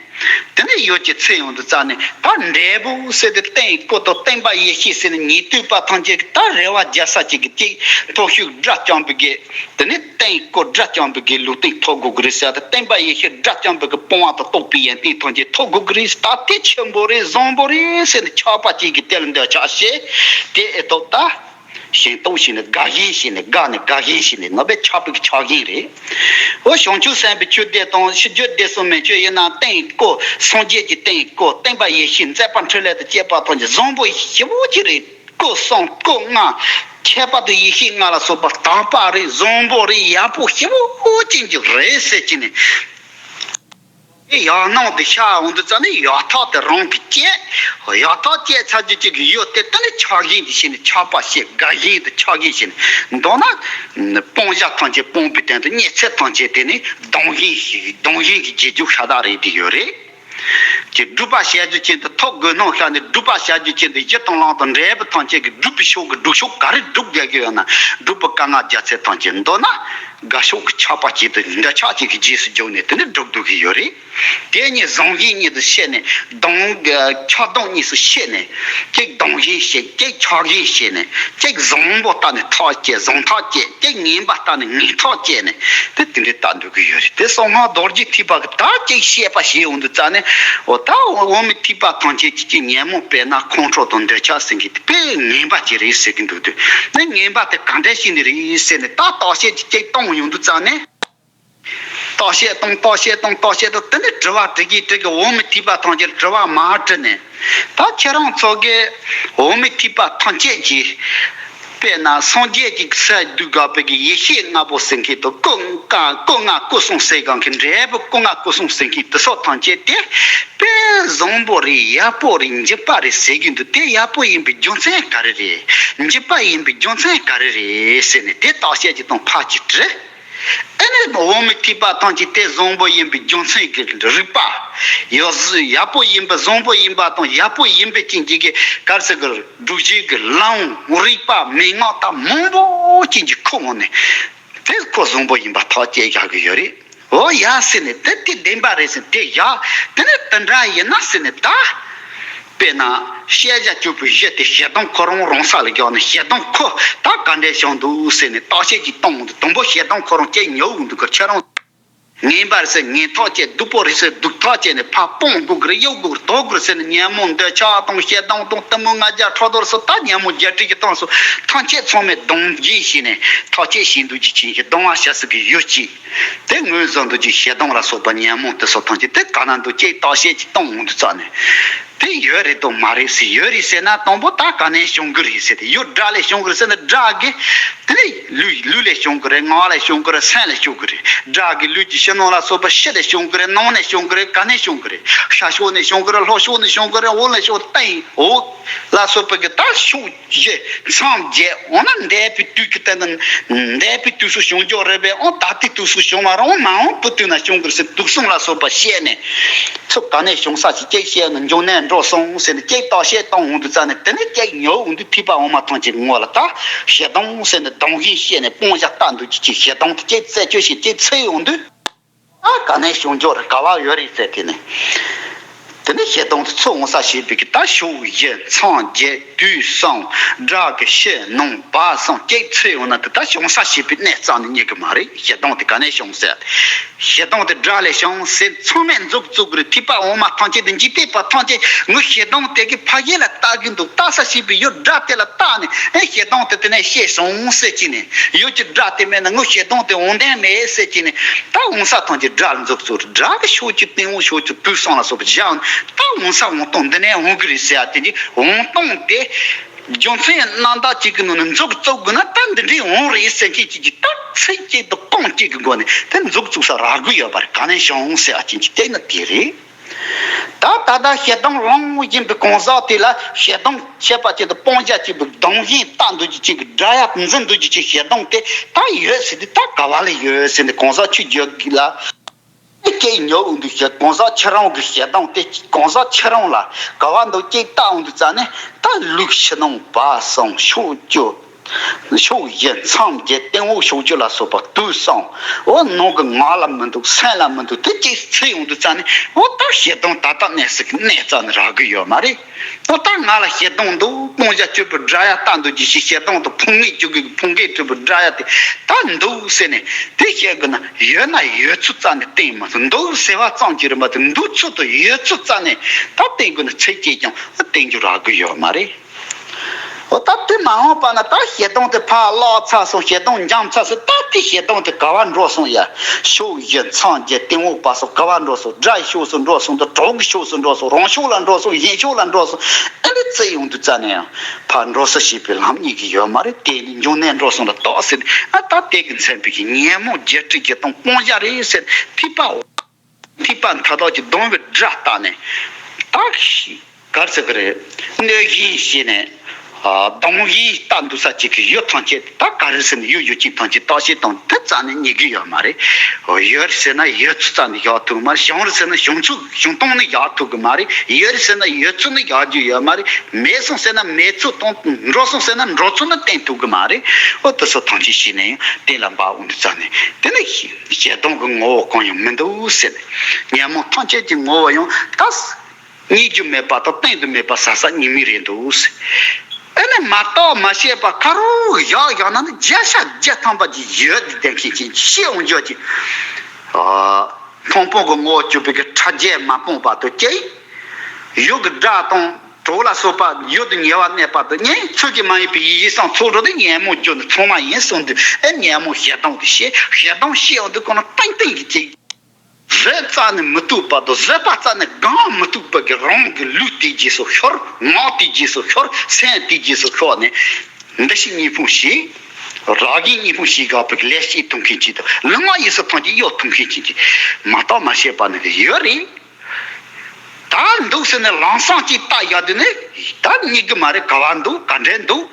དེ་ནས་ཡོད་ཀྱི་ཚེ་ཡོང་དུ་རྩ་ནས་ད་འབྲས་བུ་ཟེར་ཏེ་སྟེང་སྐུ་དང་སྟོན་པ་ཡེ་ཤེས་ཟེར་ནས་ཉན་ཐོས་པ་ཐམས་ཅད་ཀྱི་ད་རེ་བ་རྒྱག་ས་ཅིག་གི་ཅིག་ཐོབ་ཤུགས་དགྲ་བཅོམ་པའི་གི། དེ་ནས་སྟེང་སྐུ་དགྲ་བཅོམ་པའི་གི་ལུས་རྟེན་ཐོབ་དགོས་ཀྱི་རེད་ཟེར་ཏེ་སྟོན་པ་ཡེ་ཤེས་དགྲ་བཅོམ་པའི་གི་སྤོང་བ་དང་རྟོགས་པའི་ཡོན་ཏན་ཐམས་ཅད་ཐོབ་དགོས་ཀྱི་རེད། ད་དེ་ཆེན་པོ་རེད་བཟང་པོ་རེད་ཟེར་ནས་ཆགས་པ་ཅིག་གི་དེ་ལ་འདོད་ཆགས་བྱེད། དེ་ཨེ་ཐོབ་ད། ཞེན་སྟོང་ཞེས་ནས་དགའ་ཞེན་ཞེས་ནས་དགའ་ནས་དགའ་ཞེན་ཞེས་ནས་ནོ་བའི་ཆགས་པའི་ཆགས་ཞེན་རེད། འོ་བྱང་ཆུབ་སེམས་དཔའི་ཆོས་སྡེ་དང་ཕྱི་རྒྱུད་སྡེ་གསུམ་མན་ཆད་ཡིན་ན་སྟེང་སྐུ་སངས་རྒྱས་ཀྱི་སྟེང་སྐུ་སྟོན་པ་ཡེ་ཤེས་མཛད་པ་འཕྲིན་ལས་དང་བཅས་པ་ཐམས་ཅད་བཟང་པོ་ཞེ་པོ་ཅིག་རེད། སྐུ་གསུམ་སྐུ་ལྔ། ཁྱད་པར་དུ་ཡེ་ཤེས་ལྔ་ལ་སོགས་པ་དག་པ་རེད་བཟང་པོ་རེད་ཡག་པོ་ཞེ་པོ་ཅན་ཅིག་རེད་ཟེར་གྱི་ནས། ཡག་སྣང་དེ་ཤར་འོང་དུས་ཙམ་ནས་ཡག་ཐག་དེ་རང་གིས་བཅད། ཡག་ཐག་བཅད་ཚར་རྒྱུ་ཅིག་གི་ཡོད་དེ་དེ་ནི་ཆགས་ཞེན་དེ་བྱས་ནས་ཆགས་པ་བྱེད་དགའ་ཞེན་དེ་ཆགས་ཞེན་བྱས་ནས་མདོར་ན། སྤང་བྱ་ཐམས་ཅད་སྤོང་པའི་དོན་དུ་རྙེད་ཚད་ཐམས་ཅད་དེ་ནི་སྡང་ཞེན་ཞིག་སྡང་ཞེན་གྱི་རྗེས་འཇུག་ཤ་སྟག་རེད་དེ་ཡོད་རེད། ཀྱི་སྒྲུབ་པ་བྱ་རྒྱུ་ཅན་དུ་ཐོབ་དགོས་སྣང་ཤར་ནས་སྒྲུབ་པ་བྱ་རྒྱུ་ཅན་དུ་གཞི་དང་ལམ་དང་འབྲས་བུ་ཐམས་ཅད་ཀྱི་སྒྲུབ་པའི་ཕྱོགས་ཀྱི་སྒྲུབ་ཕྱོགས་ག་རེ་སྒྲུབ་དགོས་ཀྱི་ཡོད་ན་སྒྲུབ་པ་དཀའ་ངལ་རྒྱག་ཚད་ཐམས་ཅད་མདོར་ན་དགའ་ཕྱོགས་ཀྱི་ཆགས་པ་ཅིག་ཏུ་འདོད་ཆགས་ཅིག་གི་རྗེས་སུ་འཇུག་ནས་དེ་ནི་སྒྲུབ་སྡོད་ཀྱི་ཡོད་རེད། དེ་གཉིས་བཟང་ཞན་གཉིས་སུ་ཕྱེ་ནས་སྡང་ཆགས་སྡང་གཉིས་སུ་ཕྱེ་ནས་གཅིག་སྡང་ཞེན་བྱེད་གཅིག་ཆགས་ཞེན་བྱེད་ནས་གཅིག་བཟང་པོ་ལྟ་ནས་ཐག་བཅད་བཟང་ཐག་བཅད་གཅིག་ངན་པ་ལྟ་ནས་ངན་ཐག་བཅད་ནས་དེ་དེ་འདྲའི་ལྟ་འདོད་ཀྱི་ཡོད་རེད། དེ་གསང་སྔགས་རྡོ་རྗེ་ཐེག་པ་གི་ད་གཅིག་བཤད་པ་ཞིག་ཡོང་དུས་ཙ་ནས་འོ་ད་འོག་མིན་ཐེག་པ་ཐམས་ཅད་ཀྱི་ཉོན་མོངས་དཔེར་ན་ཁོང་ཁྲོ་དང་འདོད་ཆགས་ཟེར་མཁན་དེ་དཔེ་ངན་པ་ཅིག་རེད་ཟེར་གྱི་འདུག་དུས་ནི་ངན་པ་དེ་ག་འདྲ་ཞིག་ནི་རེད་ཟེར་ནས་ད་བརྟག་དཔྱད་ཅིག་ཅིག་གཏོང་ཡོང་དུས་ཙ་ནས། བརྟག་དཔྱད་གཏོང་བརྟག་དཔྱད་གཏོང་བརྟག་དཔྱད་གཏོང་དེ་ནས་དྲི་བ་དྲི་གིན་དྲི་གིན་འོག་མིན་ཐེག་པ་ཐམས་ཅད་དྲི་བ་མ་དྲི་ནས་ད་ཁྱེད་རང་ཚོ་གིས་འོག་མིན་ཐེག་པ་ཐམས་ཅད་ཀྱི་དཔེར་ན་སངས་རྒྱས་ཀྱི་སར་འདུས་དགའ་བའི་གི་ཡེ་ཤེས་ལྔ་པོ་ཟེར་མཁན་དང་སྐུ་ལྔ་སྐུ་ལྔ་སྐུ་གསུམ་ཟེར་གང་གི་འབྲས་བུ་སྐུ་ལྔ་སྐུ་གསུམ་ཟེར་མཁན་དེ་སོགས་ཐམས་ཅད་དེ་དཔེ་བཟང་པོ་རེད་ཡག་པོ་རེད་འཇིགས་པ་རེད་ཟེར་གྱི་འདུག་དེ་ཡག་པོ་ཡིན་པའི་རྒྱུ་མཚན་ག་རེ་རེད། འཇིགས་པ་ཡིན་པའི་རྒྱུ་མཚན་ག་རེ་རེད་ཟེར་ནས་དེ་བརྟག་དཔྱད་ཅིག་དང་ཕར་ཅིག་དྲི། ཨེ་ནས་འོག་མིན་ཐེག་པ་ཐམས་ཅད་དེ་བཟང་པོ་ཡིན་པའི་རྒྱུ་མཚན་གྱི་རིགས་པ། ཡག་ཡག་པོ་ཡིན་པ་བཟང་པོ་ཡིན་པ་དང་ཡག་པོ་ཡིན་པའི་རྐྱེན་གྱིས་ག་རེ་ཟེར་གི་སྒྲུབ་བྱེད་ཀྱི་ལམ་རིགས་པ་མན་ངག་ད་མང་པོ་རྐྱེན་གྱིས་ཁོ་འོང་ནས་དེ་ཁོ་བཟང་པོ་ཡིན་པ་ཐག་བཅད་བཞག་གི་ཡོད་རེད། འོ་ཡ་ཟེར་ནས་དེ་དེ་བདེན་པ་རེད་ཟེར་དེ་ཡ་དེ་ནས་དེ་འདྲ་ཡིན་ན་ཟེར་ནས་ད། དཔེར་ན་ཤེས་བྱ་སྤྱོད་པའི་གཞི་དེ་ཞེ་སྡང་ཁོ་རང་རང་ས་ལ་བཞག་ནས་ཞེ་སྡང་ཁོ་ད་ག་འདྲས་བྱུང་འདུག་ཟེར་ནས་བརྟག་དཔྱད་ཅིག་གཏོང་འདུག་དང་པོ་ཞེ་སྡང་ཁོ་རང་སྐྱེ་ཉོབ་འདུག་གི་ཁྱེད་རང་ངན་པ་རེད་ཟེར་ངན་ཐག་བཅད་སྡུག་པོ་རེད་ཟེར་སྡུག་ཐག་བཅད་ནས་ཕར་སྤོང་དགོས་ཀྱི་རེད་གཡོལ་དགོས་ཀྱི་རེད་དོར་དགོས་རེད་ཟེར་ནས་ཉོན་མོངས་འདོད་ཆགས་དང་ཞེ་སྡང་དང་གཏི་མུག་ང་རྒྱལ་ཕྲག་དོག་སོགས་ད་ཉོན་མོངས་བརྒྱད་ཁྲི་གི་སྟེང་སོགས་ཐམས་ཅད་ཚང་མས་སྡང་ཞེན་བྱས་ནས་ཐག་བཅད་བྱས་འདུག་ཅི་ཕྱིན་ཞིག་སྡང་བ་བྱ་ཟེར་གི་ཡོད་ཅི། དེ་ངོས་བཟུང་འདུག་ཅིག་ཞེ་སྡང་ལ་སོགས་པ་ཉོན་མོངས་དེ་སོགས་ཐམས་ཅད་དེ་ག་ན་འདུག་ཅེས་བརྟག་དཔྱད་ཅིག་གཏོང་འོང་དུས་ཙ་ནས། དེ་ཡོད་རེད་དང་མ་རེད་ཟེར་ཡོད་རེད་ཟེར་ན་དང་པོ་ད་ག་ནས་བྱུང་གི་རེད་ཟེར་དེ་ཡོད་དགྲ་ལས་བྱུང་གི་རེད་ཟེར་ན་དགྲ་གི་དེ་ནས་ལུས་ལུས་ལས་བྱུང་གི་རེད་ངག་ལས་བྱུང་གི་རེད་སེམས་ལས་བྱུང་གི་རེད་དགྲ་གི་ལུས་ཀྱི་ཕྱི་ནང་ལ་སོགས་པ་ཕྱི་ལས་བྱུང་གི་རེད་ནང་ནས་བྱུང་གི་རེད་ག་ནས་བྱུང་གི་རེད་ཤར་ཕྱོགས་ནས་བྱུང་གི་རེད་ལྷོ་ཕྱོགས་ནས་བྱུང་གི་རེད་འོག་ལས་བྱུང་སྟེང་འོག་ལ་སོགས་པ་གི་ད་ཕྱོགས་བཞི་མཚམས་བརྒྱད་འོ་ན་འདས་པའི་དུས་ཀྱི་སྟེང་དུ་འདས་པའི་དུས་སུ་བྱུང་ཆོག་རེད་པས་འོ་ད་ལྟའི་དུས་སུ་བྱུང་མ་རེད་འོ་མ་འོངས་པའི་དུས་ན་བྱུང་གི་རེད་ཟེར་དུག་གསུམ་ལ་སོགས་པ་བཤད་ནས་ཚུར་ག་ནས་བྱུང་ས་ཞིག་ཅིག་བཤད་ན་འབྱུང་གནས་འགྲོ་སོང་ཟེར་ནས་ཅིག་བརྟག་དཔྱད་གཏོང་འོང་དུས་ཙ་ནས་དེ་ནས་ཅིག་ཉོ་འོང་དུས་ཐེག་པ་འོག་མ་ཐམས་ཅད་ངོ་ལ་ད་ཞེ་སྡང་ཟེར་ནས་སྡང་ཞེན་བཤད་ནས་སྤང་བྱ་ལྟ་འདུག་ཅི་ཅིག་ཞེ་སྡང་དེ་ཅིག་རྩད་གཅོད་བྱེད་ཅིག་འཚོལ་འོང་དུས། ད་ག་ནས་བྱུང་ཆོག་རེད་ག་བ་ཡོད་རེད་ཟེར་དེ་ནས། དེ་ནས་ཞེ་སྡང་དེ་ཚུར་འོང་ས་ཞེས་པའི་གི་ད་ཕྱོགས་བཞི་མཚམས་བརྒྱད་དུས་གསུམ་དགྲ་གི་ཕྱི་ནང་བར་གསུམ་གཅིག་འཚོལ་ཡོང་ན་དེ་ད་བྱུང་ས་ཞེས་པའི་གནས་རྩ་ནས་རྙེད་གི་མ་རེད་ཞེ་སྡང་དེ་ག་ནས་བྱུང་ཟེར། ཞེ་སྡང་དེ་དགྲ་ལས་བྱུང་ཟེར་ཚང་མས་མཛུབ་བཙུགས་གི་རེད་ཐེག་པ་འོག་མ་ཐམས་ཅད་དེ་འཇིག་རྟེན་པ་ཐམས་ཅད་ངོ་ཞེ་སྡང་དེ་གི་ཕ་གི་ལ་ལྟ་གི་འདུག་ལྟ་ས་ཞེས་པའི་ཡོད་དགྲ་དེ་ལ་བལྟས་ནས་ཨེ་ཞེ་སྡང་དེ་དེ་ནས་ཤེས་སོང་ཟེར་གྱིས་ནས་ཡོད་ཀྱི་དགྲ་དེ་མེད་ན་ངོ་ཞེ་སྡང་དེ་འོང་དོན་མེད་ཟེར་གྱིས་ནས་ད་འོང་ས་ཐམས་ཅད་དགྲ་ལ་མཛུབ་བཙུགས་དགྲ་གི་ཕྱོགས་ཀྱི་སྟེང་འོང་ཕྱོགས་ཀྱི་དུས་གསུམ་ལ་སོགས་པ་བཞག་ད་འོང་ས་འོང་སྟངས་འདི་ནས་འོང་གི་རེད་ཟེར་ཡ་དེ་གྱི་འོང་སྟངས་དེ་རྒྱུ་མཚན་རྣམ་དག་ཅིག་གི་ནང་ནས་མཛུབ་བཙུགས་དགོས་ན་ད་འདི་འདྲའི་འོང་རེད་ཟེར་མཁན་ཅིག་གིས་ད་ཚིག་གཅིག་དང་རྐང་གཅིག་གི་སྒོ་ནས་དེ་མཛུབ་བཙུགས་ས་རག་གི་ཡོད་པ་རེད་ག་ནས་བྱུང་ཟེར་ཡ་ཅན་གྱི་སྟེང་ན་དེ་རེད། ད་ད་ལྟ་ཞེ་སྡང་ལངས་བཞིན་པའི་གང་ཟག་དེ་ལ་ཞེ་སྡང་བྱེད་པ་ཅིག་དང་སྤང་བྱ་ཅིག་པའི་སྡང་ཞེན་ལྟ་འདུག་ཅིག་ཅིག་གི་དགྲ་ཡ་འཛིན་འདུག་ཅིག་ཅིག་ཞེ་སྡང་དེ་ད་ཡོད་ཟེར་དུས་ད་ག་བ་ལ་ཡོད་ཟེར་ནས་གང་ཟག་ཆོས་བརྗོད་ཀྱི་ལ་སྐད་ཉོབ་འོང་དུས་ཞེ་གང་ཟག་ཁྱེད་རང་གི་ཞེ་སྡང་དེ་གང་ཟག་ཁྱེད་རང་ལ་ག་བ་འདུག་ཅིག་ལྟ་འོང་དུས་ཙ་ནས་ད་ལུས་ཕྱི་ནང་བར་གསུམ་ཕྱོགས་བཅུ། ཕྱོགས་བཞི་མཚམས་བརྒྱད་སྟེང་འོག་ཕྱོགས་བཅུ་ལ་སོགས་པ་དུས་གསུམ། འོ་ནང་གི་ངག་ལ་མི་འདུག་སེམས་ལ་མི་འདུག་དེ་ཅིག་ཚུད་ཡོང་དུས་ཙ་ནས། འོ་ད་ཞེ་སྡང་ད་ལྟ་གནས་སྲིད་ཀྱི་གནས་རྩ་ནས་རག་གི་ཡོད་མ་རེད། འོ་ད་ང་ལ་ཞེ་སྡང་འདུག་སྤང་བྱ་སྤྱོད་པའི་དགྲ་ཡ་ལྟ་འདུག་ཅི་ཞིག་ཞེ་སྡང་དང་ཕུང་ངེས་སྤྱོད་དགོས་ཀྱི་ཕུང་ངེས་སྤྱོད་པའི་དགྲ་ཡ་དེ་ད་འདུག་ཟེར་ནས་དེ་བཤད་དགོས་ན། ཡོད་ན་ཡོད་ཚུལ་རྩ་ནས་བསྟན་མ་ཐུབ། འདུག་ཟེར་བ་ཙམ་གྱིས་རེད་མ་གཏོགས། འདུག་ཚུལ་དང་ཡོད་ཚུལ་རྩ་ནས་ད་བསྟན་དགོས་ན། ཚིག་གཅིག་ཀྱང་བསྟན་རྒྱུ་རག་གི་ཡོད་མ་རེད། འོ་ད་དེ་མ་འོངས་པ་ན་ད་ཞེ་སྡང་དེ་ཕར་བརླག་ཚར་སོང་། ཞེ་སྡང་འཇོམས་ཚར་སོང་། ད་དེ་ཞེ་སྡང་དེ་ག་བར་འགྲོ་སོང་ཡ། ཕྱོགས་བཞི་མཚམས་བརྒྱད་སྟེང་འོག་བར་སོགས་ག་བར་འགྲོ་སོང་། དགྲ་ཕྱོགས་སུ་འགྲོ་སོང་དང་གྲོགས་ཀྱི་ཕྱོགས་སུ་འགྲོ་སོང་། རང་ཕྱོགས་ལ་འགྲོ་སོང་། གཞན་ཕྱོགས་ལ་འགྲོ་སོང་། ཨ་ནི་བརྩིས་ཡོང་དུས་ཙ་ནས་ཡང་ཕར་འགྲོ་ས་ཞེས་པའི་ལམ་རྙེད་ཀྱི་ཡོད་མ་རེད། དེ་ནི་འབྱུང་གནས་འགྲོ་སོང་ལ་གཏོགས་ཟེར། ཨ་ད་དེ་གི་མཚན་དཔེ་གི་ཉོན་མོངས་བརྒྱད་ཁྲི་བཞི་སྟོང་སྤང་བྱ་རེད་ཟེར། ཐེག་པ་འོ། ཐེག་པ་མཐའ་དག་གི་སྡོམ་པའི་སྒྲ་བཏགས་ནས། ད་ག་རེ་ཟེར་གི་རེད། གནོད་སྦྱིན་བྱས་ནས། ཨ་སྡང་སྦྱིན་ལྟ་འདུག་ས་ཅིག་གི་ཡུལ་ཐམས་ཅད་ད་ག་རེ་ཟེར་ན། ཡུལ་ཡུལ་ཅན་ཐམས་ཅད་བརྟག་དཔྱད་བཏང་དུས་ཙ་ནས་རྙེད་གི་ཡོད་མ་རེད། ཡོད་རེད་ཟེར་ན་ཡོད་ཚུལ་རྩ་ནས་བཞག་ཐུབ་གི་མ་རེད། བྱུང་རེད་ཟེར་ན་བྱུང་ཚུལ་བྱུང་སྟངས་ནི་བཞག་ཐུབ་གི་མ་རེད། ཡོད་རེད་ཟེར་ན་ཡོད་ཚུལ་ནི་བཞག་རྒྱུ་ཡོད་མ་རེད། མེད་སོང་ཟེར་ན་མེད་ཚུལ་དང་། འགྲོ་སོང་ཟེར་ན་འགྲོ་ཚུལ་ནི་བསྟན་ཐུབ་གི་མ་རེད། འོ་དེ་ཚོ་ཐམས་ཅད་ཤེས་ནས་ཡང་གཏན་ལ་འབེབས་འོང་དུས་ཙ་ནས། དེ་ནི་ཞེ་སྡང་གི་ངོ་བོ་གང་ཡང་མི་འདུག་ཟེར་ནས། ཉོན་མོངས་ཐམས་ཅད་ཀྱི་ངོ་བོ་ཡང་ད་རྙེད་རྒྱུ་མེད་པ་དང་བསྟན་དུ་མེད་པ་ཟ་ས་ཉིད་མིག་རེད་འདུག་ཟེར། ཨ་ནི་མ་བརྟགས་མ་དཔྱད་པ་ཁ་རུ་བཞག་བཞག་ན་ནི་བརྒྱ་ཆ་བརྒྱ་ཐམ་པ་གྱི་ཡོད་དེ་བདེན་མཁན་ཅན་ཤེས་འོང་རྒྱུ་ཅིག་ཨ་མཐོང་སྤང་གི་ངོ་བོ་གྱུར་པའི་གི་ཕྲ་རྒྱས་མ་སྤངས་པ་དང་བཅས། ཡུལ་གྱི་སྒྲ་དང་དྲི་ལ་སོགས་པ་ཡུལ་དུ་ཉེ་བར་གནས་པ་དང་གཉིས། ཚུལ་གྱིས་མ་ཡིན་པའི་ཡིད་བྱེད་སོགས་ཚོགས་དྲུག་དེ་ཉོན་མོངས་རྒྱུ་ནི་ཚང་མ་ཡིན་གསུངས་དུས། ཨེ་ཉོན་མོངས་ཞེ་སྡང་དེ་ཤེས། ཞེ་སྡང་ཤེས་འོང་དུས་ཁོ་ན་ཏན་ཏན་གྱི་ཅིག་བཟོད་རྩ་ནས་མི་ཐུབ་པ་དང་། བཟོད་པ་རྩ་ནས་སྒོམ་མི་ཐུབ་པ་གི་རང་གི་ལུས་དེའི་རྗེས་སུ་ཤོར། ངག་དེའི་རྗེས་སུ་ཤོར། སེམས་དེའི་རྗེས་སུ་ཤོར་ནས། འདུ་ཤེས་གཉིས་ཕུང་བྱས། རང་གི་གཉིས་ཕུང་བྱས་དགག་པའི་ལས་བྱེད་ཐུབ་མཁན་ཅིག་དང་། ལུས་ངག་ཡིད་གསུམ་ཐམས་ཅད་གཡོ་ཐུབ་མཁན་ཅིག་ཅིག་མ་བརྟགས་མ་དཔྱད་པ་ནི་ཡོད་རེད། ད་འདུག་ཟེར་ནས་ལམ་སང་ཅིག་བལྟ་ཡག་དུས་ནི་ད་རྙེད་གི་མ་རེད། ག་བ་འདུག་ག་འདྲ་འདུག་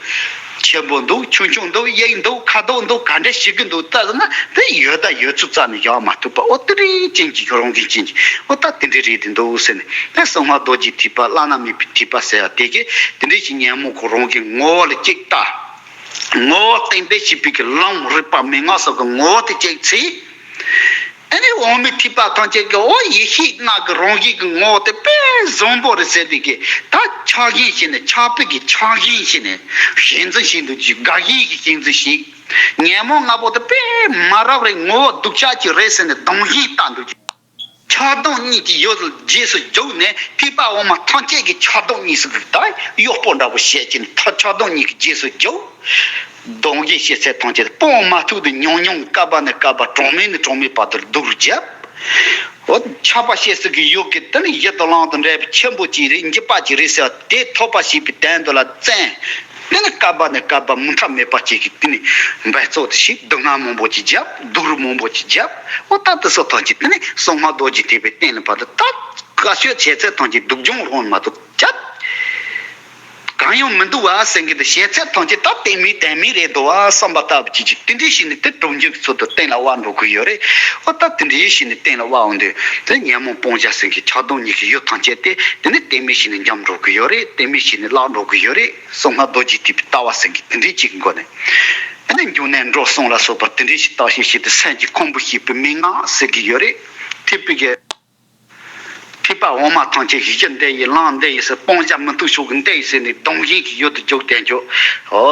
ཆེན་པོ་འདུག་ཆུང་ཆུང་འདུག་གཡུག་འདུག་ཁ་དོག་འདུག་ག་འདྲ་ཞིག་གི་འདུག་ལྟ་ཟེར་ན་དེ་ཡོད་ད་ཡོད་ཚུལ་རྩ་ནས་བཞག་མ་ཐུབ་པ། འོ་དེ་རིགས་ཅན་གྱི་རང་གི་ཅན་གྱི་འོ་ད་དེ་འདྲ་རེད་དེ་འདུག་ཟེར་ནས། དེ་གསང་སྔགས་རྡོ་རྗེ་ཐེག་པ་བླ་ན་མེད་པའི་ཐེག་པ་ཟེར་ཡ་དེ་གི་དེ་འདྲ་ཞིག་ཉོན་མོངས་ཁོ་རང་གི་ངོ་བོ་ལ་གཅིག་ལྟ། ངོ་བོ་གཏན་འབེབས་བྱེད་པའི་གི་ལམ་རིག་པ་མན་ངག་སོགས་ཀྱི་ངོ་བོ་དེ་གཅིག་ཚེ། ཨ་ནི་འོག་མིན་ཐེག་པ་ཐམས་ཅད་ཀྱི་འོ་ཡེ་ཤེས་ལྔ་གི་རང་བཞིན་གྱི་ངོ་བོ་དེ་དཔེ་བཟང་པོ་རེད་ཟེར་དེ་གི་ད་ཆགས་ཞེན་བྱས་ནས་ཆགས་པའི་གི་ཆགས་ཞེན་བྱས་ནས་ཞེན་འཛིན་བྱེད་འདུག་ཅིག་དགའ་ཞེན་གྱི་ཞེན་འཛིན་བྱེད། ཉོན་མོངས་ལྔ་པོ་དེ་དཔེ་མ་རབས་རེད། ངོ་བོ་སྡུག་ཅག་ཅིག་རེད་ཟེར་ནས་སྡང་ཞེན་བཏང་འདུག་ཅིག་ཆགས་སྡང་གཉིས་ཀྱི་ཡུལ་རྗེས་སུ་རྒྱུག་ནས། ཐེག་པ་འོག་མ་ཐམས་ཅད་ཀྱི་ཆགས་སྡང་གཉིས་སུ་ད་གཡོག་པོ་འདྲ་པོ་བྱས་ཀྱིན་ད་ཆགས་སྡང་གཉིས་ཀྱི་རྗེས་སུ་རྒྱུག་སྡང་གི་ཤེས་ཚད་ཐམས་ཅད་སྤོང་མ་ཐུབ་དུས་ཉུང་ཉུང་སྐབས་ནས་སྐབས། གྲངས་མེད་ནས་གྲངས་མེད་བར་དུ་སྡུག་རུ་བརྒྱབ། འོ་ཆགས་པ་སྐྱེ་ས་གི་ཡུལ་གྱི་དེ་ནི་ཡིད་དང་ལམ་དང་འབྲེལ་བའི་ཆེན་པོ་ཅིག་རེད། འཇིགས་པ་ཅིག་རེད་ཟེར་བ་དེ་ཐོབ་པ་བྱེད་པའི་དོན་དུ་ལ་བཙན། དེ་ནི་སྐབས་ནས་སྐབས་མུ་མཐའ་མེད་པ་ཅིག་གི་དེ་ནི་འབད་རྩོལ་དུ་ཞིག་སྡུག་བསྔལ་མང་པོ་ཅིག་བརྒྱབ། སྡུག་རུས་མང་པོ་ཅིག་བརྒྱབ། འོ་ད་དེ་སོགས་ཐམས་ཅད་དེ་ནི་གསང་སྔགས་རྡོ་རྗེ་ཐེག་པའི་སྟེང་ལ་བར་དུ་ད་བཀའ་ཆོས་བྱས་ཚད་ཐམས་ཅད་སྡུག་སྦྱོང་རང་མ་གཏོགས་ཅི་གང་ཡང་མི་འདུག་བ་ཟེར་གི་འདུག་བྱས་ཚད་ཐམས་ཅད་ད་དེ་མིན་དེ་མིན་རེད་འདུག་བ་བསམ་པ་ལྟ་བུ་ཅིག་ཅིག་དེ་འདྲའི་ཞིག་ནི་དེ་གྲུབ་འབྲས་ཀྱི་ཚུལ་དུ་གཏན་ལ་དབབ་འགྲོ་གི་ཡོད་རེད། འོ་ད་དེ་འདྲའི་ཞིག་ནི་གཏན་ལ་དབབ་འོང་དུས་དེ་ཉོན་མོངས་སྤང་བྱ་ཟེར་གི་ཆགས་སྡང་གཉིས་ཀྱི་ཡུལ་ཐམས་ཅད་དེ་དེ་ནི་དེ་མིན་ཞིག་ནི་འཇོམས་འགྲོ་གི་ཡོད་རེད། དེ་མིན་ཞིག་ནི་བརླག་འགྲོ་གི་ཡོད་རེད། གསང་སྔགས་རྡོ་རྗེ་ཐེག་པའི་ལྟ་བ་ཟེར་གི་དེ་འདྲའི་ཅིག་གི་སྒོ་ནས། ཨ་ནི་འབྱུང་གནས་འགྲོ་གསུམ་ལ་སོགས་པ་དེ་འདྲའི་ཞིག་བརྟག་ཞིབ་བྱེད་དུས་སེམས་ཀྱི་ཁོང་བུ་བཤིག་པའི་མན་ངག་ཟེར་གི་ཡོད་རེད། ཐེག་པའི་གི་ཐེག་པ་འོག་མ་ཐམས་ཅད་གཞི་འདི་ཡིན་ལམ་འདི་ཡིན་ཟེར་སྤང་བྱ་མི་མཐུན་ཕྱོགས་ཀྱི་འདི་ཡིན་ཟེར་ནས་སྡང་ཞེན་གྱི་ཡུལ་དུ་རྒྱུག་བསྡད་འཇོག་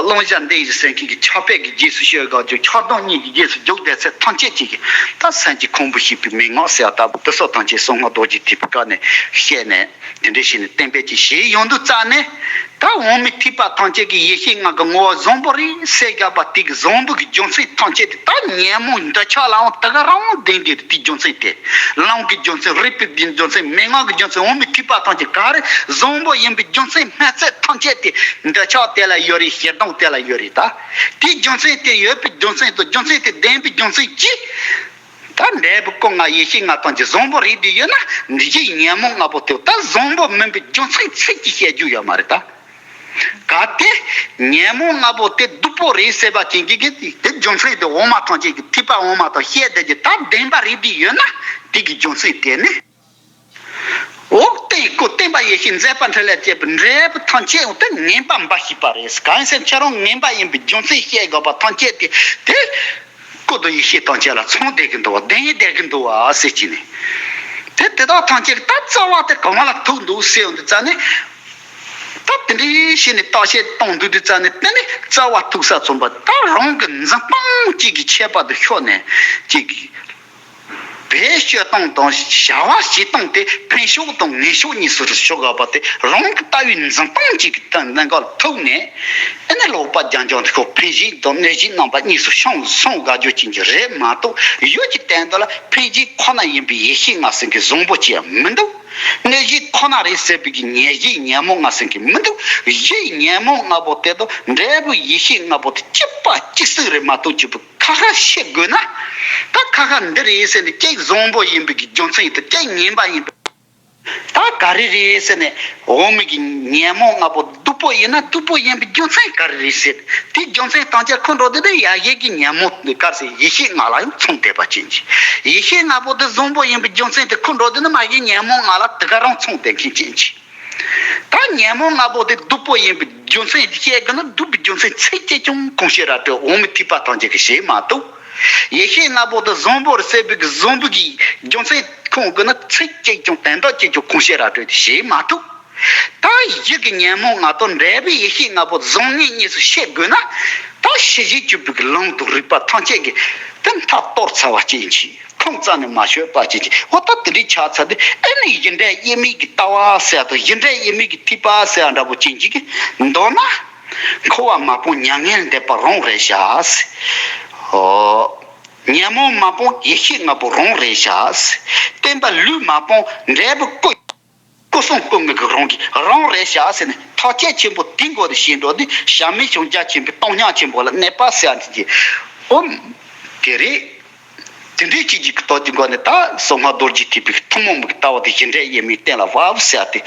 བླང་བྱ་འདི་ཡིན་ཟེར་མཁན་གྱི་ཆགས་པའི་གི་རྗེས་སུ་ཤོད་དགག་རྒྱུ། ཆགས་སྡང་གཉིས་ཀྱི་རྗེས་སུ་རྒྱུག་བསྡད་ཚད་ཐམས་ཅད་ཅིག་གིས་ད་སེམས་ཀྱི་ཁོང་བུ་བཤིག་པའི་མན་ངག་ཟེར་བ་ལྟ་བུ་དེ་སོགས་ཐམས་ཅད་གསང་སྔགས་རྡོ་རྗེ་ཐེག་པའི་བཀའ་ནས་བཤད་ནས། དེ་འདྲ་བྱས་ནས་གཏན་འབེབས་ཀྱི་བྱས་ཡོང་དུས་ཙ་ནས། ད་འོག་མིན་ཐེག་པ་ཐམས་ཅད་ཀྱི་ཡེ་ཤེས་ལྔ་གི་ངོ་བོ་བཟང་པོ་རེད་ཟེར་བཞག་པ་དེ་གི་བཟང་པོ་གི་རྒྱུ་མཚན་ཐམས་ཅད་དེ་ད་ཉོན་མོངས་འདོད་ཆགས་ལའང་དེ་ག་རང་ལྡན་གྱི་རེད། དེའི་རྒྱུ་མཚན་དེ་ལམ་གྱི་རྒྱུ་མཚན། རིགས་པའི་རྒྱུ་མཚན། མན་ངག་གི་རྒྱུ་མཚན། འོག་མིན་ཐེག་པ་ཐམས་ཅད་ག་རེ་བཟང་པོ་ཡིན་པའི་རྒྱུ་མཚན་སྨྲ་ཚད་ཐམས་ཅད་དེ་འདོད་ཆགས་དེ་ལ་ཡོད་རེད། ཞེ་སྡང་དེ་ལ་ཡོད་རེད། ད་དེའི་རྒྱུ་མཚན་དེ་ཡོད་པའི་རྒྱུ་མཚན་དང་རྒྱུ་མཚན་དེ་ལྡན་པའི་རྒྱུ་མཚན་གྱིས། ད་འབྲས་བུ་ཀུན་ལྔ་ཡེ་ཤེས་ལྔ་ཐམས་ཅད་བཟང་པོ་རེད་དེ་ཡོད་ན། འདི་ཅིག་ཉོན་མོངས་ལྔ་པོ་དེ་ད་བཟང་པོ་མིན་པའི་རྒྱུ་མཚན་ཚིག་གིས་བཤད་རྒྱུ་ཡོད་མ་རེད་ད། གལ་ཏེ་ཉོན་མོངས་ལྔ་པོ་དེ་སྡུག་པོ་རེད་ཟེར་བ་ཅན་གྱི་གི་དེ་རྒྱུ་མཚན་དེ་འོག་མ་ཐམས་ཅད་ཀྱི་ཐེག་པ་འོག་མ་དང་བཤད་བསྡད་ཀྱི་ད་བདེན་པ་རེད་དེ་ཡོད་ན། དེ་གི་རྒྱུ་མཚན་དེ་ནི། འོག་སྟེང་སྐུ་བསྟན་པ་ཡེ་ཤེས་མཛད་པ་འཕྲིན་ལས་བཅས་པའི་འབྲས་བུ་ཐམས་ཅད་འོག་ཏུ་ངན་པ་འབའ་ཞིག་པ་རེད། གང་ཡིན་ཟེར་ན་ཁྱེད་རང་ངན་པ་ཡིན་པའི་རྒྱུ་མཚན་བཤད་དགོས་པ་ཐམས་ཅད་དེ་དེ་སྐུ་དང་ཡེ་ཤེས་ཐམས་ཅད་ལ་མཚུངས་བསྡད་ཀྱི་འདུག་བ། ལྡན་བསྡད་ཀྱི་འདུག་བ་ཟེར་གྱི་ནས། དེ་དེ་དག་ཐམས་ཅད་ཀྱི་ད་རྩ་བ་དེ་གང་ལ་ཐུག་འདུག་ཟེར་ཡོང་དུས་ཙ་ནས། ད་དེ་འདྲའི་ཞིག་ནས་བརྟག་དཔྱད་གཏོང་འདུག་དུས་ཙ་ནས་དེ་ནི་རྩ་བ་ཐུག་ས་མཚོན་པ། ད་རང་གི་འཛིན་སྟངས་གཅིག་གི་ཁྱད་པར་དུ་ཤོར་ནས་གཅིག་བའི་སྤྱོད་སྟངས་དང་བྱ་བ་བྱེད་སྟངས་དེ་ཕན་ཕྱོགས་དང་ངན་ཕྱོགས་གཉིས་སུ་ཕྱོགས་དགོས་པ་དེ་རང་གི་ལྟ་བའི་འཛིན་སྟངས་གཅིག་གི་སྟེང་གནད་འགག་ཐུག་ནས། ཨེ་ནས་ལོག་པ་རྐྱང་རྐྱང་དེ་ཁོ་ཕན་བཞེད་དང་གནོད་བྱེད་རྣམ་པ་གཉིས་སུ་ཤོང་སོང་དགའ་རྒྱུ་ཅན་གྱི་རེད་མ་གཏོགས། ཡུལ་གྱི་སྟེང་དུ་ལ་ཕན་བཞེད་ཁོ་ན་ཡིན་པའི་ཡེ་ཤེས་ལྔ་ཟེར་གྱི་བཟང་པོ་ཅིག་མི་འདུག་གནོད་བྱེད་ཁོ་ན་རེད་ཟེར་བའི་གི་ཉེ་བཞི་ཉོན་མོངས་ལྔ་ཟེར་གྱི་མི་འདུག་གཞི་ཉོན་མོངས་ལྔ་པོ་དེ་དང་འབྲས་བུ་ཡེ་ཤེས་ལྔ་པོ་དེ་གཅིག་པ་གཅིག་སྲིད་རེད་མ་གཏོགས། གཅིག་པུ་ཁ་ཁ་བཤད་དགོས་ན། ད་ཁ་ཁ་འདི་རེད་ཟེར་ནས་གཅིག་བཟང་པོ་ཡིན་པའི་གི་རྒྱུ་མཚན་དང་གཅིག་ངན་པ་ཡིན་པའི། ད་ག་རེ་རེད་ཟེར་ནས་འོག་མིན་གྱི་ཉོན་མོངས་ལྔ་པོ་སྡུག་པོ་ཡིན་ན་སྡུག་པོ་ཡིན་པའི་རྒྱུ་མཚན་ག་རེ་རེད་ཟེར། དེའི་རྒྱུ་མཚན་ཐམས་ཅད་ཁོ་འགྲོ་དུས་ནི་ཡ་གཞི་གི་ཉོན་མོངས་དེ་ག་རེ་ཟེར། ཡེ་ཤེས་ལྔ་ལ་ཡང་མཚུངས་བསྡད་པ་ཅན་གྱི། ཡེ་ཤེས་ལྔ་པོ་དེ་བཟང་པོ་ཡིན་པའི་རྒྱུ་མཚན་དེ་ཁོ་འགྲོ་དུས་ནི་མ་གཞི་ཉོན་མོངས་ལྔ་ལ་དེ་ག་རང་མཚུངས་བསྡད་མཁན་ཅན་གྱི། ད་ཉོན་མོངས་ལྔ་པོ་དེ་སྡུག་པོ་ཡིན་པའི་རྒྱུ་མཚན་དེ་བཤད་དགོས་ན་སྡུག་པའི་རྒྱུ་མཚན་ཚིག་གཅིག་ཀྱང་གོང་བཤད་ར་སྤྲོད་འོག་མིན་ཐེག་པ་ཐམས་ཅད་ཀྱིས་བཤད་མ་ཐུབ། ཡེ་ཤེས་ལྔ་པོ་དེ་བཟང་པོར་སྲིད་པའི་གི་བཟང་པོ་གི་རྒྱུ་མཚན་ཁུངས་དགོས་ན་ཚིག་གཅིག་ཀྱང་དོན་དག་གཅིག་ཀྱང་གོང་བཤད་ར་སྤྲོད་དེ་བཤད་མ་ཐུབ། ད་གཞི་གི་ཉོན་མོངས་ལྔ་དང་འབྲས་བུའི་ཡེ་ཤེས་ལྔ་པོ་བཟང་ངན་གཉིས་སུ་ཕྱེ་དགོས་ན། ད་ཤེས་བྱའི་སྤྱོད་པའི་གི་ལམ་དང་རིགས་པ་ཐམས་ཅད་ཀྱིས་དེ་མཐའ་གཏོར་ཚར་བ་ཅན་གྱི། ཁུངས་རྩ་ནས་མ་ཆོད་པ་ཅན་གྱི། འོ་ད་དེ་འདྲའི་ཆགས་ཚར་དུས་ཨེ་ནི་གཞི་འབྲས་དབྱེར་མེད་ཀྱི་ལྟ་བ་ཟེར་དང་གཞི་འབྲས་དབྱེར་མེད་ཀྱི་ཐེག་པ་ཟེར་འདྲ་པོ་ཅན་གྱི་གི་མདོར་ན། འཁོར་བ་མ་སྤངས་མྱ་ངན་འདས་པ་རང་རེད་བཞག་ཟེར། ཨོ། ཉོན་མོངས་མ་སྤངས་ཡེ་ཤེས་ལྔ་པོ་རང་རེད་བཞག་ཟེར། བརྟན་པ་ལུས་མ་སྤངས་འབྲས་བུ་སྐུ། སྐུ་གསུང་སྐུ་དངོས་ཀྱི་རང་གི་རང་རེད་བཞག་ཟེར་ནས་ཐག་གཅོད་ཆེན་པོ་དེ་འགོ་ནས་བྱས་འགྲོ་དུས་གཞལ་མེད་ཕྱོགས་རྒྱ་ཆེན་པོའི་སྟོང་ཉག་ཆེན་པོ་ལ་གནས་པ་ཟེར་ཡ་དེ་གྱི། ཨོ། དེ་རེད། དེ་འདྲའི་ཅིག་ཅིག་གི་ཐོག་གི་སྒོ་ནས་ད་གསང་སྔགས་རྡོ་རྗེ་ཐེག་པའི་ཐུན་མོང་མའི་ལྟ་བ་དེ་གཞི་འབྲས་དབྱེར་མེད་གཏན་ལ་དབབ་ཟེར་ཏེ།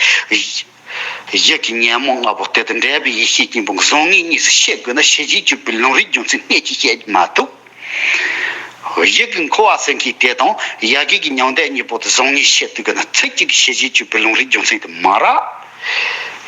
གཞི་གི་ཉོན་མོངས་ལྔ་པོ་དེ་དང་འབྲས་བུའི་ཡེ་ཤེས་གཉིས་པོ་བཟང་ངན་གཉིས་སུ་ཕྱེ་དགོས་ན་ཤེས་བྱའི་སྤྱོད་པའི་ལམ་རིམ་རྒྱུ་མཚན་སྣེ་གཅིག་བཤད་མ་ཐུབ། གཞི་གི་འཁོར་བ་ཟེར་མཁན་དེ་དང་ཡ་གི་གི་མྱང་འདས་གཉིས་པོ་དེ་བཟང་ངན་ཕྱེ་ཐུབ་དགོས་ན་ཚིག་གཅིག་གིས་ཤེས་བྱའི་སྤྱོད་པའི་ལམ་རིམ་རྒྱུ་མཚན་དེ་མ་རག།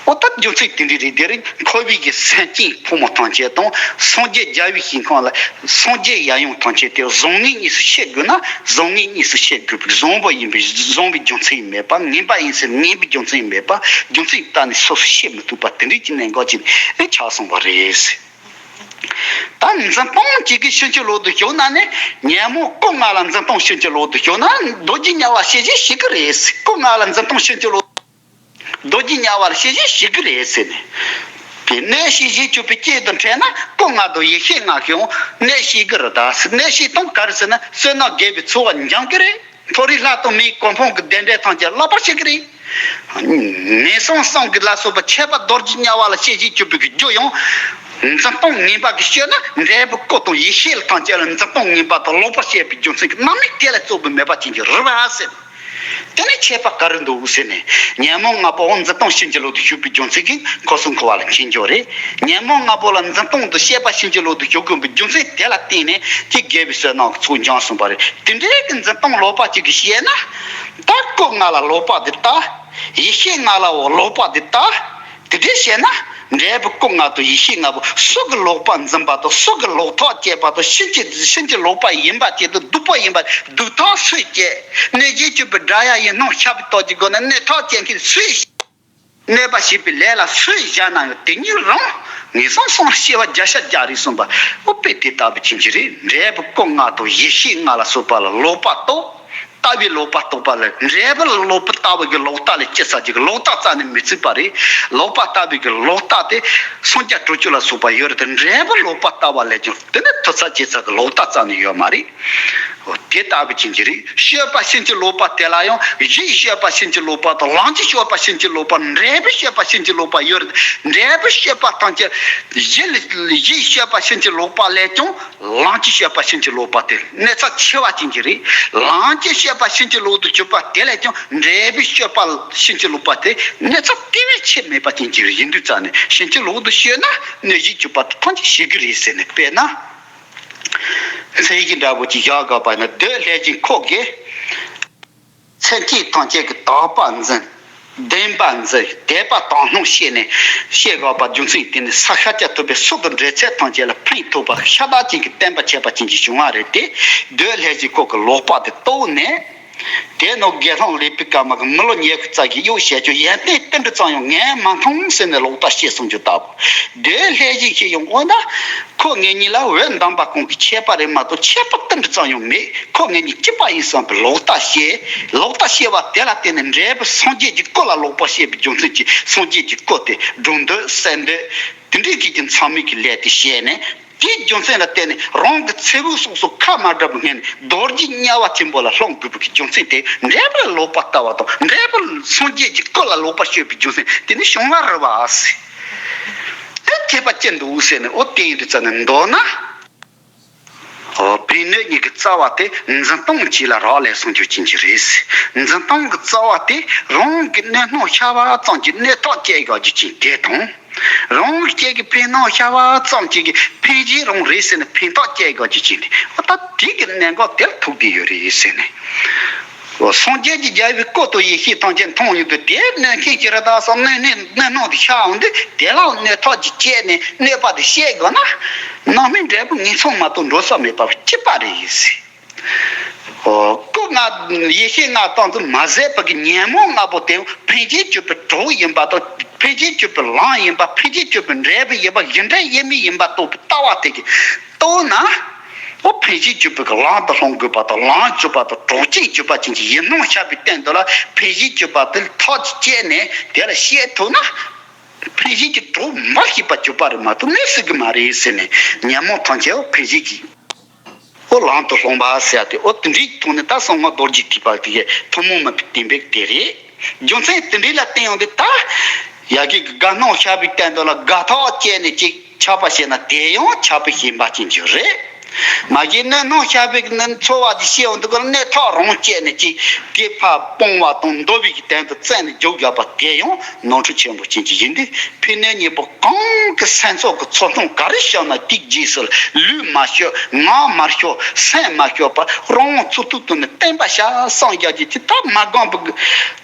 འོ་ད་རྒྱུ་མཚན་དེ་འདྲ་རེད། དེ་རིང་འཁོར་བའི་གི་སེམས་ཅན་ཕོ་མོ་ཐམས་ཅད་དང་སངས་རྒྱས་རྒྱལ་བའི་ཞིང་ཁམས་ལ་སངས་རྒྱས་ཡབ་ཡུམ་ཐམས་ཅད་དེ་བཟང་ངན་གཉིས་སུ་ཕྱེ་དགོས་ན་བཟང་ངན་གཉིས་སུ་ཕྱེ་དགོས་པའི་བཟང་པོ་ཡིན་པའི་བཟང་པའི་རྒྱུ་མཚན་མེད་པ། ངན་པ་ཡིན་ཟེར་ངན་པའི་རྒྱུ་མཚན་མེད་པ། རྒྱུ་མཚན་གཏན་ནས་སོ་སོས་ཕྱེ་མི་ཐུབ་པ་དེ་འདྲའི་གི་གནད་འགག་ཅིག་ཨེ་ཆགས་སོང་བ་རེད། ད་འཛིན་སྟངས་གཅིག་གིས་ཕྱིན་ཅི་ལོག་ཏུ་ཞུགས་ན་ནི་ཉོན་མོངས་སྐུ་ལྔ་ལ་འཛིན་སྟངས་ཕྱིན་ཅི་ལོག་ཏུ་ཞུགས་ན་རྡོ་རྗེ་དམྱལ་བ་ཤེས་བཞིན་ཞིག་གི་རེད། སྐུ་ལྔ་ལ་འཛིན་སྟངས་ཕྱིན་ཅི་ལོག་རྡོ་རྗེ་དམྱལ་བ་ལ་ཤེས་བཞིན་ཞིག་གི་རེད་ཟེར་ནས། དེ་གནོད་བྱེད་བྱེད་སྤྱོད་པའི་སྐྱེས་དང་འཕྲད་ན་སྐུ་ལྔ་དང་ཡེ་ཤེས་ལྔ་ཞིག་ཡང་གནོད་བྱེད་ཀྱི་རེད། ད་གནོད་བྱེད་སྟངས་ག་རེ་ཟེར་ན་བསོད་ནམས་དགེ་བའི་ཚོགས་འབྱུང་གི་རེད། མཐོ་རིས་ལྷ་དང་མིའི་གོ་འཕང་གི་བདེ་འབྲས་ཐམས་ཅད་ལག་པར་བྱེད་ཀྱི་རེད། ངན་སོང་གསུམ་གྱི་ལ་སོགས་པ་ཁྱད་པར་རྡོ་རྗེ་དམྱལ་བ་ལ་ཤེས་བཞིན་སྤྱོད་པའི་རྒྱུ་ཡང་འཛིན་སྟངས་ངན་པ་གིས་སྤྱོད་ན་འབྲས་བུ་སྐུ་དང་ཡེ་ཤེས་ལ་ཐམས་ཅད་ལ་འཛིན་སྟངས་ངན་པ་དང་ལོག་པར་བཤད་པའི་རྒྱུ་མཚན་གྱི་རྣམ་སྨིན་དེ་ལས་རྩོག་པའི་མེད་པ་ཅན་གྱི་རུ་བ་ཟེར། དེ་ནས་ཁྱད་པར་ག་རེ་འདུག་ཟེར་ནས་ཉོན་མོངས་ལྔ་པོ་འོ་འཛིན་སྟངས་ཕྱིན་ཅི་ལོག་ཏུ་ཞུགས་པའི་རྒྱུ་མཚན་གྱིས་འཁོར་གསུམ་འཁོར་བ་ལ་འཁྱེར་འགྱོ་རེད། ཉོན་མོངས་ལྔ་པོ་ལ་འཛིན་སྟངས་དང་བཤད་པ་ཕྱིན་ཅི་ལོག་ཏུ་ཞུགས་དགོས་པའི་རྒྱུ་མཚན་དེ་ལ་བརྟེན་ནས་ཀྱི་དགེ་བའི་བསོད་ནམས་ཀྱི་ཚོགས་འབྱུང་གསུངས་པ་རེད། དེ་འདྲའི་གི་འཛིན་སྟངས་ལོག་པ་ཅིག་གིས་བཤད་ན། ད་སྐུ་ལྔ་ལ་ལོག་པ་དེ་ལྟ། ཡེ་ཤེས་ལྔ་ལའོ་ལོག་པ་དེ་ལྟ། དེ་འདྲའི་བཤད་ན། འབྲས་བུ་སྐུ་ལྔ་དང་ཡེ་ཤེས་ལྔ་པོ་སུ་གི་ལོག་པ་འཛིན་པ་དང་སུ་གི་ལོག་ཐག་བཅད་པ་དང་ཕྱིན་ཅི་ཕྱིན་ཅི་ལོག་པ་ཡིན་པ་དེ་དང་སྡུག་པོ་ཡིན་པ་སྡུག་ཐག་སུས་བཅད། གནོད་བྱེད་སྤྱོད་པའི་དགྲ་ཡང་ཡིན་སྣང་ཤར་བའི་སྟོབས་ཀྱི་སྒོ་ནས་གནོད་ཐག་བཅད་མཁན་སུས། གནོད་པ་བྱེད་པའི་ལས་ལ་སུས་བཞག་ན་ཡང་དེ་ཉིད་རང་། ངན་སོང་གསུམ་ལ་སྐྱེ་བ་བརྒྱ་ཆ་བརྒྱ་རེད་གསུངས་པ། ཨོ་དཔེ་དེ་ལྟ་བུ་ཅན་གྱི་རེད། འབྲས་བུ་སྐུ་ལྔ་དང་ཡེ་ཤེས་ལྔ་ལ་སོགས་པ་ལ་ལོག་པ་རྟོག་ལྟ་བའི་ལོག་པ་རྟོག་པ་ལས་འབྲས་བུ་ལ་ལོག་པ་ལྟ་བུ་གི་ལོག་ལྟ་ལས་སྐྱེ་ས་ཅིག་ལོག་ལྟ་རྩ་ནས་མི་བརྩི་བ་རེད། ལོག་པ་ལྟ་བུ་གི་ལོག་ལྟ་དེ་སངས་རྒྱས་དྲུག་ཅུ་ལ་སོགས་པ་ཡོད་རེད་དེ། འབྲས་བུ་ལོག་པ་ལྟ་བ་ལས་ཀྱང་དེ་ནི་ཐོབ་ས་སྐྱེ་ས་གི་ལོག་ལྟ་རྩ་ནས་ཡོད་མ་རེད། འོ་དེ་ལྟ་བུ་ཅན་གྱི་རིགས་སྤྱོད་པ་ཕྱིན་ཅི་ལོག་པ་དེ་ལ་ཡང་གཞིའི་སྤྱོད་པ་ཕྱིན་ཅི་ལོག་པ་དང་ལམ་གྱི་སྤྱོད་པ་ཕྱིན་ཅི་ལོག་པ། འབྲས་བུའི་སྤྱོད་པ་ཕྱིན་ཅི་ལོག་པ་ཡོད་རེད། འབྲས་བུའི་སྤྱོད་པ་ཐམས་ཅད་གཞི་ལ་གཞིའི་སྤྱོད་པ་ཕྱིན་ཅི་ལོག་པ་ལས་ཀྱང་ལམ་གྱི་སྤྱོད་པ་ཕྱིན་ཅི་ལོག་པ་དེ་གནོད་འཚེ་ཆེ་བ་ཅན་གྱི་རིགས། ལམ་གྱི་སྤྱོད་པ་ཕྱིན་ཅི་ལོག་ཏུ་གྱུར་པ་དེ་ལས་ཀྱང་འབྲས་བུའི་སྤྱོད་པ་ཕྱིན་ཅི་ལོག་པ་དེ་གནོད་འཚེ་དེ་བས་ཆེ་མེད་པ་ཅན་གྱི་རིགས་ཡིན་དུས་ཙང་ནས་ཕྱིན་ཅི་ལོག་ཏུ་སྤྱོད་ན་གནོད་གཞིར་གྱུར་པ་དེ་ཐམས་ཅད་ཞི་གི་རེད་ཟེར་ནས་དཔེར་ན། མཚན་གཞི་འདྲ་པོ་ཅིག་བཞག་དགོས་པ་ན། གདོད་ལྷས་བྱིན་ཁོག་གི། མཚན་གྱི་ཐམས་ཅད་ཀྱི་དག་པ་འཛིན། བདེན་པ་འཛིན་དད་པ་དག་སྣང་བྱས་ནས་བཤད་དགོས་པ་རྒྱུ་མཚན་དེ་ནི་ས་ཤཱཀྱ་ཐུབ་པས་སྲོག་གི་འབྲེལ་ཚད་ཐམས་ཅད་ལ་ཕན་ཐོགས་པ་ཤ་སྟག་ཅན་གྱི་བསྟན་པ་ཁྱབ་པ་ཅན་གྱི་བྱུང་བ་རེད་དེ། འདོད་ལྷས་བྱིན་ཁོ་གི་ལོག་པ་དེ་རྟོགས་ནས། དེ་ནོ་དགེ་སློང་ལེགས་པའི་བཀའ་མ་གི་མི་ལོ་ཉེ་གི་རྩ་གི་གཡོག་བྱས་ཆོག་ཡན་ཏན་ཏིལ་འབྲུ་ཙམ་ཡང་ངས་མ་མཐོང་ཟེར་ནས་ལོག་ལྟ་བཤད་སོང་རྒྱུ་ལྟ་བུ། འདོད་ལྷས་བྱིན་ཞིག་ཡོང་འོ་ན། ཁོ་ངེད་གཉིས་ལ་འོད་མདངས་པ་གང་གི་ཁྱད་པར་རེད་མ་གཏོགས་ཁྱད་པར་ཏིལ་འབྲུ་ཙམ་ཡང་མེད། ཁོ་ངེད་གཉིས་གཅིག་པ་ཡིན་བསམ་པའི་ལོག་ལྟ་བཤད། ལོག་ལྟ་བཤད་པ་དེ་ལ་བརྟེན་ནས་འབྲས་བུ་སངས་རྒྱས་ཀྱི་སྐུ་ལ་ལོག་པ་བཤད་པའི་རྒྱུ་མཚན་གྱིས་སངས་རྒྱས་ཀྱི་སྐུ་དེ་སྒྲུབ་འདོད་སེམས་འདོད་དེ་འདྲའི་གི་གི་མཚམས་མེད་ཀྱི་ལས་དེ་བཤད་ནས། དེའི་རྒྱུ་མཚན་ལ་བརྟེན་ནས་རང་གི་ཚེ་བོ་སོགས་སུ་ཁ་མ་བྲལ་བར་སྔོན་ནས་རྡོ་རྗེ་དམྱལ་བ་ཆེན་པོ་ལ་ལྷུང་དགོས་པའི་རྒྱུ་མཚན་དེ་འབྲས་བུ་ལ་ལོག་པ་ལྟ་བ་དང་འབྲས་བུ་སངས་རྒྱས་ཀྱི་སྐུ་ལ་ལོག་པ་སྤྱོད་པའི་རྒྱུ་མཚན་དེ་ནི་བྱུང་བ་རེད་བ། དེ་ཁྱད་པར་ཅི་འདུག་ཟེར་ནས་འོ་དེ་ཡིན་དུས་ཙམ་ནས་མདོར་ན། འོ་ཕན་གནོད་གཉིས་ཀྱི་རྩ་བ་དེ་འཛིན་སྟངས་གཅིག་ལ་རག་ལས་སོང་རྒྱུ་ཅན་གྱི་རེད། འཛིན་སྟངས་ཀྱི་རྩ་བ་དེ་རང་གི་གནོད་སྣང་ཤར་བ་ཙམ་གྱིས་གནོད་ཐག་བཅད་དགོས་རྒྱུ་ཅན་དེ་དང་། རང་གི་སྐྱེ་གི་ཕན་སྣང་ཤར་བ་ཙམ་གྱིས་ཀྱི་ཕན་གཞན་རང་རེད་ཟེར་ནས་ཕན་ཐོགས་སྐྱེ་དགོས་ཀྱི་ཅི་འདི་ཨ་ད་དེ་གི་གནད་འགག་དེར་ཐུག་བསྡད་ཡོད་རེད་ཟེར་ནས། འོ་སངས་རྒྱས་ཀྱི་རྒྱལ་པོའི་སྐུ་དང་ཡེ་ཤེས་ཐམས་ཅད་མཐོང་ཡོང་དུས་དེ་གནོད་མཁན་ཅི་རེད་ད་བསམ་གནོད་གནོད་གནོད་སྣང་དེ་ཤར་འོང་དུས་དེ་ལའང་གནོད་ཐག་ཅིག་བཅད་ནས་གནོད་པ་དེ་བཤད་དགོས་ན། ནང་མི་འབྲས་བུ་ངེས་མཚང་མ་གཏོགས་འགྲོ་ས་མེད་པ་གཅིག་པ་རེད་ཟེར། ཨོ། སྐུ་ལྔ་ཡེ་ཤེས་ལྔ་བཏང་དུ་མ་ཟད་པ་གི་ཉོན་མོངས་ལྔ་པོ་དེ་ཕན་ཆད་གཅོད་པའི་གྲོགས་ཡིན་པ་དང་ཕན་ཆད་གཅོད་པའི་ལམ་ཡིན་པ་ཕན་ཆད་གཅོད་པའི་འབྲས་བུ་ཡིན་པ་གཞི་འབྲས་དབྱེར་མེད་ཡིན་པ་རྟོགས་པའི་ལྟ་བ་དེ་གི་རྟོགས་ན། ཨོ་ཕན་ཆད་གཅོད་པའི་གི་ལམ་དུ་ལྷུང་དགོས་པ་དང་ལམ་གཅོད་པ་དང་གྲོགས་ཅན་གཅོད་པ་ཅན་གྱི་ཡིན་སྣང་ཤར་བའི་སྟེང་དུ་ལ་ཕན་ཆད་གཅོད་པ་དེ་ཐག་ཅིག་བཅད་ནས་དེ་ལ་བཤད་ཐུབ་ན། ཕན་ཆད་ཀྱི་གྲོགས་མ་ཤེས་པ་གཅོད་པ་རེད་མ་གཏོགས་གནོད་སྲིད་གི་མ་རེད་ཟེར་ནས་ཉོན་མོངས་ཐམས་ཅད་ཨོ་ཕན་ཆད་ཀྱི། ཨོ་ལམ་དུ་ལྷུང་བ་ཟེར་ཏེ་ཨོ་དེ་འདྲའི་ཐོག་ནས་ད་གསང་སྔགས་རྡོ་རྗེ་ཐེག་པ་དེ་གའི་ཐུན་མོང་མིན་པའི་བསྟན་པའི་དེ་རེད། རྒྱུ་མཚན་དེ་འདྲའི་ལ་བརྟེན་ཡོང་དུས་ད་ཡ་གི་དགའ་སྣང་ཤར་བའི་སྟེང་དུ་ལ་དགའ་ཐག་བཅད་ནས་ཅིག་ཆགས་པ་བྱས་ན་དེ་ཡང་ཆགས་པའི་ཞེན་པ་ཅན་གྱི་རེད། མ་གཞི་གནོད་སྣང་ཤར་བའི་ནི་ཚོར་བ་ཅིག་ཤེས་ཡོང་དུས་ཀ་ལ་གནོད་ཐག་རང་བཅད་ནས་ཅིག་དེ་ཕར་སྤོང་བ་དང་འདོར་བའི་གི་སྟེང་དུ་བཙན་ནས་འཇུག་དགོས་པ་དེ་ཡང་ནོར་འཁྲུལ་ཆེན་པོ་ཅན་གྱི་ཡིན་དུས་ཕན་གནོད་གཉིས་པོ་གང་གི་སེམས་ཚོགས་ཀྱི་ཚོར་སྣང་ག་རེ་བྱུང་ན་དེའི་རྗེས་སུ་ལུས་མ་ཤོར་ངག་མ་ཤོར་སེམས་མ་ཤོར་བར་རང་དབང་ཚུགས་ཐུབ་ཐུབ་ནས་བསྟན་པ་ཤ་སངས་རྒྱས་ཀྱི་ཅི་ད་མ་གང་བུ་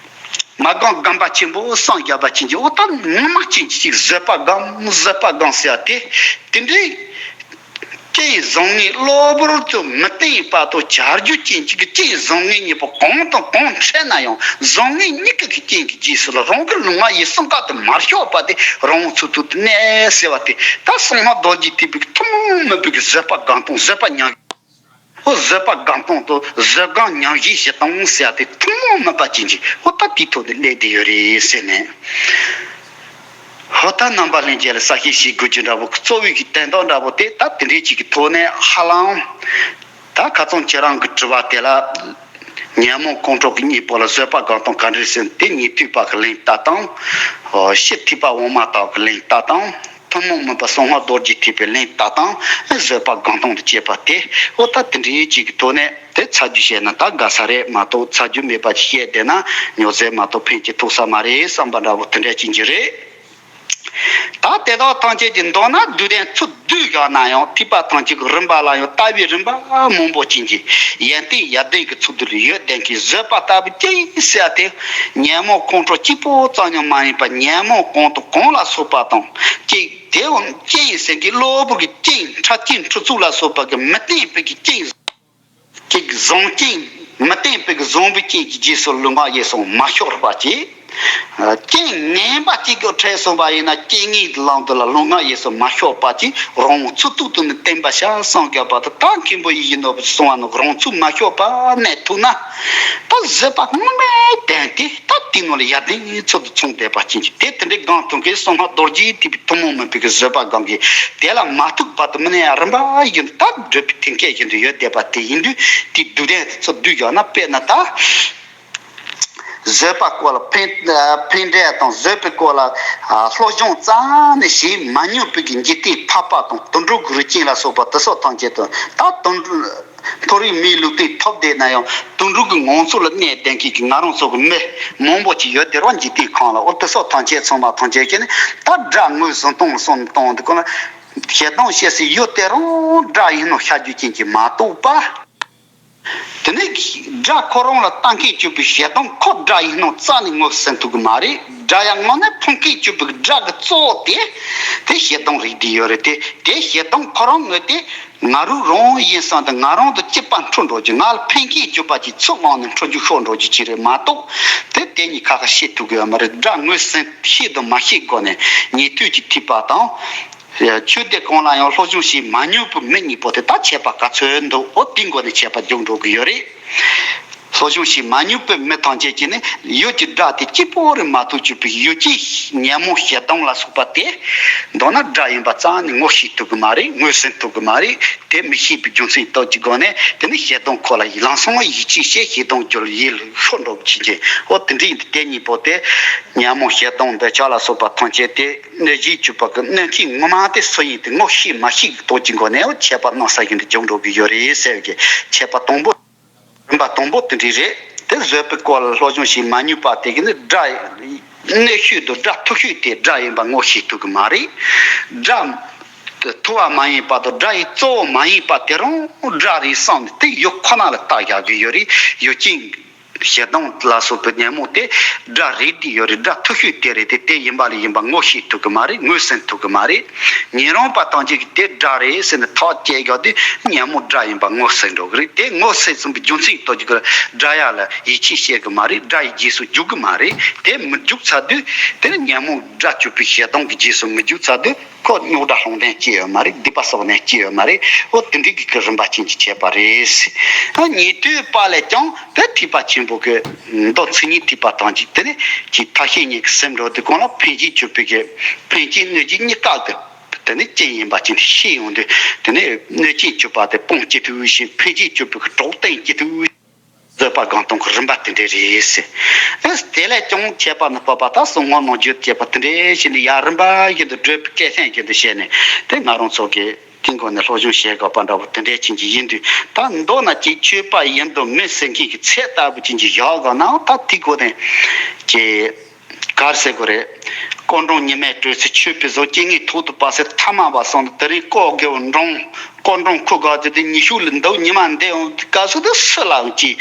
མ་གང་གང་པ་ཆེན་པོ་སངས་རྒྱས་པ་ཅན་གྱི་འོ་ད་ངོ་མ་ཅན་གྱི་ཅིག་བཟོད་པ་སྒོམ་བཟོད་པ་སྒོམ་ཟེར་བ་དེ་དེ་འདྲའི། རྐྱེན་བཟང་ངན་གློ་བུར་དུ་མི་བརྟན་པ་དང་བྱ་རྒྱུ་ཅན་གཅིག་གི་རྐྱེན་བཟང་ངན་གཉིས་པོ་གང་དང་གང་འཕྲད་ན་ཡང་བཟང་ངན་གཉིས་ཀྱི་རྐྱེན་གྱི་རྗེས་སུ་ལ་རང་གི་ལུས་ངག་ཡིད་གསུམ་ཀ་དུ་མར་ཤོག་པ་དེ་རང་ཚུགས་ཐུབ་ཏུ་གནས་ཟེར་བ་དེ་ད་གསང་སྔགས་རྡོ་རྗེ་ཐེག་པའི་ཐུན་མོང་མིན་པའི་བཟོད་པ་སྒོམ་སྟངས་བཟོད་པ་ཉམས། ཨོ་བཟོད་པ་སྒོམ་སྟངས་དང་བཟོད་སྒོམ་ཉམས་བཞེས་བྱེད་སྟངས་ཟེར་བ་དེ་ཐུན་མོང་མིན་པ་ཅན་གྱི་ཨོ་ད་དེའི་ཐོག་ཏུ་སླེབས་བསྡད་ཡོད་རེད་ཟེར་ནས། ཧོ་ད་རྣམ་པ་ལྷན་རྒྱས་ལ་གསལ་བཤད་བྱེད་དགོས་རྒྱུ་འདྲ་བོ་གཙོ་བོའི་གི་དོན་དག་འདྲ་བོ་དེ་ད་དེ་འདྲའི་ཅིག་གི་ཐོག་ནས་ཧ་ལམ། ད་ཁ་སང་ཁྱེད་རང་གི་དྲི་བ་དེ་ལ། ཉོན་མོངས་ཁོང་ཁྲོ་གི་གཉིས་པོ་ལ་བཟོད་པ་སྒོམ་སྟངས་ག་འདྲ་ཟེར་དེ་ཉན་ཐོས་པ་གི་ལན་ལྟ་སྟངས། ཤེས་ཐོས་པ་དབུ་མ་དག་གི་ལན་ལྟ་སྟངས། ཐུན་མོང་མིན་པ་གསང་སྔགས་རྡོ་རྗེ་ཐེག་པའི་ལན་ལྟ་སྟངས། བཟོད་པ་སྒོམ་སྟངས་དང་བཅས་པ་དེ་ཨོ་ད་དེ་འདྲའི་ཅིག་གི་ཐོག་ནས། དེ་ཚར་རྒྱུ་བཤད་ན་ད་དགའ་ས་རེད་མ་གཏོགས་ཚར་རྒྱུ་མེད་པ་ཅིག་བཤད་བསྡད་ན་ཉོབ་ཟད་མ་གཏོགས་ཕན་གྱི་ཐོགས་ས་མ་རེད་བསམ་པ་འདྲ་བོ་དེ་འདྲ་ཅིག་གི་རེད། ད་དེ་དག་ཐམས་ཅད་ཀྱི་མདོར་ན་བསྡུས་ཏེ་ཚུར་བསྡུས་བཞག་ན་ཡང་ཐེག་པ་ཐམས་ཅད་ཀྱི་རིམ་པ་ལ་ཡང་ལྟ་བའི་རིམ་པ་མང་པོ་ཅན་གྱི་ཡོན་ཏན་ཡར་ལྡན་གྱི་ཚུལ་དུ་ཡོད་ལྡན་གྱི་བཟོད་པ་ལྟ་བུ་ཅིག་ཟེར་ཏེ་ཉོན་མོངས་ཁོང་ཁྲོ་གཅིག་པོ་ཙམ་ཡང་མ་ཡིན་པར་ཉོན་མོངས་གང་དང་གང་ལ་སོགས་པ་དང་ཅིག་དེའང་ཅིག་ཟེར་གྱི་གློ་བུར་གྱི་ཅིག་ཕྲ་ཅིག་འཁྲུལ་ཚུགས་ལ་སོགས་པ་གི་མི་བརྟན་པའི་གི་ཅིག་ཀྱི་བཟང་རྐྱེན་མི་བརྟན་པའི་བཟང་པོའི་རྐྱེན་གྱི་རྗེས་སུ་ལུས་ངག་ཡིད་གསུམ་མ་ཤོར་བ་ཅིག་རྐྱེན་ངན་པ་གཅིག་གི་འཕྲད་སོང་བ་ཡིན་ན་རྐྱེན་ངན་གྱི་ལམ་དུ་ལ་ལུས་ངག་ཡིད་གསུམ་མ་ཤོར་བ་ཅིག་རང་ཚུགས་ཐུབ་ཐུབ་ནས་བསྟན་པ་ཤ་སངས་རྒྱས་པ་དང་ད་མཁན་པོ་ཡིད་བཞིན་ནོར་བུས་གསུངས་པ་ནི་རང་ཚུགས་མ་ཤོར་བ་གནས་ཐུབ་ན་ད་བཟོད་པ་དངོས་མེད་ལྡན་ཏེ་ད་དེ་ནང་ལ་ཡར་ལྡན་ཚུལ་དུ་མཚུངས་བསྡད་པ་ཅན་གྱི་དེ་དེ་འདྲའི་སྒང་ཐུང་གི་གསང་སྔགས་རྡོ་རྗེ་ཐེག་པའི་ཐུན་མོང་མིན་པའི་བཟོད་པ་སྒང་གི་དེ་ལ་མ་ཐུག་བར་དུ་མི་གནས་རིམ་པ་བཞིན་དུ་བགྲོད་པའི་དེ་སྐད་བཞིན་དུ་ཡོད་བསྡད་པ་དེ་ཡིན་དུས་དེ་བསྡུས་དོན་དེ་ཚོ་བསྡུས་ཡོད་ན་དཔེར་ན་ད། བཟོད་པ་སྐོར་ལ་ཕན་ཕན་འབྲས་དང་བཟོད་པའི་སྐོར་ལ་སློབ་སྦྱོང་རྩ་ནས་བྱེད་མ་མྱོང་བའི་འཇིག་རྟེན་ཕལ་པ་དང་དུད་འགྲོ་གི་རིགས་ཅན་ལ་སོགས་པ་དེ་སོགས་ཐམས་ཅད་དུ་ད་དུད་འགྲོ། མཐོ་རིས་མིའི་ལུས་རྟེན་ཐོབ་བསྡད་ན་ཡང་དུད་འགྲོ་གི་ངང་ཚུལ་ལ་གནས་བསྡད་མཁན་གྱི་ང་རང་ཚོ་གི་མི་མང་པོ་ཅིག་ཡོད་དེ་ར་འཇིག་རྟེན་ཁམས་ལ་འོ་དེ་སོགས་ཐམས་ཅད་ཚང་མ་ཐམས་ཅད་ཀྱིས་ནི་ད་དགྲ་ངོས་བཟུང་སྟངས་ལ་སོགས་ནས་གཏོང་དུས་ཀོ་ན་ཞེ་སྡང་བྱེད་སའི་ཡུལ་དེ་རང་དགྲ་ཡིན་ནོ་ཤར་རྒྱུ་ཅན་གྱིས་མ་གཏོགས་པ། དེ་ནས་དགྲ་ཁོ་རང་ལ་ལྟ་མཁན་གྱུར་པའི་ཞེ་སྡང་ཁོ་དགྲ་ཡིན་སྣང་རྩ་ནས་ངོས་ཟིན་ཐུབ་ཀྱི་མ་རེད། དགྲ་ཡང་དངོས་གནས་ཕོངས་མཁན་གྱུར་པའི་དགྲ་གི་གཙོ་བོ་དེ་དེ་ཞེ་སྡང་རེད་བསྡད་ཡོད་རེད། དེ་དེ་ཞེ་སྡང་ཁོ་རང་ངོས་དེ་ང་རང་རང་ཡིན་བསམ་དུ་ང་རང་དང་གཅིག་པ་འཕྲོད་འགྲོ་རྒྱུ། ང་ལ་ཕན་ཁེ་བརྗོད་པ་ཅིག་ཚུར་བླངས་ནས་འཕྲོད་རྒྱུ་ཤོར་འགྲོ་རྒྱུ་ཅིག་རེད་མ་གཏོགས། དེ་དེ་གཉིས་ཁ་ཁ་བཤད་ཐུབ་ཀྱི་ཡོད་མ་རེད། དགྲ་ངོས་ཟིན་ཤེས་དང་མ་ཤེས་སྒོ་ནས་ཉེ་དུས་ཀྱི་ཐོས་པ་དང་། ཆོས་སྡེ་གང་ལ་ཡང་སློབ་སྦྱོང་བྱེད་མ་མྱོང་བའི་མི་གཉིས་པོ་དེ་ད་ཆད་པ་ག་ཚོད་འདུག་འོ་དེའི་སྒོ་ནས་ཆད་པ་རྒྱག་འགྲོ་གི་ཡོད་རེད། སློབ་སྦྱོང་བྱེད་མ་མྱོང་པའི་མི་ཐམས་ཅད་ཀྱིས་ནི་ཡུལ་གྱི་དགྲ་དེ་གཅིག་པོ་རེད་མ་གཏོགས་གྱུར་པའི་ཡུལ་གྱི་ཉོན་མོངས་ཞེ་སྡང་ལ་སོགས་པ་དེ་མདོར་ན་དགྲ་ཡིན་པ་རྩ་ནས་ངོ་ཤེས་ཐུབ་ཀྱི་མ་རེད། ངོས་ཟིན་ཐུབ་ཀྱི་མ་རེད། དེ་མི་ཤེས་པའི་རྒྱུ་མཚན་སྟོབས་ཀྱི་སྒོ་ནས་དེ་ནི་ཞེ་སྡང་ཁོ་ལ་ལམ་སང་ཡིད་ཆེས་བྱས་ཞེ་སྡང་རྒྱུ་ཡིད་ལ་ཤོར་འགྲོ་བའི་ཕྱིན་ཆད། འོ་དེ་འདྲ་ཡིན་དུས་དེ་གཉིས་པོ་དེ་ཉོན་མོངས་ཞེ་སྡང་འདོད་ཆགས་ལ་སོགས་པ་ཐམས་ཅད་དེ་གནོད་བྱེད་གྱུར་པ་གི་གནོད་མཁན་ངོ་མ་དེ་སུ་ཡིན་དེ་ངོ་ཤེས་མ་ཤེས་ཀྱི་སྟོབས་ཀྱི་སྒོ་ནས་འོ་ཆད་པ་གནམ་ས་བཞིན་དུ་འཇོག་འགྲོ་གི་ཡོད་རེད་ཟེར་བའི་ཆད་པ་དང་པོ། རིམ་པ་དང་པོ་དེ་འདྲ་རེད། དེ་བཟོད་པའི་སྐོར་ལ་སློབ་སྦྱོང་བྱེད་མ་མྱོང་པ་དེ་གིས་ནི་དགྲ་གནོད་བྱེད་དང་དགྲ་ཐུབ་ཤོས་དེ་དགྲ་ཡིན་པ་ངོ་ཤེས་ཐུབ་ཀྱི་མ་རེད། དགྲ་ཐུབ་པ་མ་ཡིན་པ་དང་དགྲ་ཡི་གཙོ་བོ་མ་ཡིན་པ་དེ་རང་དགྲ་རེད་བསམ་ནས་དེ་ཡུལ་ཁོ་ན་ལ་བཏགས་བཞག་གི་ཡོད་རེད། ཡུལ་ཅན་ཞེ་སྡང་ལ་སོགས་པའི་ཉོན་མོངས་དེ་དགྲ་རེད་བསྡད་ཡོད་རེད། དགྲ་ཐུབ་ཤོས་དེ་རེད། དེ་དེ་ཡིན་པ་ལ་ཡིན་པ་ངོ་ཤེས་ཐུབ་ཀྱི་མ་རེད། ངོས་ཟིན་ཐུབ་ཀྱི་མ་རེད། ཉན་རང་པ་ཐམས་ཅད་ཀྱིས་དེ་དགྲ་རེད་ཟེར་ནས་ཐག་བཅད་བཞག་དུས་ཉོན་མོངས་དགྲ་ཡིན་པ་ངོས་ཟིན་འགྲོ་གི་རེད། དེ་ངོས་ཟིན་ཟིན་པའི་རྒྱུ་མཚན་སྟོབས་ཀྱིས་དགྲ་ཡ་ལ་ཡིད་ཆེས་བྱེད་གི་མ་རེད། དགྲ་ཡི་རྗེས་སུ་རྒྱུག་གི་མ་རེད། དེ་མི་རྒྱུག་ཚར་དུས་དེ་ནི་ཉོན་མོངས་དགྲ་གྱུར་པའི་ཞེ་སྡང་གི་རྗེས་སུ་མི་རྒྱུག་ཚར་དུས་ཁོ་རྙོག་དྲ་ལུང་བསྟན་སྐྱེ་ཡོད་མ་རེད། སྡིག་པ་གསོག་ནས་སྐྱེ་ཡོད་མ་རེད། འོ་དེ་འདྲའི་གི་རིམ་པ་ཅན་གྱི་ཆད་པ་རེད། ཨ་ཉན་ཐོས་པ་ལས་ཀྱང་དེ་ཐོས་པ་ཆེན་པོ་གི་མདོ་མཚན་ཉིད་ཐོས་པ་དང་གཅིག་དེ་ནི་ཀྱི་ཐ་ཤལ་ཉིད་ཀྱི་སེམས་འགྲོ་དུས་གང་ལ་ཕན་ཆད་གྱུར་པའི་གི་ཕན་ཆད་གནོད་བྱེད་གཉིས་ཀ་གི་དེ་ནི་རྐྱེན་ཡིན་པ་ཅན་དེ་ཤེས་ཡོང་དུས་དེ་ནི་གནོད་བྱེད་གྱུར་པ་དེ་སྤོང་སྐྱེ་ཐུབ་ཞིང་ཕན་ཆད་གྱུར་པའི་གི་གྲོགས་བསྟེན་སྐྱེ་ཐུབ། བཟོད་པ་སྒོམ་སྟངས་ཀྱི་རིམ་པ་དེ་འདྲ་རེད་ཟེར། ཨེ་དེ་ལས་ཀྱང་ཁྱད་པར་ནི་སྤོབས་པ་དང་གསུང་ངོ་ནང་བརྗོད་བྱེད་པ་དེ་འདྲ་བྱས་ནས་ཡར་རིམ་པ་བཞིན་དུ་བགྲོད་པའི་སྐད་ལྷན་བཞིན་དུ་བྱས་ནས་དེ་ང་རང་ཚོ་གི་དེའི་སྒོ་ནས་སློབ་སྦྱོང་བྱེད་དགོས་པ་འདྲ་པོ་དེ་འདྲ་ཅན་གྱི་ཡིན་དུས། ད་མདོར་ན་ཅིག་ཆོས་པ་ཡིན་དང་མིན་ཟེར་མཁན་གྱི་ཚད་ལྟ་བུ་ཅན་གྱི་བཞག་དགོས་ནའང་ད་དེའི་སྒོ་ནས་ཀྱི། ག་རེ་ཟེར་དགོས་རེད། སྐུ་མགྲོན་ཉི་མའི་དྲོད་ཚད་ཆོད་པའི་བཟོ་སྐྱེ་དངོས་ཐོག་ཏུ་བབས་ཚེ་ཐ་མལ་པ་སོང་དུས་དེ་རིང་ཀོ་དགེ་བ་འབྲོང་སྐུ་མགྲོན་ཁུ་དགའ་དེ་དེ་ཉི་ཤུ་ལ་འདུག་ཉི་མ་འདས་འོང་དུས་སྐབས་སུ་དེ་སུ་ལའང་ཅི།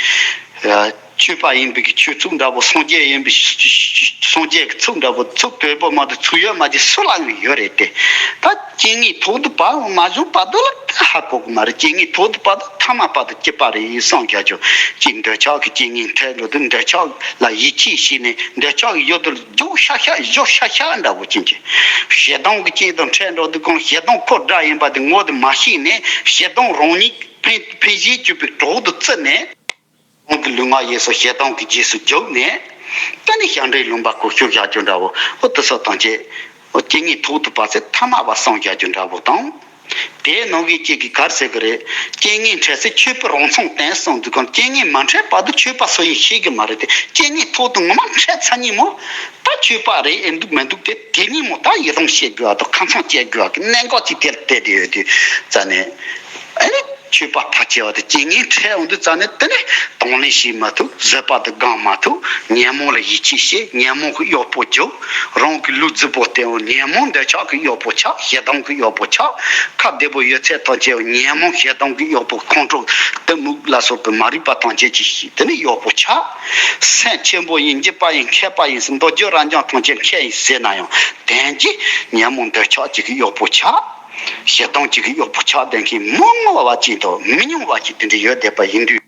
ཆོས་པ་ཡིན་པའི་གི་ཆོས་ཚུགས་འདྲ་པོ་སངས་རྒྱས་ཡིན་པའི་སངས་རྒྱས་ཀྱི་ཚུགས་འདྲ་པོ་ཚུགས་དོད་པོ་མ་དེ་ཚུགས་ཡོད་མ་དེ་སུ་ལའང་ཡོད་རེད་དེ། ད་སྐྱེ་དངོས་ཐོག་ཏུ་བབས་མ་བྱུང་བར་དུ་ལ་ཧ་གོ་གི་མ་རེད། སྐྱེ་དངོས་ཐོག་ཏུ་བབས་དུས་ཐ་མལ་པ་དང་སྐྱིད་པ་རེད་བསམ་བཞག་ཆོག་ཅིག་འདོད་ཆགས་ཀྱི་རྐྱེན་ངན་འཕྲད་འགྲོ་དུས་འདོད་ཆགས་ལ་ཡིད་ཆེས་བྱས་ནས་འདོད་ཆགས་ཀྱི་ཡུལ་དུ་རྒྱུག་ཤག་ཤག་བཞུར་ཤག་ཤག་འདྲ་པོ་ཅན་གྱི་ཞེ་སྡང་གི་རྐྱེན་དང་འཕྲད་འགྲོ་དུས་གང་ཞེ་སྡང་ཁོ་དགྲ་ཡིན་པ་དེ་ངོ་དེ་མ་ཤེས་ནས་ཞེ་སྡང་རང་ཉིད་ཕན་ཕན་བྱེད་གྱུར་པའི་གྲོགས་དུ་བརྩིས་ནས། རང་གི་ལུས་ངག་ཡིད་གསུམ་ཞེ་སྡང་གི་རྗེས་སུ་རྒྱུག་ནས། དེ་ནས་ཞབས་འདྲེན་ལུང་པ་བཀོལ་སྤྱོད་བྱ་རྒྱུ་འདྲ་པོ། འོ་དེ་ཚོ་ཐམས་ཅད། འོ་སྐྱེ་དངོས་ཐོག་ཏུ་བབས་ཚེ་ཐ་མལ་པ་སངས་རྒྱ་རྒྱུ་འདྲ་པོ་དང་། དེའི་ནང་གི་གཅིག་གིས་ག་རེ་ཟེར་གི་རེད། སྐྱེ་དངོས་འཕྲད་ཚེ་ཆོས་པའི་རང་མཚང་བསྟན་གསུངས་འདུག་གམ། སྐྱེ་དངོས་མ་འཕྲད་བར་དུ་ཆོས་པ་སུ་ཡིན་ཤེས་གི་མ་རེད་དེ། སྐྱེ་དངོས་ཐོག་ཏུ་ངོ་མ་འཕྲད་ཚར་ནས་མོ། ད་ཆོས་པ་རེད་ཨེ་འདུག་མི་འདུག་དེ་དེ་ནས་མོ་ད་ཡི་རང་བཤད་དགོས་པ་དང་ཁ་མཚང་བཅད་དགོས་པ་གི་གནད་འགག་ཅིག་དེར་བལྟས་ཏེ་ཡོད་དུས་ཙ་ནས། ཨ་ནི། ཆོས་པ་ཐག་ཆད་པ་དེ་སྐྱེ་དངོས་འཕྲད་འོང་དུས་ཙ་ནས་དེ་ནས་དང་ལེན་བྱེད་མ་ཐུབ། བཟོད་པ་དེ་སྒོམ་མ་ཐུབ། ཉོན་མོངས་ལ་ཡིད་ཆེས་བྱེད། ཉོན་མོངས་ཀྱི་གཡོག་པོ་རྒྱུག་རང་གི་ལུས་རྫི་པོ་བརྟན་པོ་ཉོན་མོངས་འདོད་ཆགས་ཀྱི་གཡོག་པོ་ཆགས། ཞེ་སྡང་གི་གཡོག་པོ་ཆགས། ཁ་བདེ་པོ་ཡོད་ཚད་ཐམས་ཅད་ཉོན་མོངས་ཞེ་སྡང་གི་གཡོག་པོ་ཁོང་ཁྲོ་གཏི་མུག་ལ་སོགས་པའི་མ་རིག་པ་ཐམས་ཅད་ཀྱིས་དེ་ནས་གཡོག་པོ་ཆགས། སེམས་ཆེན་པོ་ཡིན་འཇིགས་པ་ཡིན་མཁས་པ་ཡིན་ཟེར་མདོ་རྒྱུད་རབ་འབྱམས་ཐམས་ཅད་མཁས་ཡིན་ཟེར་ན་ཡང་དོན་གྱིས་ཉོན་མོངས་འདོད་ཆགས་ཅིག་གི་གཡོག་པོ་ཆགས། ཞེ་སྡང་གཅིག་གི་གཡོག་པོ་ཆགས་བསྡད་མཁན་མི་མངོན་པ་ཅིག་དང་མི་ཉུང་བ་ཅིག་དེ་འདྲ་ཡོད་བསྡད་པ་ཡིན་དུས།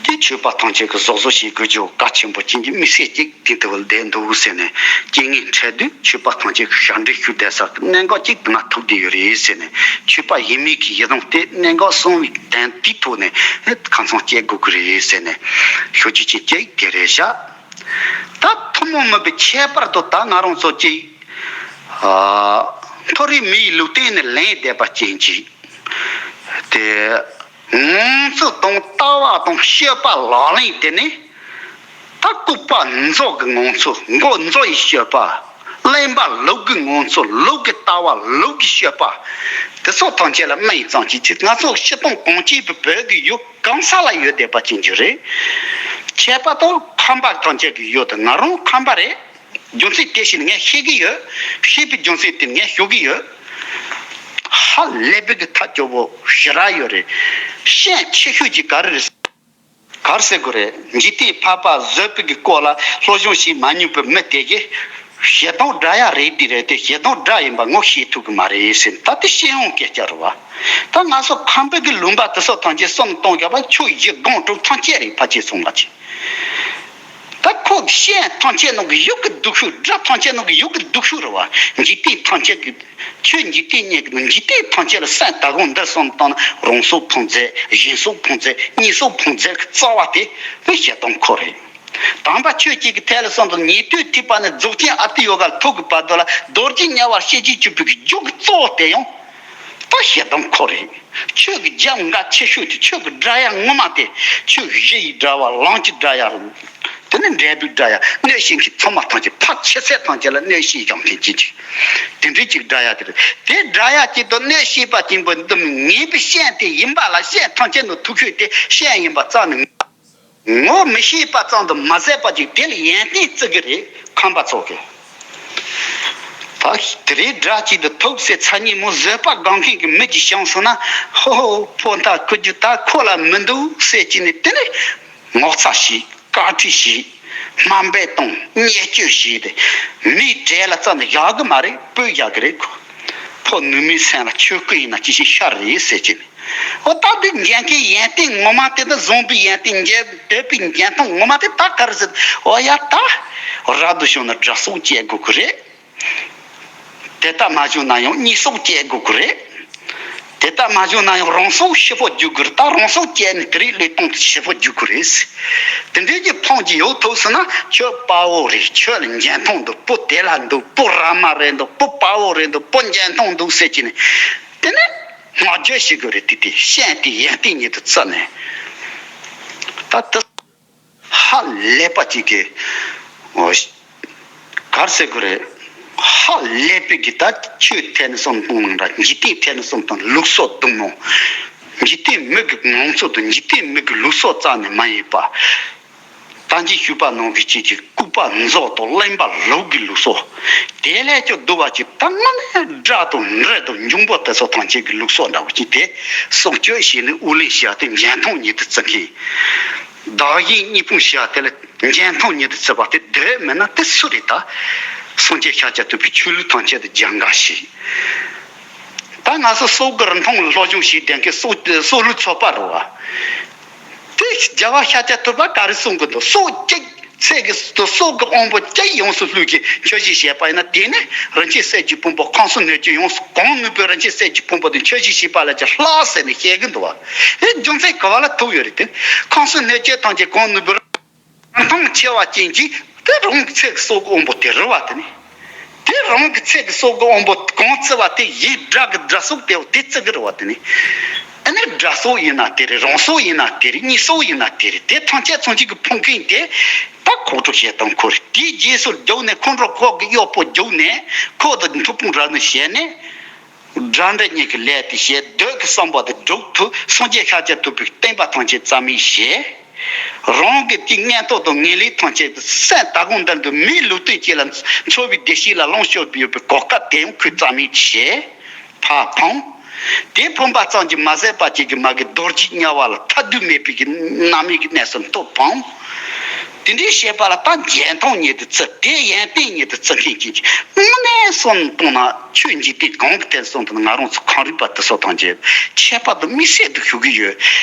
དེ་ཆོས་པ་ཐམས་ཅད་ཀྱིས་གཟབ་གཟབ་བྱེད་དགོས་རྒྱུ་གལ་ཆེན་པོ་ཅན་གྱི་དམིགས་བསལ་ཅིག་དེ་ལྟ་བུ་བསྡད་འདུག་ཟེར་ནས་རྐྱེན་ངན་འཕྲད་དུས་ཆོས་པ་ཐམས་ཅད་ཀྱིས་ཞབས་འདྲེན་ཞུ་བསྡད་ས་གི་གནད་འགག་ཅིག་ང་ཐུག་བསྡད་ཡོད་རེད་ཟེར་ནས། ཆོས་པ་ཡིན་མིན་གྱི་ཡི་དམ་དེ་གནད་འགག་གསུམ་པའི་དོན་དེའི་ཐོག་ནས་ཁ་མཚང་བཅད་དགོས་ཀྱི་རེད་ཟེར་ནས་ཞུ་རྒྱུ་ཅིག་ཅིག་དེ་རེད་ཤག་ད་ཐུན་མོང་མིན་པའི་ཁྱད་པར་དུ་ད་ང་རང་ཚོ་ཅིག་ཨ། མཐོ་རིས་མི་ཡི་ལུས་རྟེན་ནི་ལེན་བསྡད་པ་ཅན་ཅིག་དེ། ངང་ཚུལ་དང་ལྟ་བ་དང་སྤྱོད་པ་ལག་ལེན་དེ་ནི། ད་ལྐུགས་པ་མཛོ་གི་ངང་ཚུལ་མགོ་མཛོ་ཡི་སྤྱོད་པ། གླེན་པ་ལུག་གི་ངང་ཚུལ་ལུག་གི་ལྟ་བ་ལུག་གི་སྤྱོད་པ། དེ་ཚོ་ཐམས་ཅད་ལ་སྨན་ཙམ་གྱིས་ཅི་ང་ཚོ་སྤྱིར་བཏང་གངས་ཅན་པའི་བོད་ཀྱི་ཡུལ་གང་ས་ལ་ཡོད་བསྡད་པ་ཅན་ཅིག་རེད། ཁྱད་པར་དུ་ཁམས་པ་ཐམས་ཅད་ཀྱི་ཡུལ་དུ་ང་རང་ཁམས་པ་རེད། རྒྱུ་མཚན་དེ་བཞིན་ངས་ཤེས་ཀྱི་ཡོད། ཤེས་པའི་རྒྱུ་མཚན་དེ་ངས་ཞུ་གི་ཡོད། ཧ་ལས་པའི་གི་ཐབས་སྐྱོ་བོ་ཞེ་དྲག་ཡོད་རེད། ཤན་ཆེ་ཤོས་ཀྱི་ག་རེ་རེད། ཟེར་དགོས་རེད། འཇིག་རྟེན་འཕགས་པ་བཟོད་པའི་གི་སྐོར་ལ་སློབ་སྦྱོང་བྱེད་མ་མྱོང་པའི་མི་དེ་གིས་ཞེ་སྡང་དགྲ་ཡ་རེད་དེ་རེད་དེ། ཞེ་སྡང་དགྲ་ཡིན་པ་ངོ་ཤེས་ཐུབ་གི་མ་རེད་ཟེར། ད་དེ་ཤེས་ཡོང་སྐད་ཆ་རེད་བ། ད་ང་ཚོ་ཁམས་པའི་གི་ལུང་པ་དེ་ཚོ་ཐམས་ཅད་གསུམ་སྟོང་བརྒྱ་པ་ཆོས་བཞི་སྒོམ་སྒྲུབ་ཐམས་ཅད་རེད། ཕལ་ཆེར་སོང་བ་ཅིག་ད་ཁོ་གི་ཤན་ཐམས་ཅད་ནང་གི་ཡུལ་གི་སྡུག་ཤོས། དགྲ་ཐམས་ཅད་ནང་གི་ཡུལ་གི་སྡུག་ཤོས་རེད་བ། འཇིག་རྟེན་ཐམས་ཅད་ཀྱི་ཆོས་འཇིག་རྟེན་གཉིས་ཀྱི་ནང་འཇིག་རྟེན་ཐམས་ཅད་ལ་སེམས་ད་གོང་འདིར་སོང་བཏང་ན་རང་སྲོག་ཕུང་རྫས། གཞན་སྲོག་ཕུང་རྫས། གཉིས་སྲོག་ཕུང་རྫས་ཀྱི་རྩ་བ་དེ་ནི་ཞེ་སྡང་ཁོ་རེད། དམ་པ་ཆོས་ཀྱི་གི་ཐད་ལ་སོང་དུ་ཉན་ཐོས་ཐེག་པ་ནས་རྫོགས་ཆེན་ཨ་ཏི་ཡོ་ག་ལ་ཐུག་གི་བར་དུ་ལ་རྡོ་རྗེ་དམྱལ་བར་ཤེས་བྱེད་གཅིག་པུའི་གི་རྒྱུ་གི་གཙོ་བོ་དེ་ཡང་ད་ཞེ་སྡང་ཁོ་རེད། ཆོས་ཀྱི་རྒྱབ་འགལ་ཆེ་ཤོས་དེ་ཆོས་ཀྱི་དགྲ་ཡ་ངོ་མ་དེ་ཆོས་ཀྱི་གཞི་ཡི་དགྲ་བ། ལམ་གྱི་དགྲ་ཡ། དེ་ནི་འབྲས་བུའི་དགྲ་ཡ། གནོད་བྱེད་མཁན་ཚང་མ་ཐམས་ཅད་ཕར་ཆེ་ཚད་ཐམས་ཅད་ལ་གནོད་བྱེད་བཞག་མཁན་ཅིག་ཅིག་དེ་འདྲའི་ཅིག་དགྲ་ཡ་དེ་རེད། དེ་དགྲ་ཡ་གཅིག་ཏུ་གནོད་བྱེད་པ་ཅན་པོ་འདི་ངན་པའི་ཤན་དེ་ཡིན་པ་ལ། ཤན་ཐམས་ཅད་ནི་ཐུག་ཤོས་དེ་ཤན་ཡིན་པ་རྩ་ནས། ངོ་མི་ཤེས་པ་ཙམ་དུ་མ་ཟད་པ་ཅིག་དེ་ལ་ཡོན་ཏན་བརྩི་གི་རེད། ཁམས་པ་ཚོ་གིས། ད་དེ་རིང་དགྲ་གཅིག་ཏུ་ཐུག་ཟེར་ཚ་ཉིན་མོ་བཟོད་པ་སྒོམ་མཁན་གྱི་མི་གཅིག་བྱུང་སོང་ན། ཧོ་ཧོ། ཕོ་མཐའ་འཁོར་རྒྱུ་ད་ཁོ་ལ་མི་འདུག་ཟེར་གྱིན་ནས། དེ་ནས་ངོ་ཚ་བྱས། བཀའ་ཁྲིད་བྱས། དམའ་འབེབས་བཏང་། བརྙས་བཅོས་བྱས་ཏེ། མིའི་གྲས་ལ་རྩ་ནས་བཞག་གི་མ་རེད། སྤོས་བཞག་གི་རེད་ཁོ། ཕོ་ནུ་མའི་སེམས་ལ་ཆོས་སྐུ་ཡིན་ན་ཅི་ཞིག་ཤར་རེད་ཟེར་གྱིན་ནས། འོ་ད་འདི་འཇལ་མཁན་ཡོན་ཏན་ངོ་མ་དེ་ད་བཟང་པོའི་ཡོན་ཏན། འཇལ་འདོད་པའི་འཇོན་ཐང་ངོ་མ་དེ་ད་ག་རེ་ཟེར། འོ་ཡ་ད་རབ་ཏུ་བྱུང་ན་དགྲ་སྲོག་བཅད་དགོས་ཀྱི་རེད། དེ་ལྟར་མ་བྱུང་ན་ཡང་གཉིས་སྲོག་བཅད་དགོས་ཀྱི་རེད། དེ་ལྟར་མ་བྱུང་ན་ཡང་རང་སྲོག་ཤི་བོ་རྒྱུག་དགོས་རེད། ད་རང་སྲོག་བཅད་ནས་དེ་རིང་ལས་གཏོང་དུ་ཤི་བོ་རྒྱུག་དགོས་རེད། དེ་འདྲའི་གི་ཕོངས་ཀྱི་ཡོད་ཐུབ་སོང་ན་ཁྱོད་དཔའ་བོ་རེད། ཁྱོད་ལ་འཇོན་ཐང་འདུག་བུ་དེ་ལ་འདུག་བུ་ར་མ་རེད་འདུག་བུ་དཔའ་བོ་རེད་འདུག་བུ་འཇོན་ཐང་འདུག་ཟེར་གྱིན་ནས། དེ་ནས་བསྔགས་བརྗོད་བྱེད་དགོས་རེད། དེ་དེ་ཤན་དེ་ཡོན་ཏན་ཉིད་དུ་བརྩི་ནས། ད་དེ་ཧ་ལས་པ་ཅིག་གི། འོ། ག་རེ་ཟེར་དགོས་རེད། ཧ་ལས་པའི་གི་ད་ཆོས་ཐད་ནས་བསམ་བཏང་ན་འདྲ། འཇིག་རྟེན་ཐད་ནས་བསམ་བཏང་ན་ལུགས་སྲོལ་གདུང་མོ། འཇིག་རྟེན་མི་གི་ངང་ཚུལ་དང་འཇིག་རྟེན་མི་གི་ལུགས་སྲོལ་རྩ་ནས་མ་ཡིན་པ། ད་གིན་ཞུས་པ་ནང་བཞིན་ཅིག་གི་ལྐུགས་པ་རྫོགས་དང་གླེན་པ་ལུག་གི་ལུགས་སྲོལ། དེ་ལས་ཀྱང་སྡུག་པ་ཅིག་ད་དངོས་གནས་དགྲ་དང་འདྲེ་དང་འབྱུང་པོ་དེ་ཚོ་ཐམས་ཅད་ཀྱི་ལུགས་སྲོལ་འདྲ་བོ་ཅིག་དེ་སྲུང་སྐྱོབ་བྱས་ནས་ཨུ་ལེན་བྱས་ཏེ་འཇོན་ཐང་ཉིད་དུ་བརྩི་མཁན། བདག་གཞན་གཉིས་ཕུང་བྱས་དེ་ལ་འཇོན་ཐང་ཉིད་དུ་བརྩི་བ་དེ་འདོད་མེད་ན་དེ་སུ་རེད་ད། སངས་རྒྱས་ཤཱཀྱ་ཐུབ་པའི་ཆོས་ལུགས་ཐམས་ཅད་དུ་སྦྱང་ག་ཞིག་ད་ང་ཚོ་སྲོག་གི་རིན་ཐང་ལ་སློབ་སྦྱོང་བྱེད་བསྡད་མཁན་སྲོག་སྲོག་ལུས་ཚོགས་པ་རེད་བ། དེ་རྒྱལ་བ་ཤཱཀྱ་ཐུབ་པ་ག་རེ་གསུང་གི་འདུག་སྲོག་གཅིག་ཚེ་གི་སྲོག་གི་དབང་པོ་གཅིག་ཡོངས་སུ་བླུས་ཀྱི་ཆོས་བཞིན་བྱས་པ་ཡིན་ན། དེ་ནི་རིན་ཆེན་གསེར་གྱི་ཕུང་པོ་ཁམས་གསུམ་སྣོད་བཅུད་ཡོངས་སུ་གང་ནུས་པའི་རིན་ཆེན་གསེར་གྱི་ཕུང་པོ་དེ་ཆོས་བཞིན་བྱས་པ་ལ་ཅིག་ལྷག་ཟེར་ནས་བཤད་གི་འདུག་བ། དེ་རྒྱུ་མཚན་ག་བ་ལ་ཐུག་ཡོད་རེད་དེ། ཁམས་གསུམ་སྣོད་བཅུད་ཐམས་ཅད་གང་ནུས་པའི་རིན་ཐང་ཆེ་བ་ཅན་གྱི་དེ་རང་གི་ཚེ་གི་སྲོག་གི་དབང་པོ་དེ་རེད་བ། དེ་ནི་དེ་རང་གི་ཚེ་གི་སྲོག་གི་དབང་པོ་གང་བརྩི་བ་དེ་གཞན་དགྲ་གི་དགྲ་སྲོག་དེ་དེ་བརྩི་གི་རེད་བ། དེ་ནི་ཨ་ནི་དགྲ་སྲོག་ཡིན་ན་དེ་རེད། རང་སྲོག་ཡིན་ན་དེ་རེད། གཉིས་སྲོག་ཡིན་ན་དེ་རེད། དེ་ཐམས་ཅད་ཚང་གཅིག་གི་ཕུང་མཁན་དེ་ད་ཁོག་ཁྲོ་ཞེ་སྡང་ཁོ་རེད། དེའི་རྗེས་སུ་རྒྱུག་ནས་ཁོང་ཁྲོ་ཁོག་གི་གཡོག་པོ་རྒྱུག་ནས་ཁོ་དང་མཐུ་དཔུང་ར་ནི་བྱས་ནས། དགྲ་འདྲེ་གཉིས་ཀྱི་ལས་དེ་བྱས། འདོད་ཀྱི་བསམ་པ་དེ་སྒྲུབ་ཐུབ། སངས་རྒྱས་ཤཱཀྱ་ཐུབ་པའི་བསྟན་པ་ཐམས་ཅད་རྩ་མེད་བྱས། རང་གི་དེ་ངན་རྟོག་དང་ངན་ལུས་ཐམས་ཅད་དེ་སེམས་ད་གོང་འདི་འདུག་མིའི་ལུས་རྟེན་ཅིག་ལ་འཚོ་བའི་བདེ་སྐྱིད་ལ་ལོངས་སྤྱོད་ཡོད་པའི་གོ་སྐབས་དེ་ཡང་ཁོས་རྩ་མེད་བྱས། ཕར་ཕུང་། དེ་ཕུང་པ་ཙམ་གྱིས་མ་ཟད་པ་ཅིག་གི་མ་གི་རྡོ་རྗེ་དམྱལ་བ་ལ་ཐ་དད་མེད་པའི་གི་རྣམ་སྨིན་གྱི་གནས་སུ་ཐོབ་ཕུང་། དེ་འདྲའི་བྱེད་པ་ལ་ད་འཇོན་ཐང་ཉིད་དུ་བརྩི། དེ་ཡོན་ཏན་ཉིད་དུ་བརྩི་མཁན་གྱི་དངོས་གནས་སོང་བཏང་ན་ཆོས་འཇིག་རྟེན་གང་གི་ཐད་སོང་བཏང་ན་ང་རང་ཚོ་ཁམས་རིག་པ་དེ་ཚོ་ཐམས་ཅད་ཁྱད་པར་དུ་དམིགས་བསལ་དུ་ཞུ་གི་ཡོད།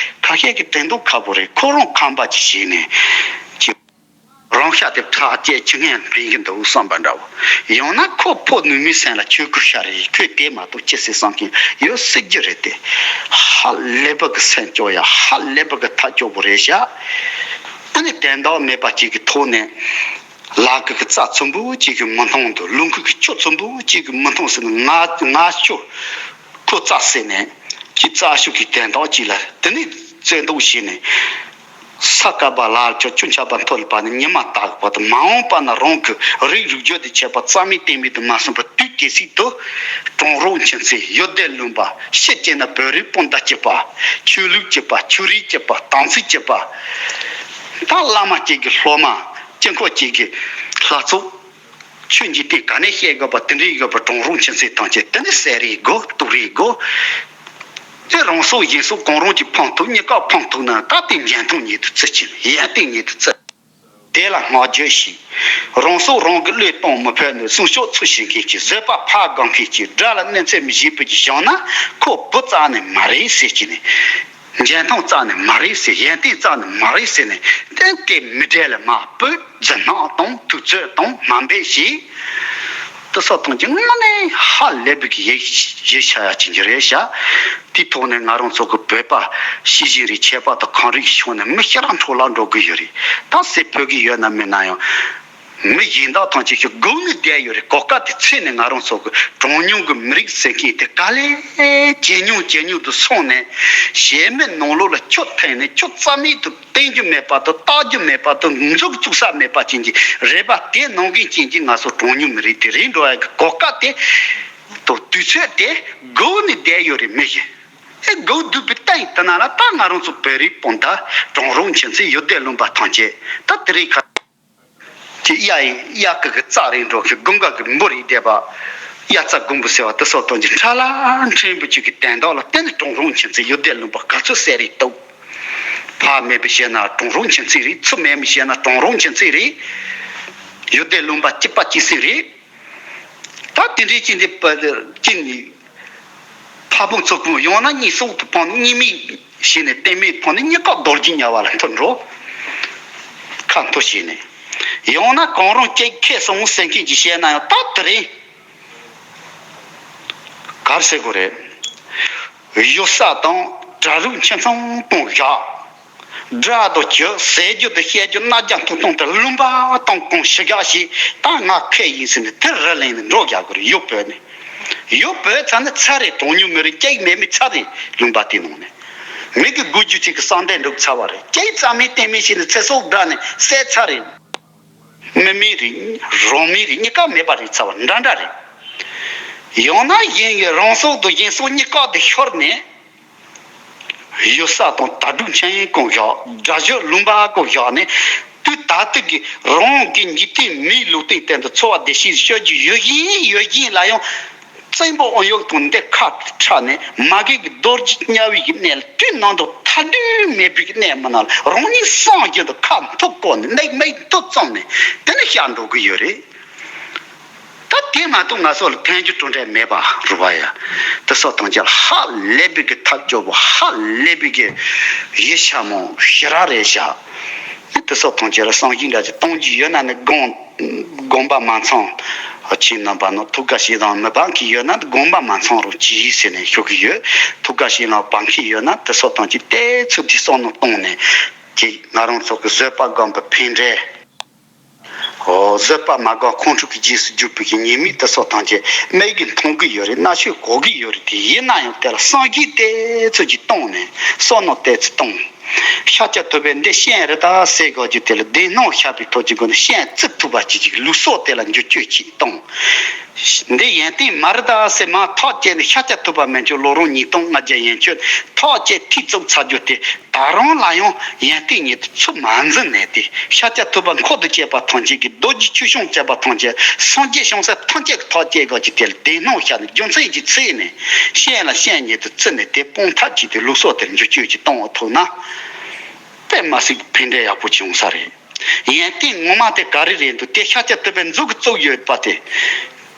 ཁ་ཤས་ཀྱིས་དྲན་མདོག་ཁ་པོ་རེད། ཁོ་རང་ཁམས་པ་ཅིག་བྱས་ནས་ཅིག་རང་ཤ་དེ་ཁྲག་བཅད་ཆུ་ངན་འབྲེང་གི་འདུག་བསམ་པ་འདྲ་བོ། ཡང་ན་ཁོ་ཕོ་ནུ་མའི་སེམས་ལ་ཆོས་སྐུར་ཤར་རེད། ཁོས་དེ་མ་གཏོགས་ཅི་ཟེར་བསམ་མཁན་ཡོད་སྲིད་རྒྱུ་རེད་དེ། ཧ་ལས་པ་གི་སེམས་སྐྱོ་ཡ། ཧ་ལས་པ་གི་ཐག་སྐྱོ་པོ་རེད་ཤག་ཨ་ནི་དོན་དག་མེད་པ་ཅིག་གི་ཐོག་ནས་ལག་གི་རྩ་ཚོན་པོ་ཅིག་གིས་མི་མཐོང་དུ། རླུང་ཁུག་གི་ཆུ་ཚོན་པོ་ཅིག་གིས་མི་མཐོང་ཟེར་ནས་ང་ང་ཆུ་ཁོ་རྩ་ཟེར་ནས་ཀྱི་རྩ་ཤུགས་ཀྱི་དོན་དག་ཅིག་ལ་དེ་ནི་རྩོད་ཟློག་བྱས་ནས། ས་བསྐལ་པ་ལ་ཆུ་ཆུ་འཁྱག་པ་འཐོར་བ་ནི་ཉི་མ་དག་པ་དང་། མ་འོངས་པ་ན་རང་གི་རིགས་རུས་རྒྱུད་དུ་ཆད་པ་རྩ་མེད་གཏན་མེད་དུ་མ་སོང་བར་དུས་དེ་སྲིད་དུ་གྲོང་རོགས་ཁྱིམ་མཚེས་ཡུལ་སྡེ་ལུང་པ་ཕྱི་སྐྱེས་ན་བོད་རིགས་སྤུན་ཟླ་གཅིག་པ། ཆོས་ལུགས་གཅིག་པ། ཆོས་རིག་གཅིག་པ། དམ་ཚིག་གཅིག་པ། ད་བླ་མ་གཅིག་གི་སློབ་མ། དཀྱིལ་འཁོར་གཅིག་གི་ལྷ་ཚོགས། ཆོས་འཇིག་རྟེན་ག་ནས་བཤད་དགོས་པ་དེ་འདྲའི་ཡོད་པ། གྲོང་རོགས་ཁྱིམ་མཚེས་ཐམས་ཅད་དེ་ནི་བསད་རེས་དགོས། གཏུབ་རེས་དགོས། རང་སྲོག་གཞན་སྲོག་གང་རུང་གིས་ཕམ་ཐུབ། གཉིས་ཀ་ཕམ་ཐུབ་ན་ད་དེ་འཇོན་ཐང་ཉིད་དུ་བརྩི་ཅིང་ཡོན་ཏན་ཉིད་དུ་བརྩི། དེ་ལ་བསྔགས་བརྗོད་ཞུས། རང་སྲོག་རང་གིས་བློས་གཏོང་མི་ཕོད་ནས། སྲུང་སྐྱོབ་ཚུལ་བཞིན་མཁན་གྱི། བཟོད་པ་ཕར་སྒོམ་མཁན་གྱི། དགྲ་ལ་གནོད་འཚེ་མི་བྱེད་པའི་གི་བཞག་ན། ཁོ་བུ་རྩ་ནས་མ་རེད་ཟེར་གྱི་ནས། འཇོན་ཐང་རྩ་ནས་མ་རེད་ཟེར། ཡོན་ཏན་རྩ་ནས་མ་རེད་ཟེར་ནས་གཏན་འཁེལ་མི་འབྲེལ་ལ་མ་བུ་རྫུན་སྣང་དང་དུས་ཚོད་དང་དམའ་འབེབས་བྱས། དེ་སོགས་དང་གྱི་དངོས་གནས་ཧ་ལས་པའི་གི་ཡིད་ཆེས་བྱ་ཡ་ཅིག་གི་རེད་ཤག་དེའི་ཐོག་ནས་ང་རང་ཚོ་གི་བོད་པ་ཤེས་བཞིན་རེད། ཁྱད་པར་དུ་གངས་རིའི་ཕྱོགས་ནས་མི་ཞེ་དྲག་འཕྲོ་བརླག་འགྲོ་གི་ཡོད་རེད། ད་ཟེར་ཕོད་ཀྱི་ཡོད་ན་མེད་ན་ཡང་། མི་གཞན་དག་ཐམས་ཅད་ཀྱིས་སྒུག་ནས་བསྡད་ཡོད་རེད། གོ་སྐབས་དེ་འཚོལ་ནས་ང་རང་ཚོ་གི་གྲངས་ཉུང་གི་མི་རིགས་ཟེར་མཁན་དེ་ག་ལེ་ཇེ་ཉུང་ཇེ་ཉུང་དུ་སོང་ནས། གཞན་མི་ནང་ལོགས་ལ་ཆུ་འཐེན་ནས་ཆུ་རྩ་མེད་དུ་བསྟན་རྒྱུ་མེད་པ་དང་བཏགས་རྒྱུ་མེད་པ་དང་མཛུབ་བཙུགས་ས་མེད་པ་ཅན་གྱི་རེ་བ་དེ་གནང་མཁན་ཅན་གྱི་ང་ཚོ་གྲངས་ཉུང་མི་རིགས་དེ་རེད་འགྲོ་ཡ་གི་གོ་སྐབས་དེ་དང་དུས་ཚོད་དེ་སྒུག་ནས་བསྡད་ཡོད་རེད། མི་གཞན་ཨེ་སྒུག་སྡོད་པའི་སྟེང་དེ་ན་ལ་ད་ང་རང་ཚོ་བོད་རིགས་སྤུན་ཟླ་གྲངས་རུང་ཁྱིམ་མཚེས་ཡུལ་སྡེ་ལུང་པ་ཐམས་ཅད་ད་དེ་རིང་ཁ་ཅིག་གཡའ་ཡིན། གཡའ་གི་གི་རྩྭ་རེད་འགྲོ་གི། དགུན་ཁ་གི་འབུ་རིགས་བསྡད་པ། གཡའ་རྩྭ་དགུན་འབུ་ཟེར་བ་དེ་སོགས་དང་གི་ཁྲ་ལ་ཕྲན་བུ་ཅིག་གི་དན་རྟགས་ལ་བརྟེན་ནས་གྲངས་རུང་ཁྱིམ་མཚེས་ཡུལ་སྡེ་ལུང་པ་ག་ཚོད་ཟེར་རེད་འདུག་ཕ་མེད་པའི་ཞེ་ན་གྲངས་རུང་ཁྱིམ་མཚེས་རེད། མཚོ་མེད་པའི་ཞེ་ན་གྲངས་རུང་ཁྱིམ་མཚེས་རེད། ཡུལ་སྡེ་ལུང་པ་གཅིག་པ་གཅིག་སྲིད་རེད། ད་དེ་འདྲའི་ཅིག་འདི་པ་ཅིག་ནི། ཕ་བུ་མཚོ་ཁུངས་ཡང་ན་གཉིས་སྲོག་ཏུ་ཕངས་ནས། གཉིས་མེད་བྱས་ནས་གཏན་མེད་ཕངས་ནས། གཉིས་ཀ་རྡོ་རྗེ་དམྱལ་བ་ལ་འཐོར་འགྲོ། ཁ་འཐོར་བྱས་ནས། ཡང་ན་གང་རུང་སྐྱེ་ཁེ་སོང་ཟེར་མཁན་གྱི་བཤད་ན་ཡང་ད་དེ་རིང་གར་ཟེར་དགོས་རེད། གཡུལ་ས་དང་དགྲ་རུག་ཁྱིམ་ཚང་སྤུན་བཞག་དགྲ་དང་གྱོད་ཟེར་རྒྱུ་དང་བཤད་རྒྱུ་རྣ་རྒྱ་ཐུག་ཐུག་དེ་ལུང་པ་དང་གང་ཞིག་བཞག་ཞིག་ད་ང་ཁེ་ཡིན་ཟེར་ནས་དེར་རི་ལེན་ནས་འགྲོ་རྒྱག་དགོས་རེད། ཡུལ་བོད་ནས། ཡུལ་བོད་ཚ་ནི་ཚ་རེད། གྲངས་ཉུང་མི་རིགས་སྐྱེ་མེད་མི་ཚ་རེད། ལུང་པ་དེ་ནང་ནས་མི་གི་དགུ་རྒྱུ་གཅིག་གི་བསམ་གཏན་འགྲུབ་ཚར་བ་རེད། སྐྱེ་རྩ་མེད་གཏན་མེད་བྱས་ནས་ཚེ་སྲོག་བསྒྲལ་ནས་བསད་ཚར་རེད། མི་མེད་རེད། རང་མེད་རེད། གཉིས་ཀ་མེད་པ་རེད། ཚར་བ་འདྲ་འདྲ་རེད། ཡང་ན་གཞན་གྱི་རང་སྲོག་དང་གཞན་སྲོག་གཉིས་ཀ་དེ་ཤོར་ནས། གཡུལ་ས་དང་དགྲ་རུག་ཁྱིམ་ཚང་སྤུན་བཞག་དགྲ་གྱོད་ལུང་པ་སྤུན་བཞག་ནས། དུས་ད་ལྟ་གི་རང་གི་འཇིག་རྟེན་མིའི་ལུགས་བསྟན་སྟེང་དུ་འཚོ་བ་བདེ་སྐྱིད་སྤྱོད་རྒྱུ་ཡོད་བཞིན་ཡོད་བཞིན་ལ་ཡང་། བཙན་པོ་ཨོ་ཡོག་དང་འདི་ཁ་ཁྲལ་ནས་མ་གི་གི་རྡོ་རྗེ་དམྱལ་བའི་གི་གནས་ལ་དུས་ནང་དུ་མཐའ་དུས་མེད་པའི་གི་གནས་མི་ནང་ལ་རང་ཉིད་སངས་རྒྱས་དང་ཁ་འཐོར་བཀོད་ནས་ནད་མེད་དུ་བཙོངས་ནས་དེ་ནས་བཞག་འགྲོ་གི་ཡོད་རེད། ད་དེ་མ་གཏོགས་ང་ཚོ་ལ་ཕན་རྒྱུ་གྲུབ་འབྲས་མེད་པ་རེད་པ་ཡ། དེ་སོགས་དང་ཅིག་ཧ་ལས་པའི་གི་ཐབས་སྐྱོ་པོ། ཧ་ལས་པའི་གི་ཡིད་ཆེས་མོ་ཞེ་དྲག་རེད་ཤག་དེ་སོགས་དང་ཅིག་ལ་བསམ་གཞིག་འདྲ་ཅིག་གཏོང་རྒྱུ་ཡོད་ན་ནི་དགོངས་དགོངས་པ་མ་ཚོམ། ཁྱེད་རྣམ་པ་ནི་ཐུགས་ཁ་ཤས་དང་མི་འབངས་ཀྱི་ཡོད་ན་དགོངས་པ་མ་ཚོམ་རོགས་གྱིས་ཟེར་ནས་ཞུ་གི་ཡོད། ཐུགས་ཁ་ཤས་ལ་འབངས་ཀྱི་ཡོད་ན་དེ་སོགས་དང་ཅིག་དེ་ཚོ་དེ་བསམ་བློ་གཏོང་ནས་ཅིག་ང་རང་ཚོ་གི་བཟོད་པ་སྒོམ་པའི་ཕན་འབྲས། ཨོ། བཟོད་པ་མ་སྒོམ་ཁོང་ཁྲོ་གི་རྗེས་སུ་རྒྱུག་པའི་གི་ཉེས་དམིགས་དེ་སོགས་ཐམས་ཅད་མིག་གིས་མཐོང་གི་ཡོད་རེད། རྣ་ཤེས་གོ་གི་ཡོད་རེད། དེ་ཡིན་ན་ཡང་དེ་ལ་བསམ་གཞིག་དེ་ཚོ་ཅིག་བཏང་ནས་བསམ་མནོ་དེ་ཚོ་བཏང་། ཤཱཀྱ་ཐུབ་པས་འདི་སྤྱན་རེད་ད་ཟེར་དགོས་ཀྱི་དེ་ལ་བདེན་སྣང་ཤར་བའི་ཐོག་ཅིག་སྒོ་ནས་སྤྱན་གཙིགས་ཐུབ་པ་ཅིག་ཅིག་ལུགས་སྲོལ་དེ་ལ་འགྱུར་བཅོས་ཅིག་བཏང་། འདི་ཡོན་ཏན་མ་རེད་ད་ཟེར་མར་ཐག་བཅད་ནས་ཤཱཀྱ་ཐུབ་པ་མན་ཆད་ལོ་རིམ་ཉིས་སྟོང་ལྔ་བརྒྱ་ཡན་ཆད་ཐག་བཅད་ཐིག་བཙུགས་ཚར་རྒྱུ་དེ། ད་རུང་ལ་ཡང་ཡོན་ཏན་ཉིད་དུ་ཚུར་མ་འཛིན་ནས་ཏེ། ཤཱཀྱ་ཐུབ་པ་འཁོར་དུ་བཅས་པ་ཐམས་ཅད་ཀྱིས། རྡོ་རྗེ་ཆོས་སྐྱོང་བཅས་པ་ཐམས་ཅད། སངས་རྒྱས་བྱང་སེམས་ཐམས་ཅད་ཀྱི་ཐག་བཅད་དགོས་ཀྱི་དེ་ལ་བདེན་སྣང་ཤར་ནས་རྒྱུ་མཚན་གྱི་ཚིག་ནས་སྤྱན་ལ་སྤྱན་ཉིད་དུ་བརྩིས་ནས་དེ་སྤོང་ཐབས་ཀྱིས་དེ་ལུགས་སྲོལ་དེར་འགྱུར་བཅོས་ཀྱི་གཏོང་བ་ཐུབ་ན། དཔེ་མ་སྲིད་ཕན་འབྲས་ཡག་པོ་ཅིག་ཡོང་ས་རེད། ཡོན་ཏན་ངོ་མ་དེ་ག་རེ་རེད་འདུག་དེ་ཤཱཀྱ་ཐུབ་པའི་མཛུབ་ཀྱིས་བཙུགས་ཡོད་པ་དེ།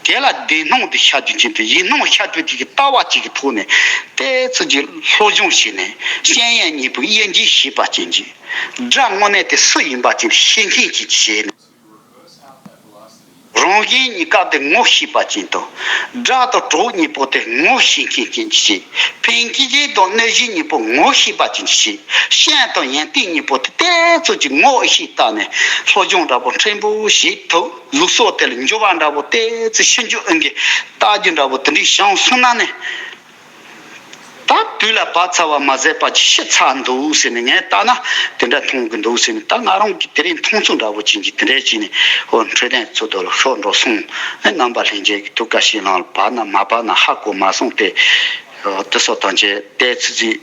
དེ་ལ་བདེན་སྣང་དེ་ཤར་རྒྱུ་ཅན་དུ་ཡིད་སྣང་ཤར་རྒྱུ་དེ་གི་ལྟ་བ་གཅིག་གི་ཐོག་ནས་དེ་ཚོ་གི་སློབ་སྦྱོང་བྱས་ནས་སྤྱན་གཡས་གཉིས་པོ་དབྱེ་འབྱེད་ཤེས་པ་ཅན་གྱི། དགྲ་དངོས་གནས་དེ་སུ་ཡིན་པ་ཅིག་ཤེས་མཁན་ཅིག་བྱས་ནས། རང་གཞན་གཉིས་ཀ་དེ་ངོ་ཤེས་པ་ཅན་དང་། དགྲ་དང་གྲོགས་གཉིས་པོ་དེ་ངོ་ཤེས་མཁན་ཅན་གྱི་ཕན་སྐྱེད་ཅན་དང་གནོད་གཞི་གཉིས་པོ་ངོ་ཤེས་པ་ཅན་གྱི། སྤྱན་དང་ཡོན་ཏན་གཉིས་པོ་དེ་དེ་ཚོ་གི་ངོ་ཤེས་ལྟ་ནས་སློབ་སྦྱོང་འདྲ་པོ་ཕྲན་བུ་ཞིག་ཐུབ། ལུགས་སྲོལ་དེ་ལ་འགྱུར་བ་འདྲ་པོ་དེ་ཚོ་ཕྱིན་རྒྱུ་ཨེ་འགི་ལྟ་རྒྱུ་འདྲ་པོ་དེ་འདྲའི་བྱུང་སོང་ན་ནི། ད་དུས་ལ་བབ་ཚར་བ་མ་ཟད་པ་ཅིག་ཤི་ཚར་འདུག་ཟེར་ནས་ངས་ལྟ་ན་དེ་འདྲ་མཐོང་གི་འདུག་ཟེར་ནས། ད་ང་རང་གི་དེ་རིང་མཐོང་ཚུལ་འདྲ་པོ་ཅིག་གིས་དེ་འདྲ་བྱས་ནས། ཨོ། འཕྲོད་བསྟེན་ཚོ་དོ་ལ་ཤོར་འགྲོ་སོང་། ཨེ། རྣམ་པ་ལྷན་རྒྱས་ཀྱི་ཐུགས་ཁ་ཤས་ལ་བབ་ན་མ་བབ་ན་ཧ་གོ་མ་སོང་སྟེ། ཨོ། དེ་སོགས་དང་བཅས་ཏེ་ཚི་ཚི།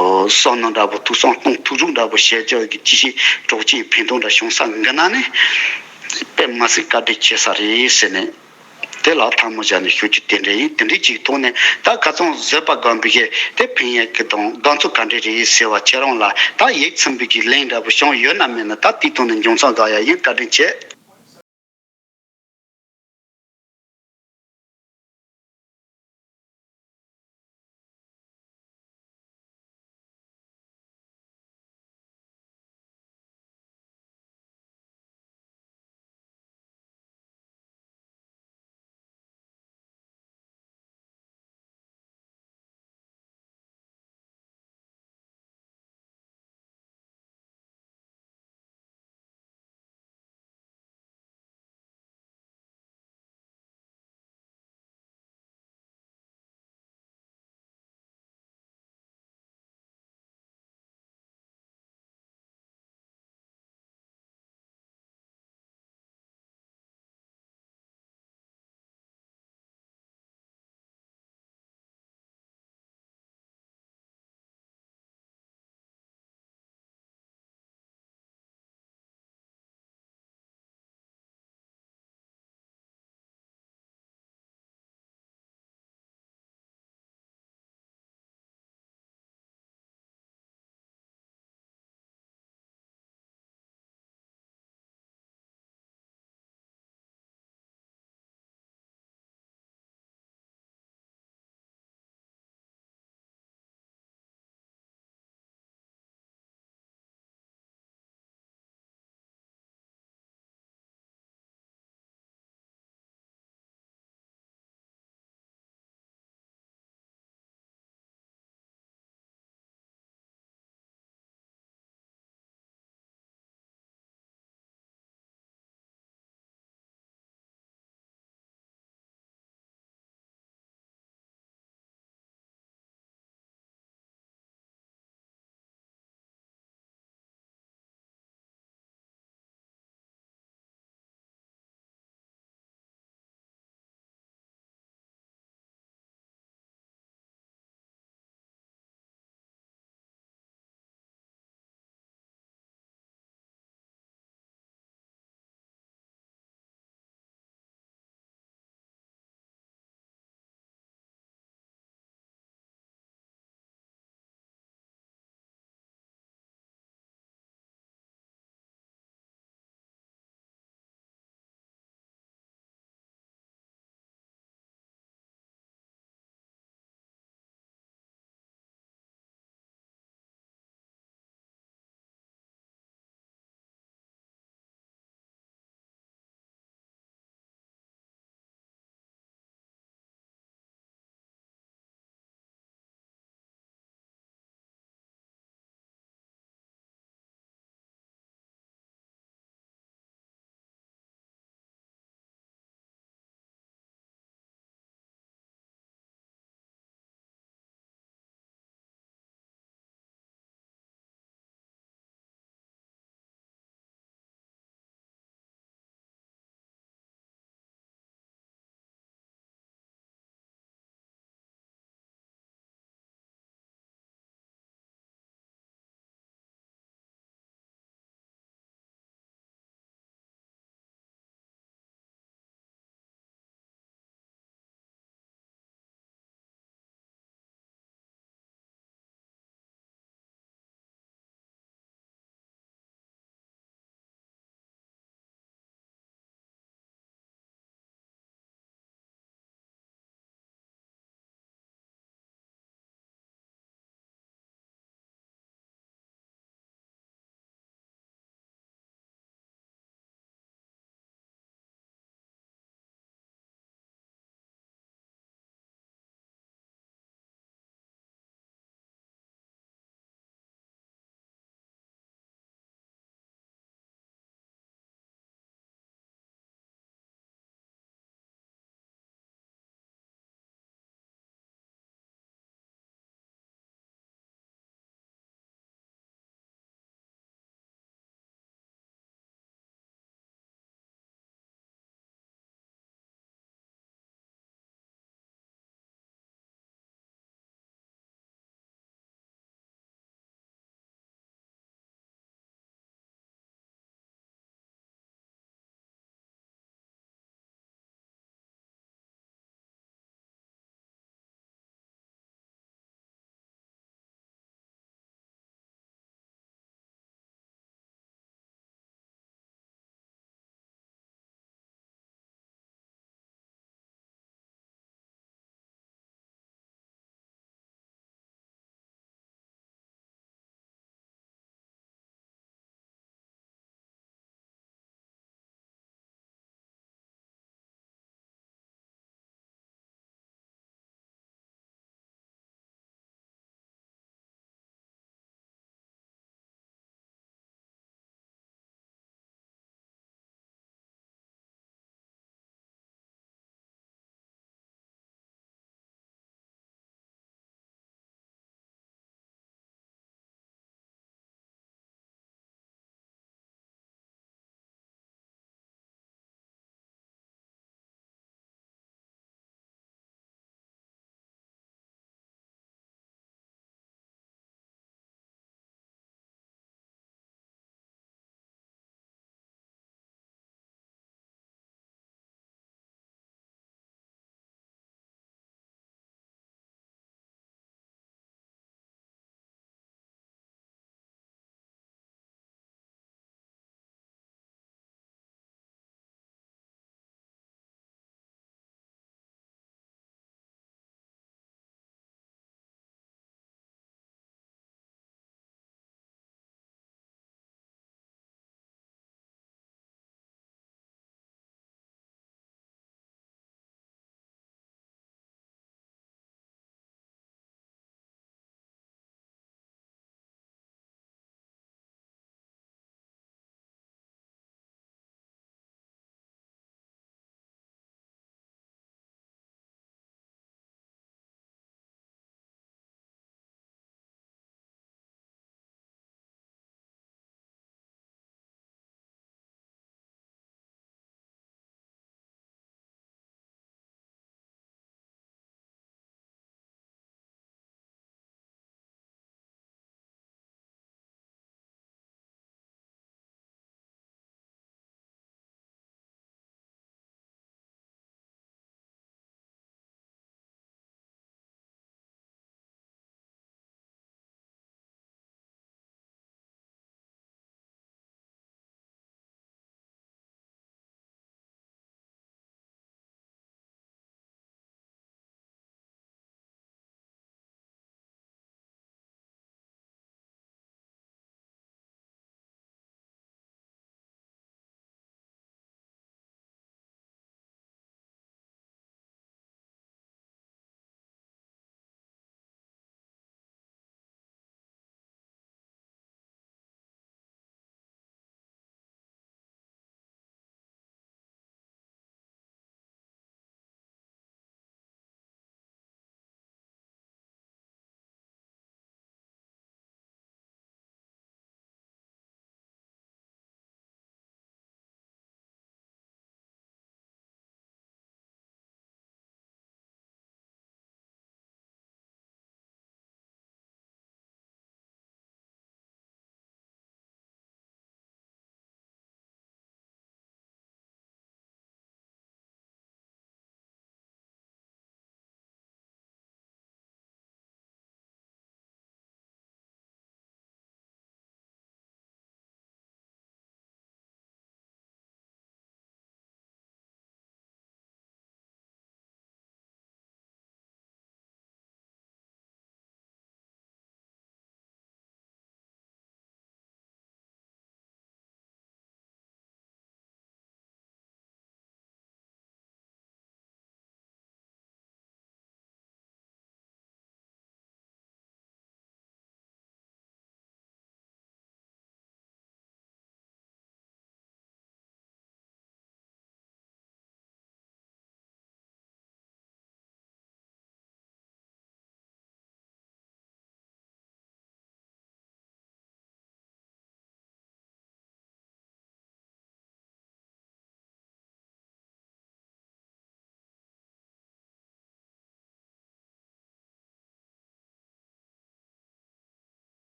ཨོ། བསམ་མནོ་འདྲ་པོ་ཐུགས་བསམ་གཏོང་ཐུགས་རུས་འདྲ་པོ་བྱེད་ཀྱི་ཡོད་ཀྱི་ཅི་ཞིག་གྲོགས་ཅན་ཕན་ཐོགས་འདྲ་བྱུང་ས་འགི་ན་ནི་དཔེ་མ་སྲིད་བཀའ་དྲིན་ཆེ་ས་རེད་ཟེར་ནས། དེ་ལ་ཐལ་མོ་སྦྱར་ནས་ཞུ་རྒྱུ་དེ་འདྲ་ཡིན། དེ་འདྲའི་ཅིག་ཐོག་ནས་ད་ཁ་སང་བཟོད་པ་སྒོམ་པའི་གི་དེ་ཕན་ཡོན་གི་དང་དགོངས་ཚུལ་ག་འདྲ་རེད་ཟེར་བ་ཁྱེད་རང་ལ་ད་ཡིག་ཚིམ་པའི་གི་ལན་འདྲ་པོ་བྱུང་ཡོད་ན་མེད་ན་ད་དེའི་ཐོག་ནས་མཇུག་མཚམས་བཞག་ཡ་ཡིན། བཀའ་དྲིན་ཆེ།